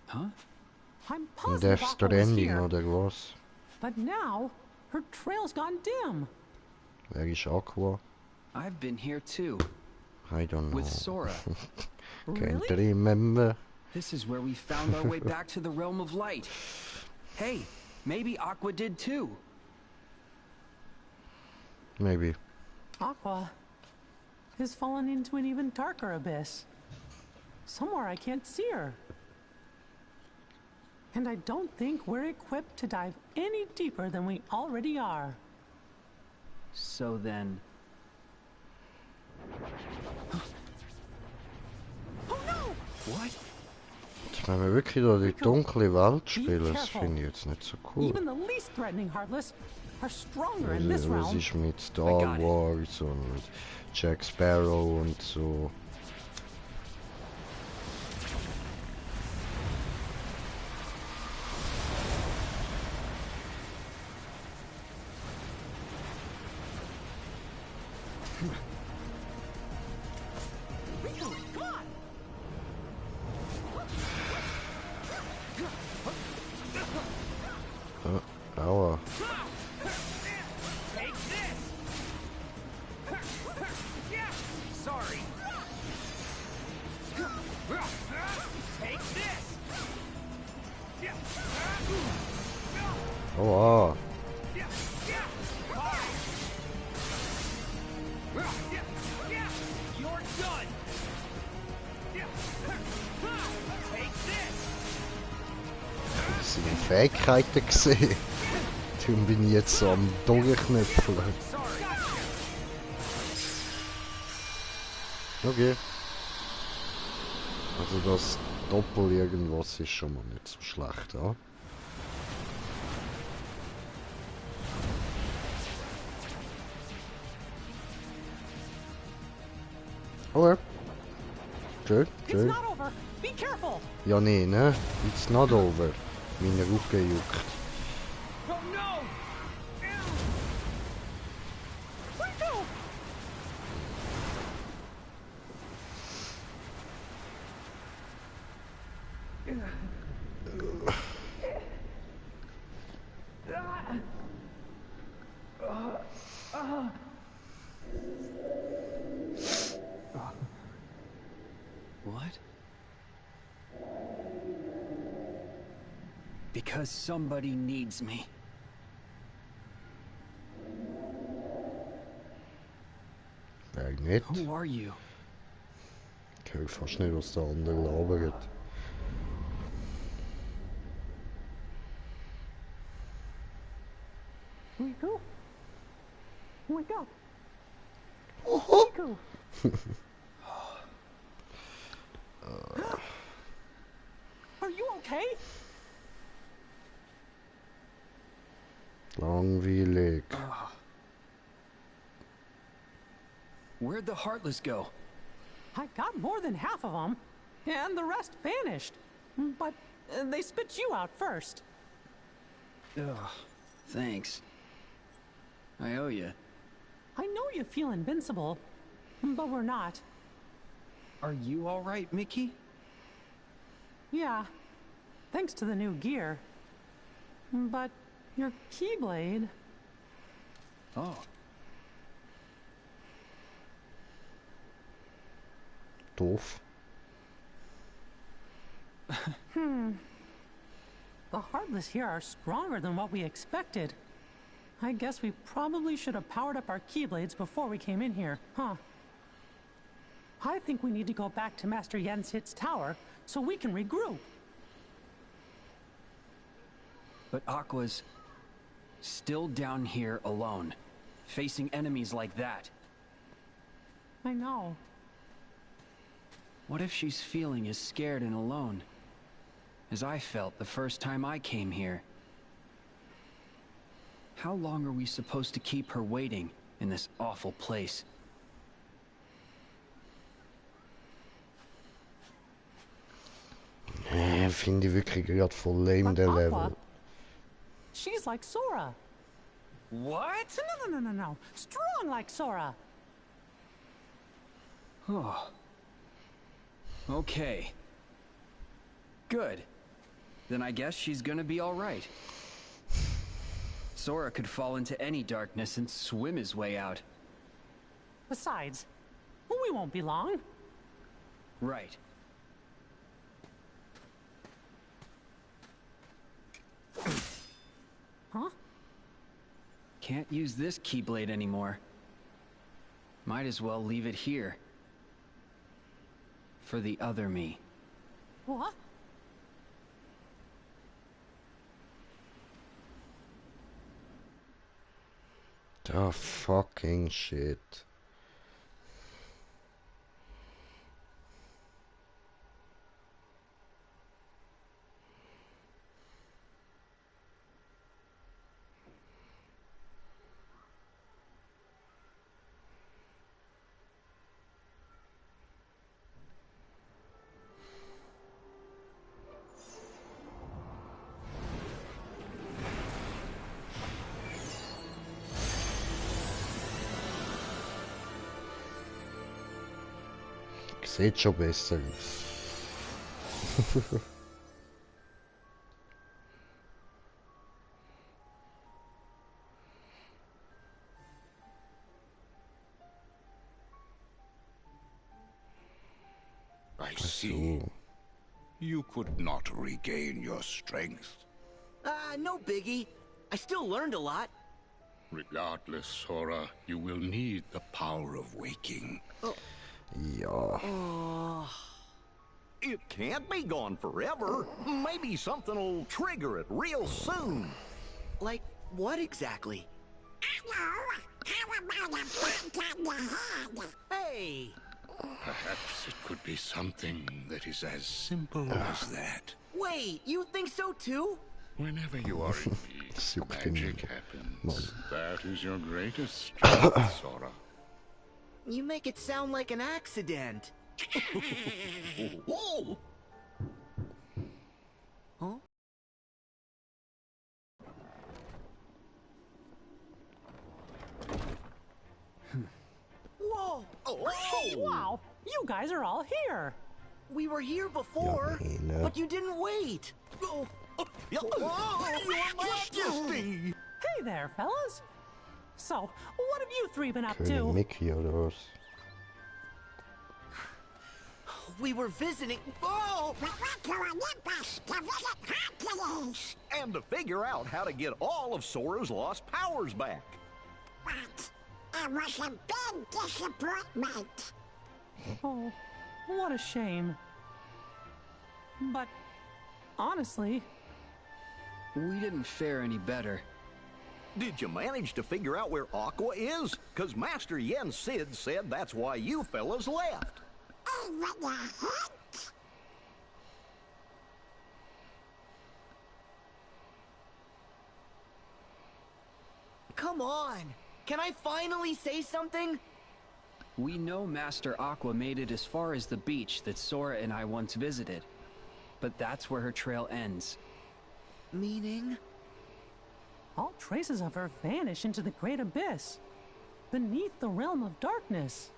Huh? I'm Und positive Death Aqua was Stranding here. oder was? But now, her trail's gone dim. Wer ist Aqua? I've been here too. I don't know. With Sora. Can't remember. This is where we found our way back to the realm of light. Hey, maybe Aqua did too. Maybe. Aqua has fallen into an even darker abyss. Somewhere I can't see her. And I don't think we're equipped to dive any deeper than we already are. So then... Oh no! What? Jetzt wenn wir wirklich da die dunkle Welt spielen, das finde ich jetzt nicht so cool. Even the least threatening Heartless are stronger in Was this realm. ist mit Star Wars und Jack Sparrow und so. Rico, come on! Aua. Take this! Sorry. Take this! Aua. You're done! Take this! Das sind Fähigkeiten gesehen. Darum bin ich jetzt so am Durchknüpfeln. Okay. Also das Doppel irgendwas ist schon mal nicht so schlecht, ja? Okay. Schön, It's schön. not over. Be careful. Ja, nee, ne? It's not over. Meine Rücken juckt. Oh no! Rico! What? Because somebody needs me. Eigentlich nicht. Who are you? Ich höre fast nicht, was der andere labert. Rico? Wake up. Rico. Are you okay? Langweilig. Where'd the Heartless go? I got more than half of them, and the rest vanished. But they spit you out first. Ugh, thanks. I owe you. I know you feel invincible, but we're not. Are you all right, Mickey? Yeah, thanks to the new gear. But your Keyblade... Oh. Doof. The Heartless here are stronger than what we expected. I guess we probably should have powered up our Keyblades before we came in here, huh? I think we need to go back to Master Yansit's tower so we can regroup. But Aqua's still down here alone, facing enemies like that. I know. What if she's feeling as scared and alone as I felt the first time I came here? How long are we supposed to keep her waiting in this awful place? finde ich wirklich gerade voll lame, But der Aqua, Level. she's like Sora. What? No. Strong like Sora. Oh. Okay. Good. Then I guess she's gonna be all right. Sora could fall into any darkness and swim his way out. Besides, we won't be long. Right. Huh? Can't use this Keyblade anymore. Might as well leave it here. For the other me. What? The fucking shit. Sieht schon besser aus. I see. You could not regain your strength. No biggie. I still learned a lot. Regardless, Sora, you will need the power of waking. Ja. It can't be gone forever. Maybe something will trigger it real soon. Like what exactly? How about a bump on the head? Hey! Perhaps it could be something that is as simple as that. Wait, you think so too? Whenever you are in need, Super magic King. happens. That is your greatest strength, Sora. You make it sound like an accident. Whoa! Huh? Whoa! Oh! Wow, you guys are all here. We were here before, Jamila. but you didn't wait. Oh, Your Majesty! Hey there, fellas. So, what have you three been up König to? Mickey oder was? we were visiting. Oh! We went to Olympus to visit Hercules. And to figure out how to get all of Sora's lost powers back. But it was a big disappointment. Oh, what a shame. But, honestly, We didn't fare any better. Did you manage to figure out where Aqua is? Because Master Yen Sid said that's why you fellas left. Even a hint? Come on! Can I finally say something? We know Master Aqua made it as far as the beach that Sora and I once visited. But that's where her trail ends. Meaning? all traces of her vanish into the great abyss, beneath the realm of darkness.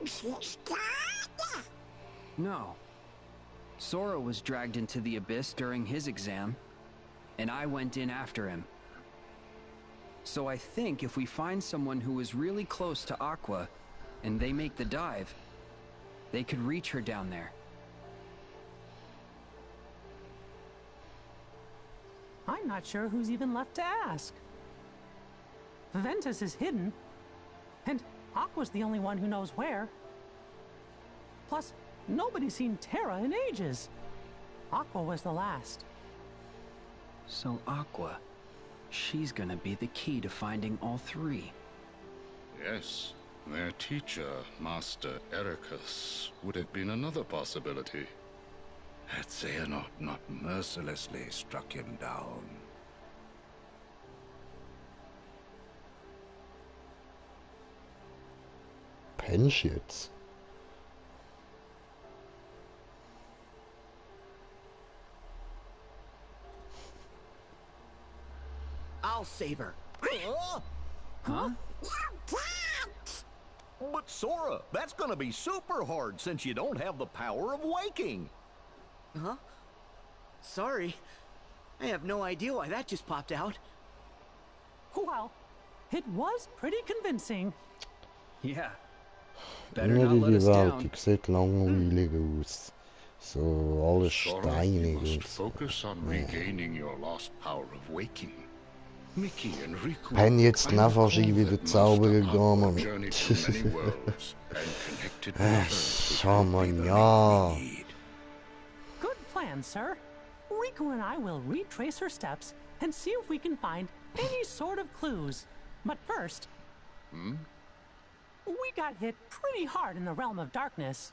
She's gone? No. Sora was dragged into the abyss during his exam, and I went in after him. So I think if we find someone who is really close to Aqua, and they make the dive, they could reach her down there. I'm not sure who's even left to ask. Ventus is hidden, and Aqua's the only one who knows where. Plus, nobody's seen Terra in ages. Aqua was the last. So Aqua, she's gonna be the key to finding all three. Yes, their teacher, Master Ericus, would have been another possibility. Had Xehanort not mercilessly struck him down. Pennst jetzt? I'll save her. Huh? But Sora, that's gonna be super hard since you don't have the power of waking. Huh? Sorry. I have no idea why that just popped out. Well, it was pretty convincing. Yeah. Better Immer not die let us Welt, down. die sieht langweilig aus. So alles Sora, steinig you must und... focus on regaining your lost power of waking. Mickey and Riku Wenn jetzt die Neverski wieder zaubern gehen, Mann. journeyed to many worlds and connected with Ach, others schau mal, ja. Good plan, sir. Riku and I will retrace her steps and see if we can find any sort of clues. But first, we got hit pretty hard in the Realm of Darkness.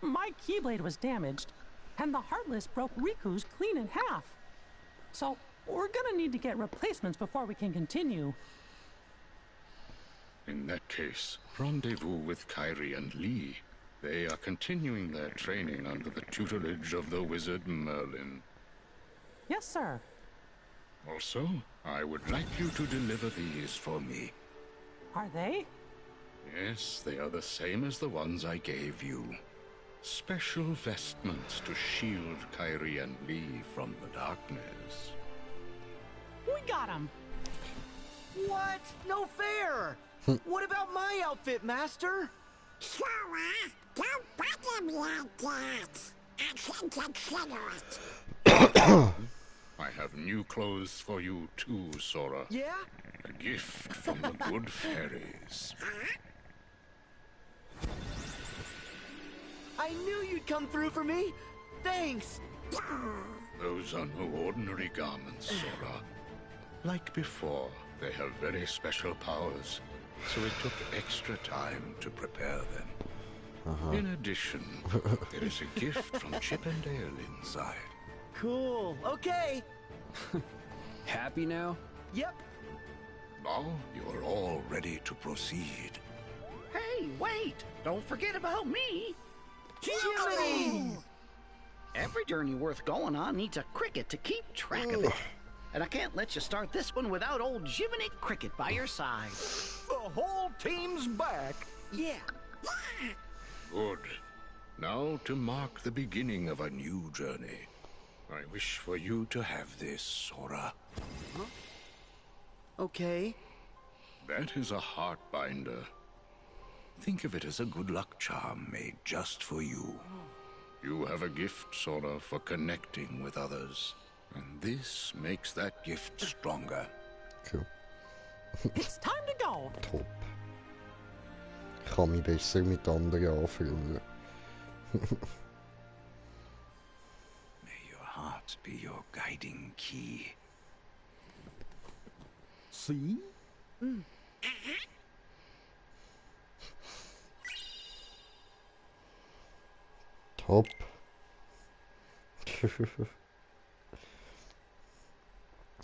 My Keyblade was damaged, and the Heartless broke Riku's clean in half. So, we're gonna need to get replacements before we can continue. In that case, rendezvous with Kairi and Lee. They are continuing their training under the tutelage of the wizard Merlin. Yes, sir. Also, I would like you to deliver these for me. Are they? Yes, they are the same as the ones I gave you. Special vestments to shield Kairi and Lee from the darkness. We got him. What? No fair! What about my outfit, Master? Sora, don't bother me like that. I can consider it. I have new clothes for you too, Sora. Yeah? A gift from the good fairies. I knew you'd come through for me. Thanks. Those are no ordinary garments, Sora. Like before, they have very special powers, so it took extra time to prepare them. In addition, there is a gift from Chip and Dale inside. Cool. Okay. Happy now? Yep. Now you are all ready to proceed. Hey, wait! Don't forget about me! Jiminy! Every journey worth going on needs a cricket to keep track of it. And I can't let you start this one without old Jiminy Cricket by your side. The whole team's back. Yeah. Good. Now to mark the beginning of a new journey. I wish for you to have this, Sora. Huh? Okay. That is a heart binder. Think of it as a good luck charm made just for you. You have a gift, Sora, for connecting with others. And this makes that gift stronger. Cool. It's time to go. Top. Ich kann mich besser mit anderen anfühlen. May your heart be your guiding key. See? Top.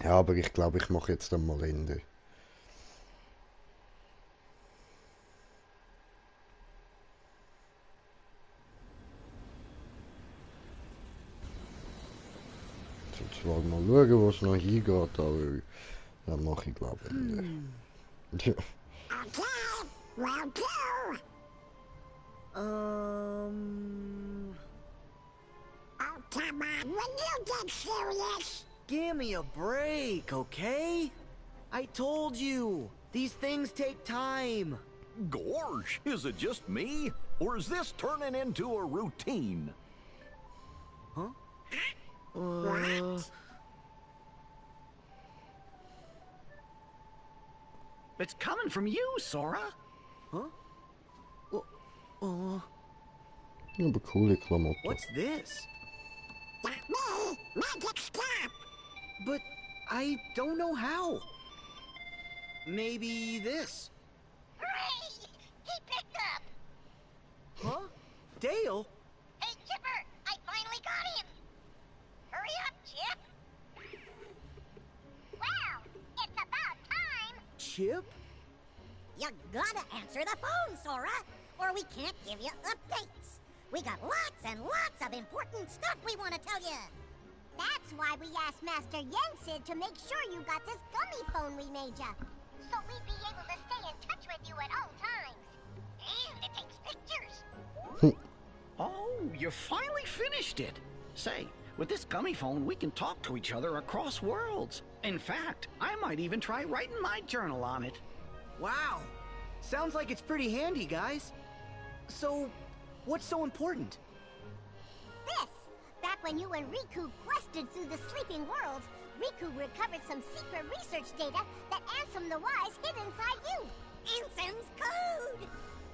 Ja, aber ich glaube, ich mache jetzt einmal Ende. Jetzt wollen wir mal schauen, wo es noch hingeht, aber dann mache ich glaube ich Ende. Okay, well do. Oh, come on, when you get serious. Give me a break, okay? I told you, these things take time. Gorge, is it just me? Or is this turning into a routine? Huh? It's coming from you, Sora. Huh? Ja, aber coole Klamotten. What's this? Not me, magic stop. But I don't know how. Maybe this. Hooray! He picked up. Huh? Dale? Hey, Chipper, I finally got him. Hurry up, Chip. Well, it's about time. Chip? You gotta answer the phone, Sora, or we can't give you updates. We got lots and lots of important stuff we want to tell you. That's why we asked Master Yensid to make sure you got this gummy phone we made ya. So we'd be able to stay in touch with you at all times. And it takes pictures. Oh, you finally finished it. Say, with this gummy phone, we can talk to each other across worlds. In fact, I might even try writing my journal on it. Wow. Sounds like it's pretty handy, guys. So, what's so important? This! Back when you and Riku quested through the sleeping worlds, Riku recovered some secret research data that Ansem the Wise hid inside you. Ansem's code!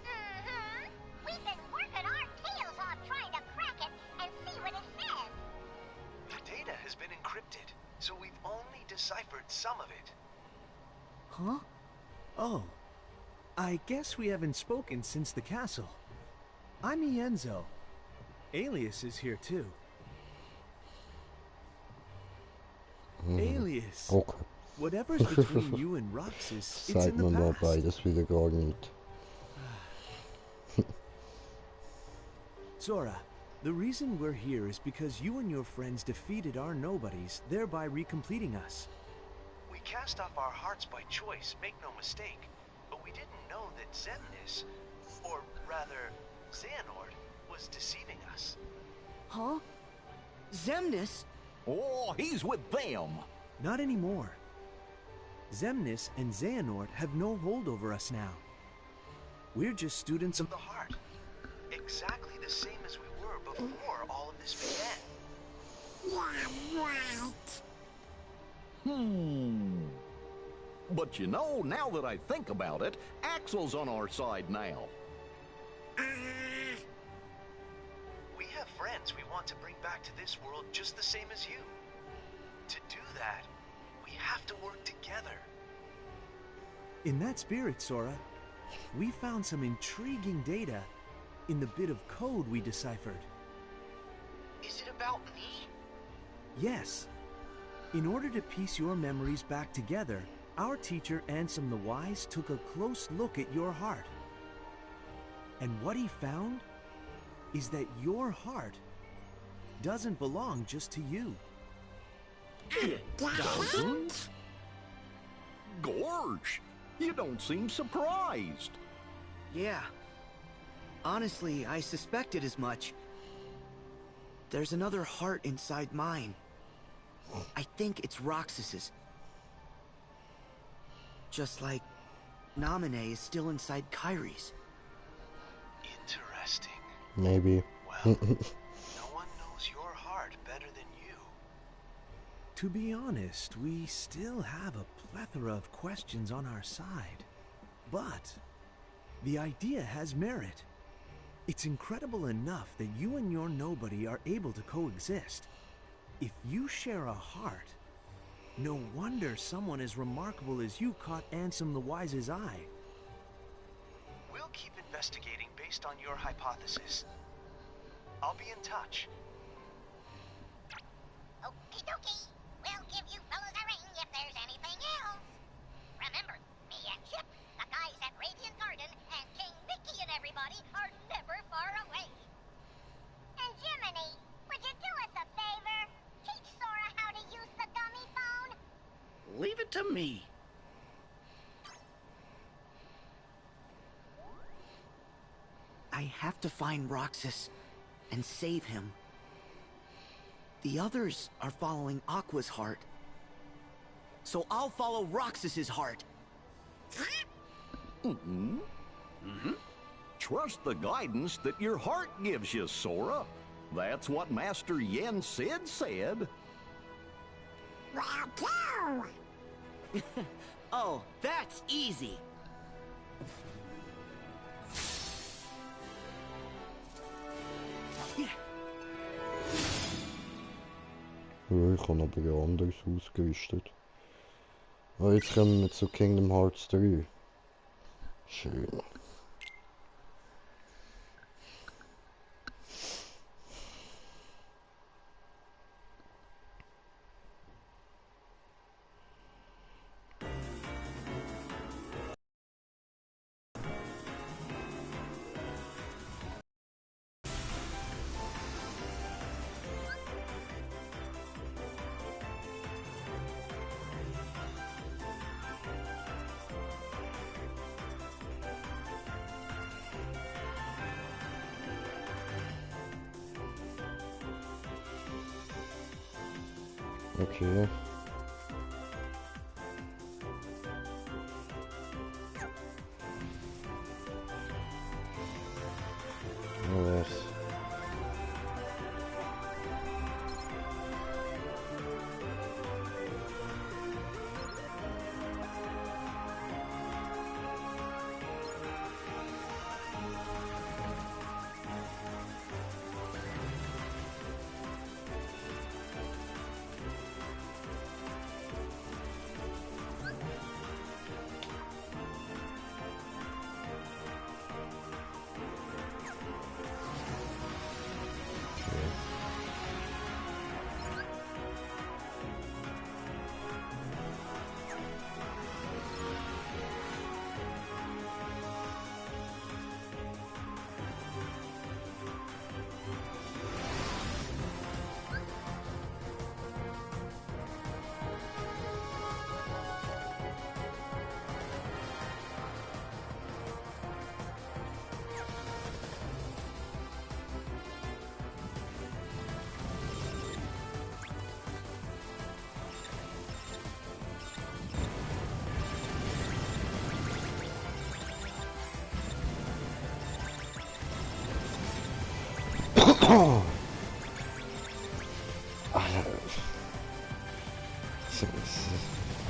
Mm-hmm. We've been working our tails off trying to crack it and see what it says. The data has been encrypted, so we've only deciphered some of it. Huh? Oh. I guess we haven't spoken since the castle. I'm Ienzo. Alias is here too. Alias. Okay. Whatever's between you and Roxas, it's Sagt in the man mal past. beides wieder gar nicht. Sora, the reason we're here is because you and your friends defeated our nobodies, thereby recompleting us. We cast off our hearts by choice, make no mistake, but we didn't know that Xemnas, or rather, Xehanort, was deceiving us. Huh? Xemnas? Oh, he's with them. Not anymore. Xemnas and Xehanort have no hold over us now. We're just students of the heart. Exactly the same as we were before all of this began. Yeah, right. But you know, now that I think about it, Axel's on our side now. We have friends we want to bring back to this world just the same as you. To do that, we have to work together. In that spirit, Sora, we found some intriguing data in the bit of code we deciphered. Is it about me? Yes. In order to piece your memories back together, our teacher Ansem the Wise took a close look at your heart. And what he found is that your heart doesn't belong just to you. It doesn't? Gorge, you don't seem surprised. Yeah. Honestly, I suspected as much. There's another heart inside mine. I think it's Roxas's. Just like Naminé is still inside Kairi's. Interesting. Maybe. Well, no one knows your heart better than you. To be honest, we still have a plethora of questions on our side. But the idea has merit. It's incredible enough that you and your nobody are able to coexist. If you share a heart, no wonder someone as remarkable as you caught Ansem the Wise's eye. We'll keep investigating based on your hypothesis. I'll be in touch. Okie dokie. We'll give you fellas a ring if there's anything else. Remember, me and Chip, the guys at Radiant Garden, and King Mickey and everybody are never far away. And Jiminy, would you do us a favor? Teach Sora how to use the gummy phone? Leave it to me. I have to find Roxas and save him. The others are following Aqua's heart. So I'll follow Roxas's heart. Trust the guidance that your heart gives you, Sora. That's what Master Yensid said. Well, go! Oh, that's easy. Ja, ich habe aber ja anders ausgerüstet. Aber jetzt kommen wir zu Kingdom Hearts 3. Schön. Okay. Was?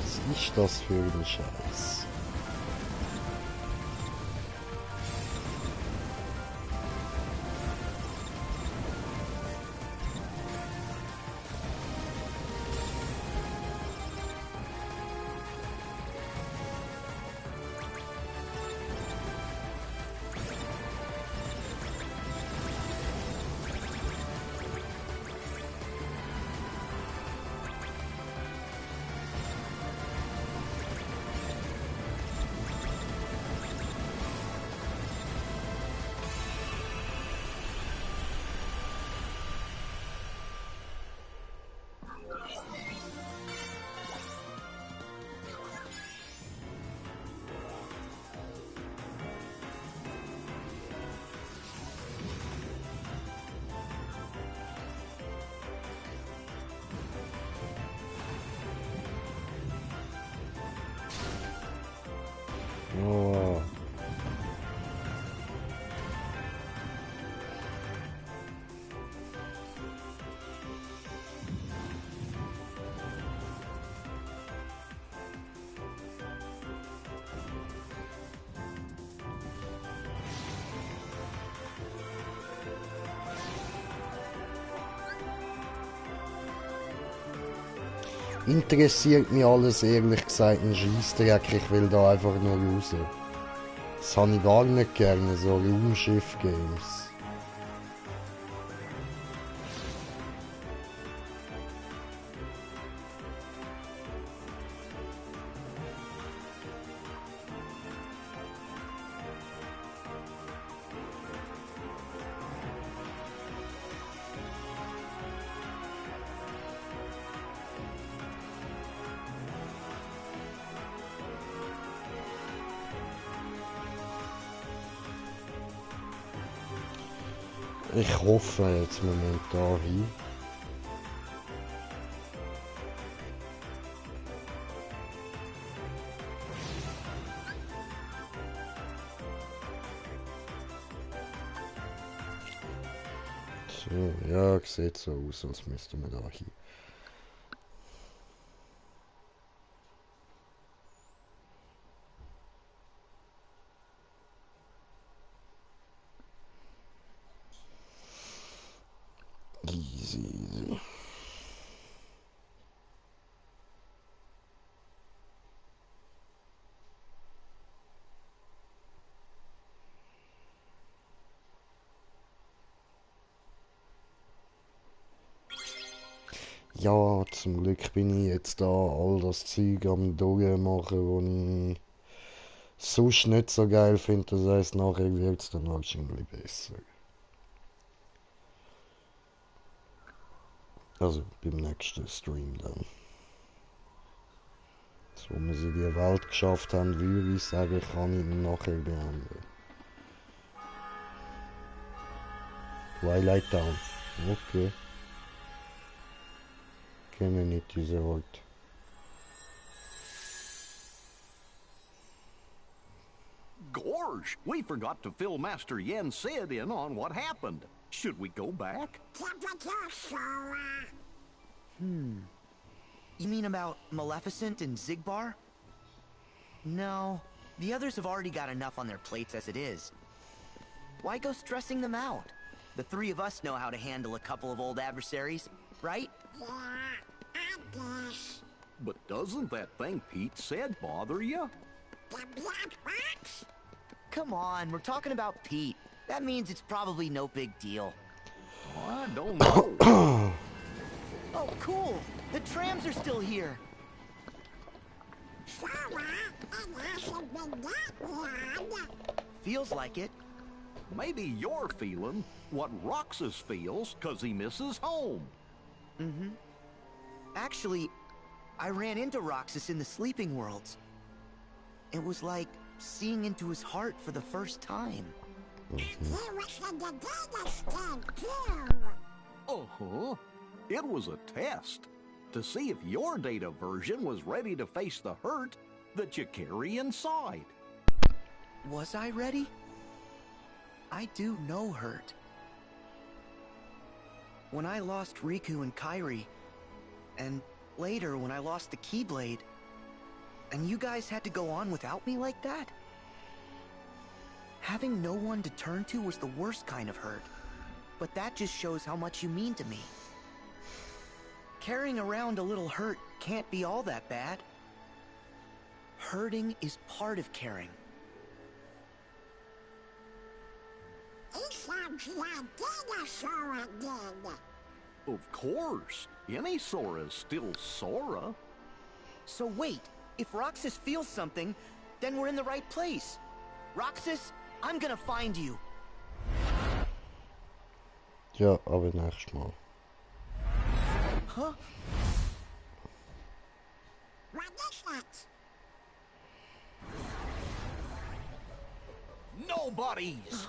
Was ist das für ein Scheiß? Oh. Interessiert mich alles ehrlich gesagt ein Scheissdreck, ich will da einfach nur raus. Das habe ich gar nicht gerne, so Raumschiff-Games. Ich hoffe jetzt momentan hin. So, ja, sieht so aus, als müssten wir da hin. Easy. Ja, zum Glück bin ich jetzt da all das Zeug am Durchmachen, wo ich sonst nicht so geil finde. Das heisst, nachher wird es dann wahrscheinlich besser. Also beim nächsten Stream dann. So, wenn wir sie die Welt geschafft haben, würde ich sagen, kann ich ihn nachher beenden. Twilight Town. Okay. kenne nicht diese Ort. Gorge, we forgot to fill Master Yen Sid in on what happened. Should we go back? You mean about Maleficent and Zigbar? No, the others have already got enough on their plates as it is. Why go stressing them out? The three of us know how to handle a couple of old adversaries, right? Yeah, I guess. But doesn't that thing Pete said bother you? The black box? Come on, we're talking about Pete. That means it's probably no big deal. I don't know. Oh, cool! The trams are still here! Sora, it hasn't been that long. Feels like it. Maybe you're feeling what Roxas feels because he misses home. Mm-hmm. Actually, I ran into Roxas in the Sleeping Worlds. It was like seeing into his heart for the first time. He was in the data scan, too. Uh-huh. It was a test to see if your data version was ready to face the hurt that you carry inside. Was I ready? I do know hurt. When I lost Riku and Kairi, and later when I lost the Keyblade, and you guys had to go on without me like that? Having no one to turn to was the worst kind of hurt. But that just shows how much you mean to me. Carrying around a little hurt can't be all that bad. Hurting is part of caring. He sounds like Dinosaur again. Of course. Any Sora's still Sora. So wait, if Roxas feels something, then we're in the right place. Roxas, I'm gonna find you. Ja, aber nächstes Mal. Huh? What is that? Nobody's!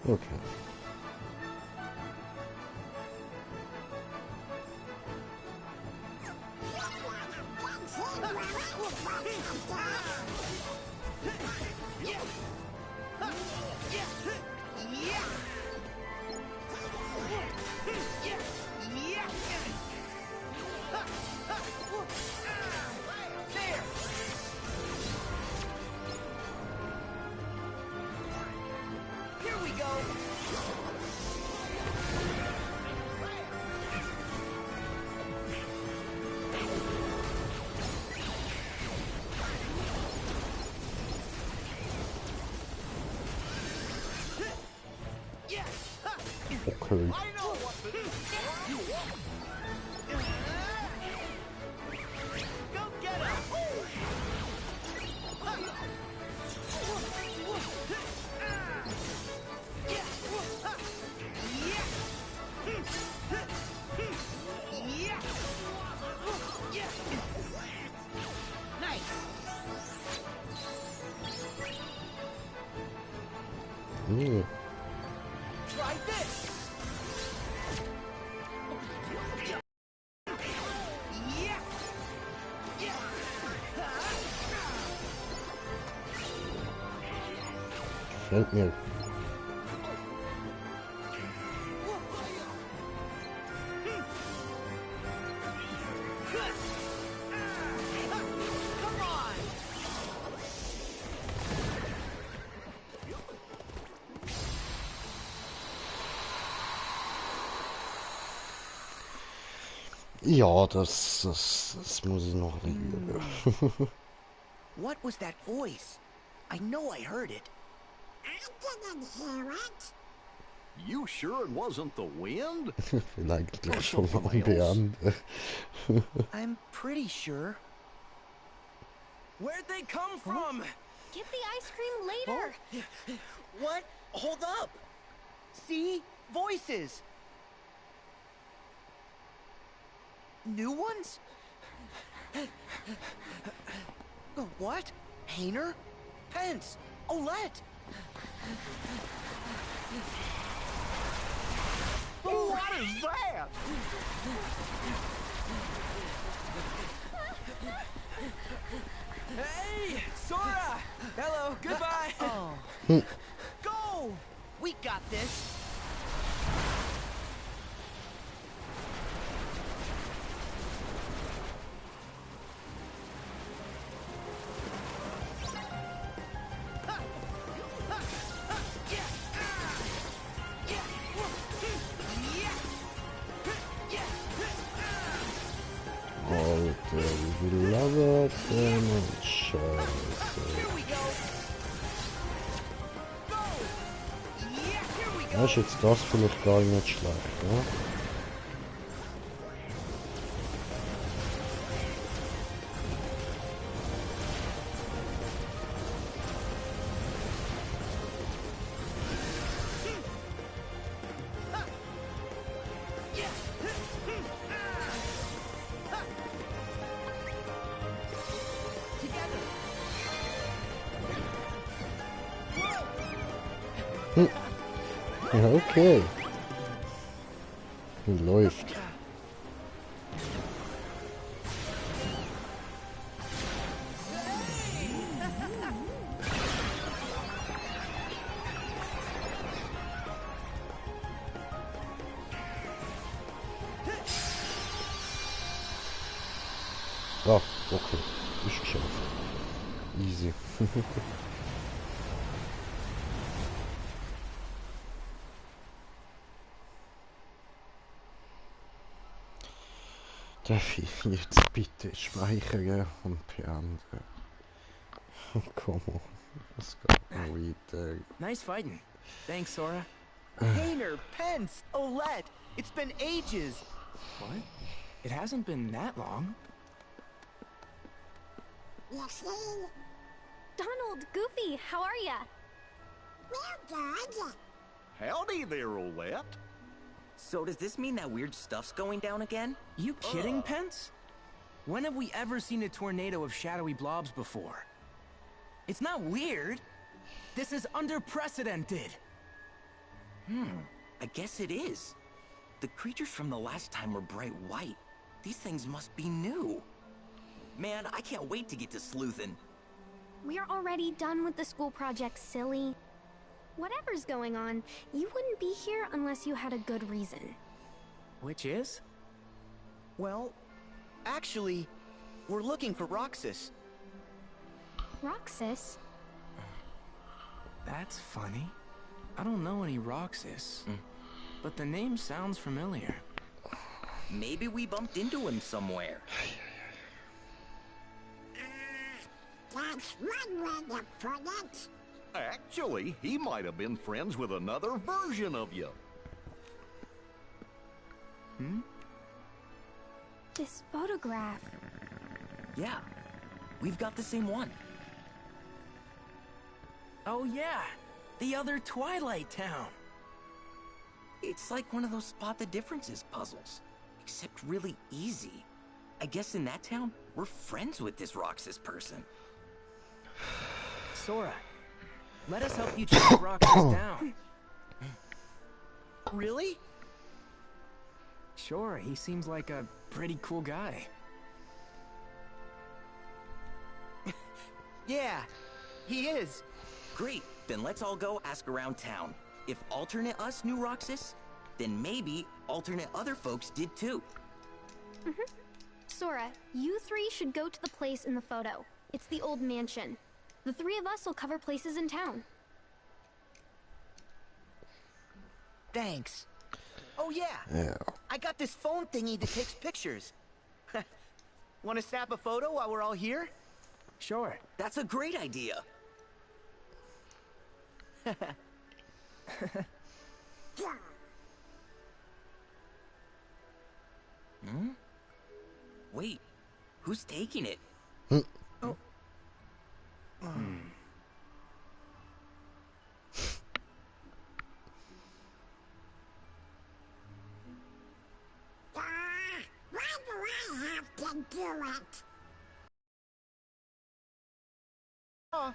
Okay. Here we go. Okay. Go get him. Mm. Try this. Gefällt mir. Ja, das muss ich noch üben. What was that voice? I know I heard it. I didn't hear it. You sure it wasn't the wind? Vielleicht gleich schon mal die andere. I'm pretty sure. Where'd they come from? Get the ice cream later. What? Hold up. See? Voices! New ones? What? Hayner? Pence? Olette? What is that? Hey! Sora! Hello, goodbye! Oh. Go! We got this! Alter, wie labert denn und Scheiße. Ja, ist jetzt das vielleicht gar nicht schlecht, ne? Ja, okay. Läuft. Ah, okay. Ist geschafft. Easy. Darf ich jetzt bitte speichern und beenden? Come on. Let's go. Weiter. Nice fighting. Thanks, Sora. Hayner, Pence, Olette. It's been ages. What? It hasn't been that long. You see? Donald, Goofy, how are ya? Well, good. Howdy there, Olette. So does this mean that weird stuff's going down again? You kidding, Pence? When have we ever seen a tornado of shadowy blobs before? It's not weird. This is unprecedented. I guess it is. The creatures from the last time were bright white. These things must be new. Man, I can't wait to get to sleuthin'. We're already done with the school project, silly. Whatever's going on, you wouldn't be here unless you had a good reason. Which is? Well, actually, we're looking for Roxas. Roxas? That's funny. I don't know any Roxas, but the name sounds familiar. Maybe we bumped into him somewhere. That's one way to put it. Actually, he might have been friends with another version of you. This photograph. Yeah, we've got the same one. Oh yeah, the other Twilight Town. It's like one of those spot the differences puzzles, except really easy. I guess in that town, we're friends with this Roxas person. Sora, let us help you track Roxas down. Really? Sure, he seems like a pretty cool guy. Yeah, he is. Great, then let's all go ask around town. If alternate us knew Roxas, then maybe alternate other folks did too. Sora, you three should go to the place in the photo. It's the old mansion. The three of us will cover places in town. Thanks. Oh yeah, I got this phone thingy that takes pictures. Want to snap a photo while we're all here? Sure. That's a great idea. Wait, who's taking it? Oh. do it.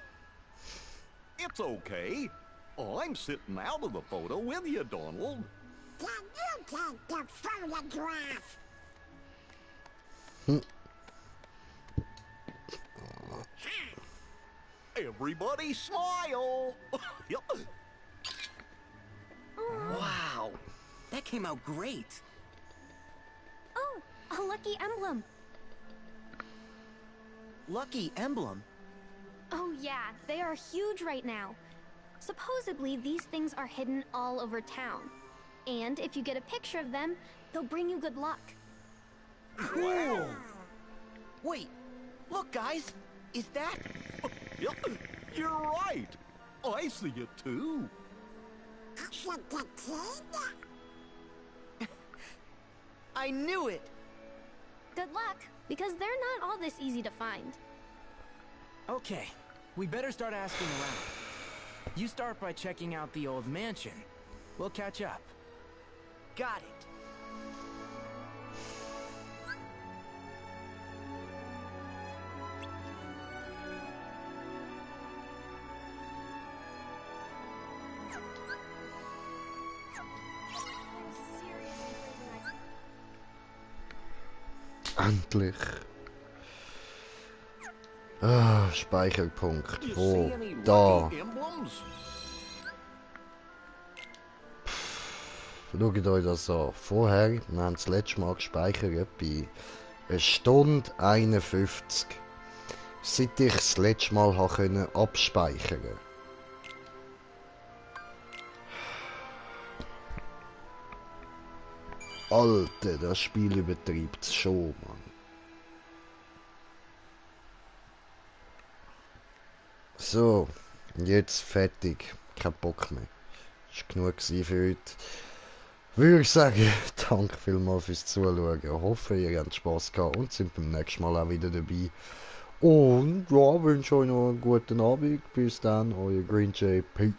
It's okay. I'm sitting out of the photo with you, Donald. Can you take the photograph? Everybody smile. Wow, that came out great. Oh, a lucky emblem. Lucky emblem? Oh yeah, they are huge right now. Supposedly, these things are hidden all over town. And if you get a picture of them, they'll bring you good luck. Cool. Wait, look guys, is that... You're right. I see it too. I knew it. Good luck, because they're not all this easy to find. Okay, we better start asking around. You start by checking out the old mansion. We'll catch up. Got it. Endlich. Ah, Speicherpunkt. Wo? Da. Schaut euch das an. Vorher, wir haben das letzte Mal gespeichert bei 1 Stunde 51. Seit ich das letzte Mal abspeichern konnte. Alter, das Spiel übertreibt es schon, Mann. So, jetzt fertig. Kein Bock mehr. Ist genug für heute. Würde ich sagen, danke vielmals fürs Zuschauen. Ich hoffe, ihr habt Spass gehabt und sind beim nächsten Mal auch wieder dabei. Und ja, wünsche euch noch einen guten Abend. Bis dann, euer Green Jay. Peace.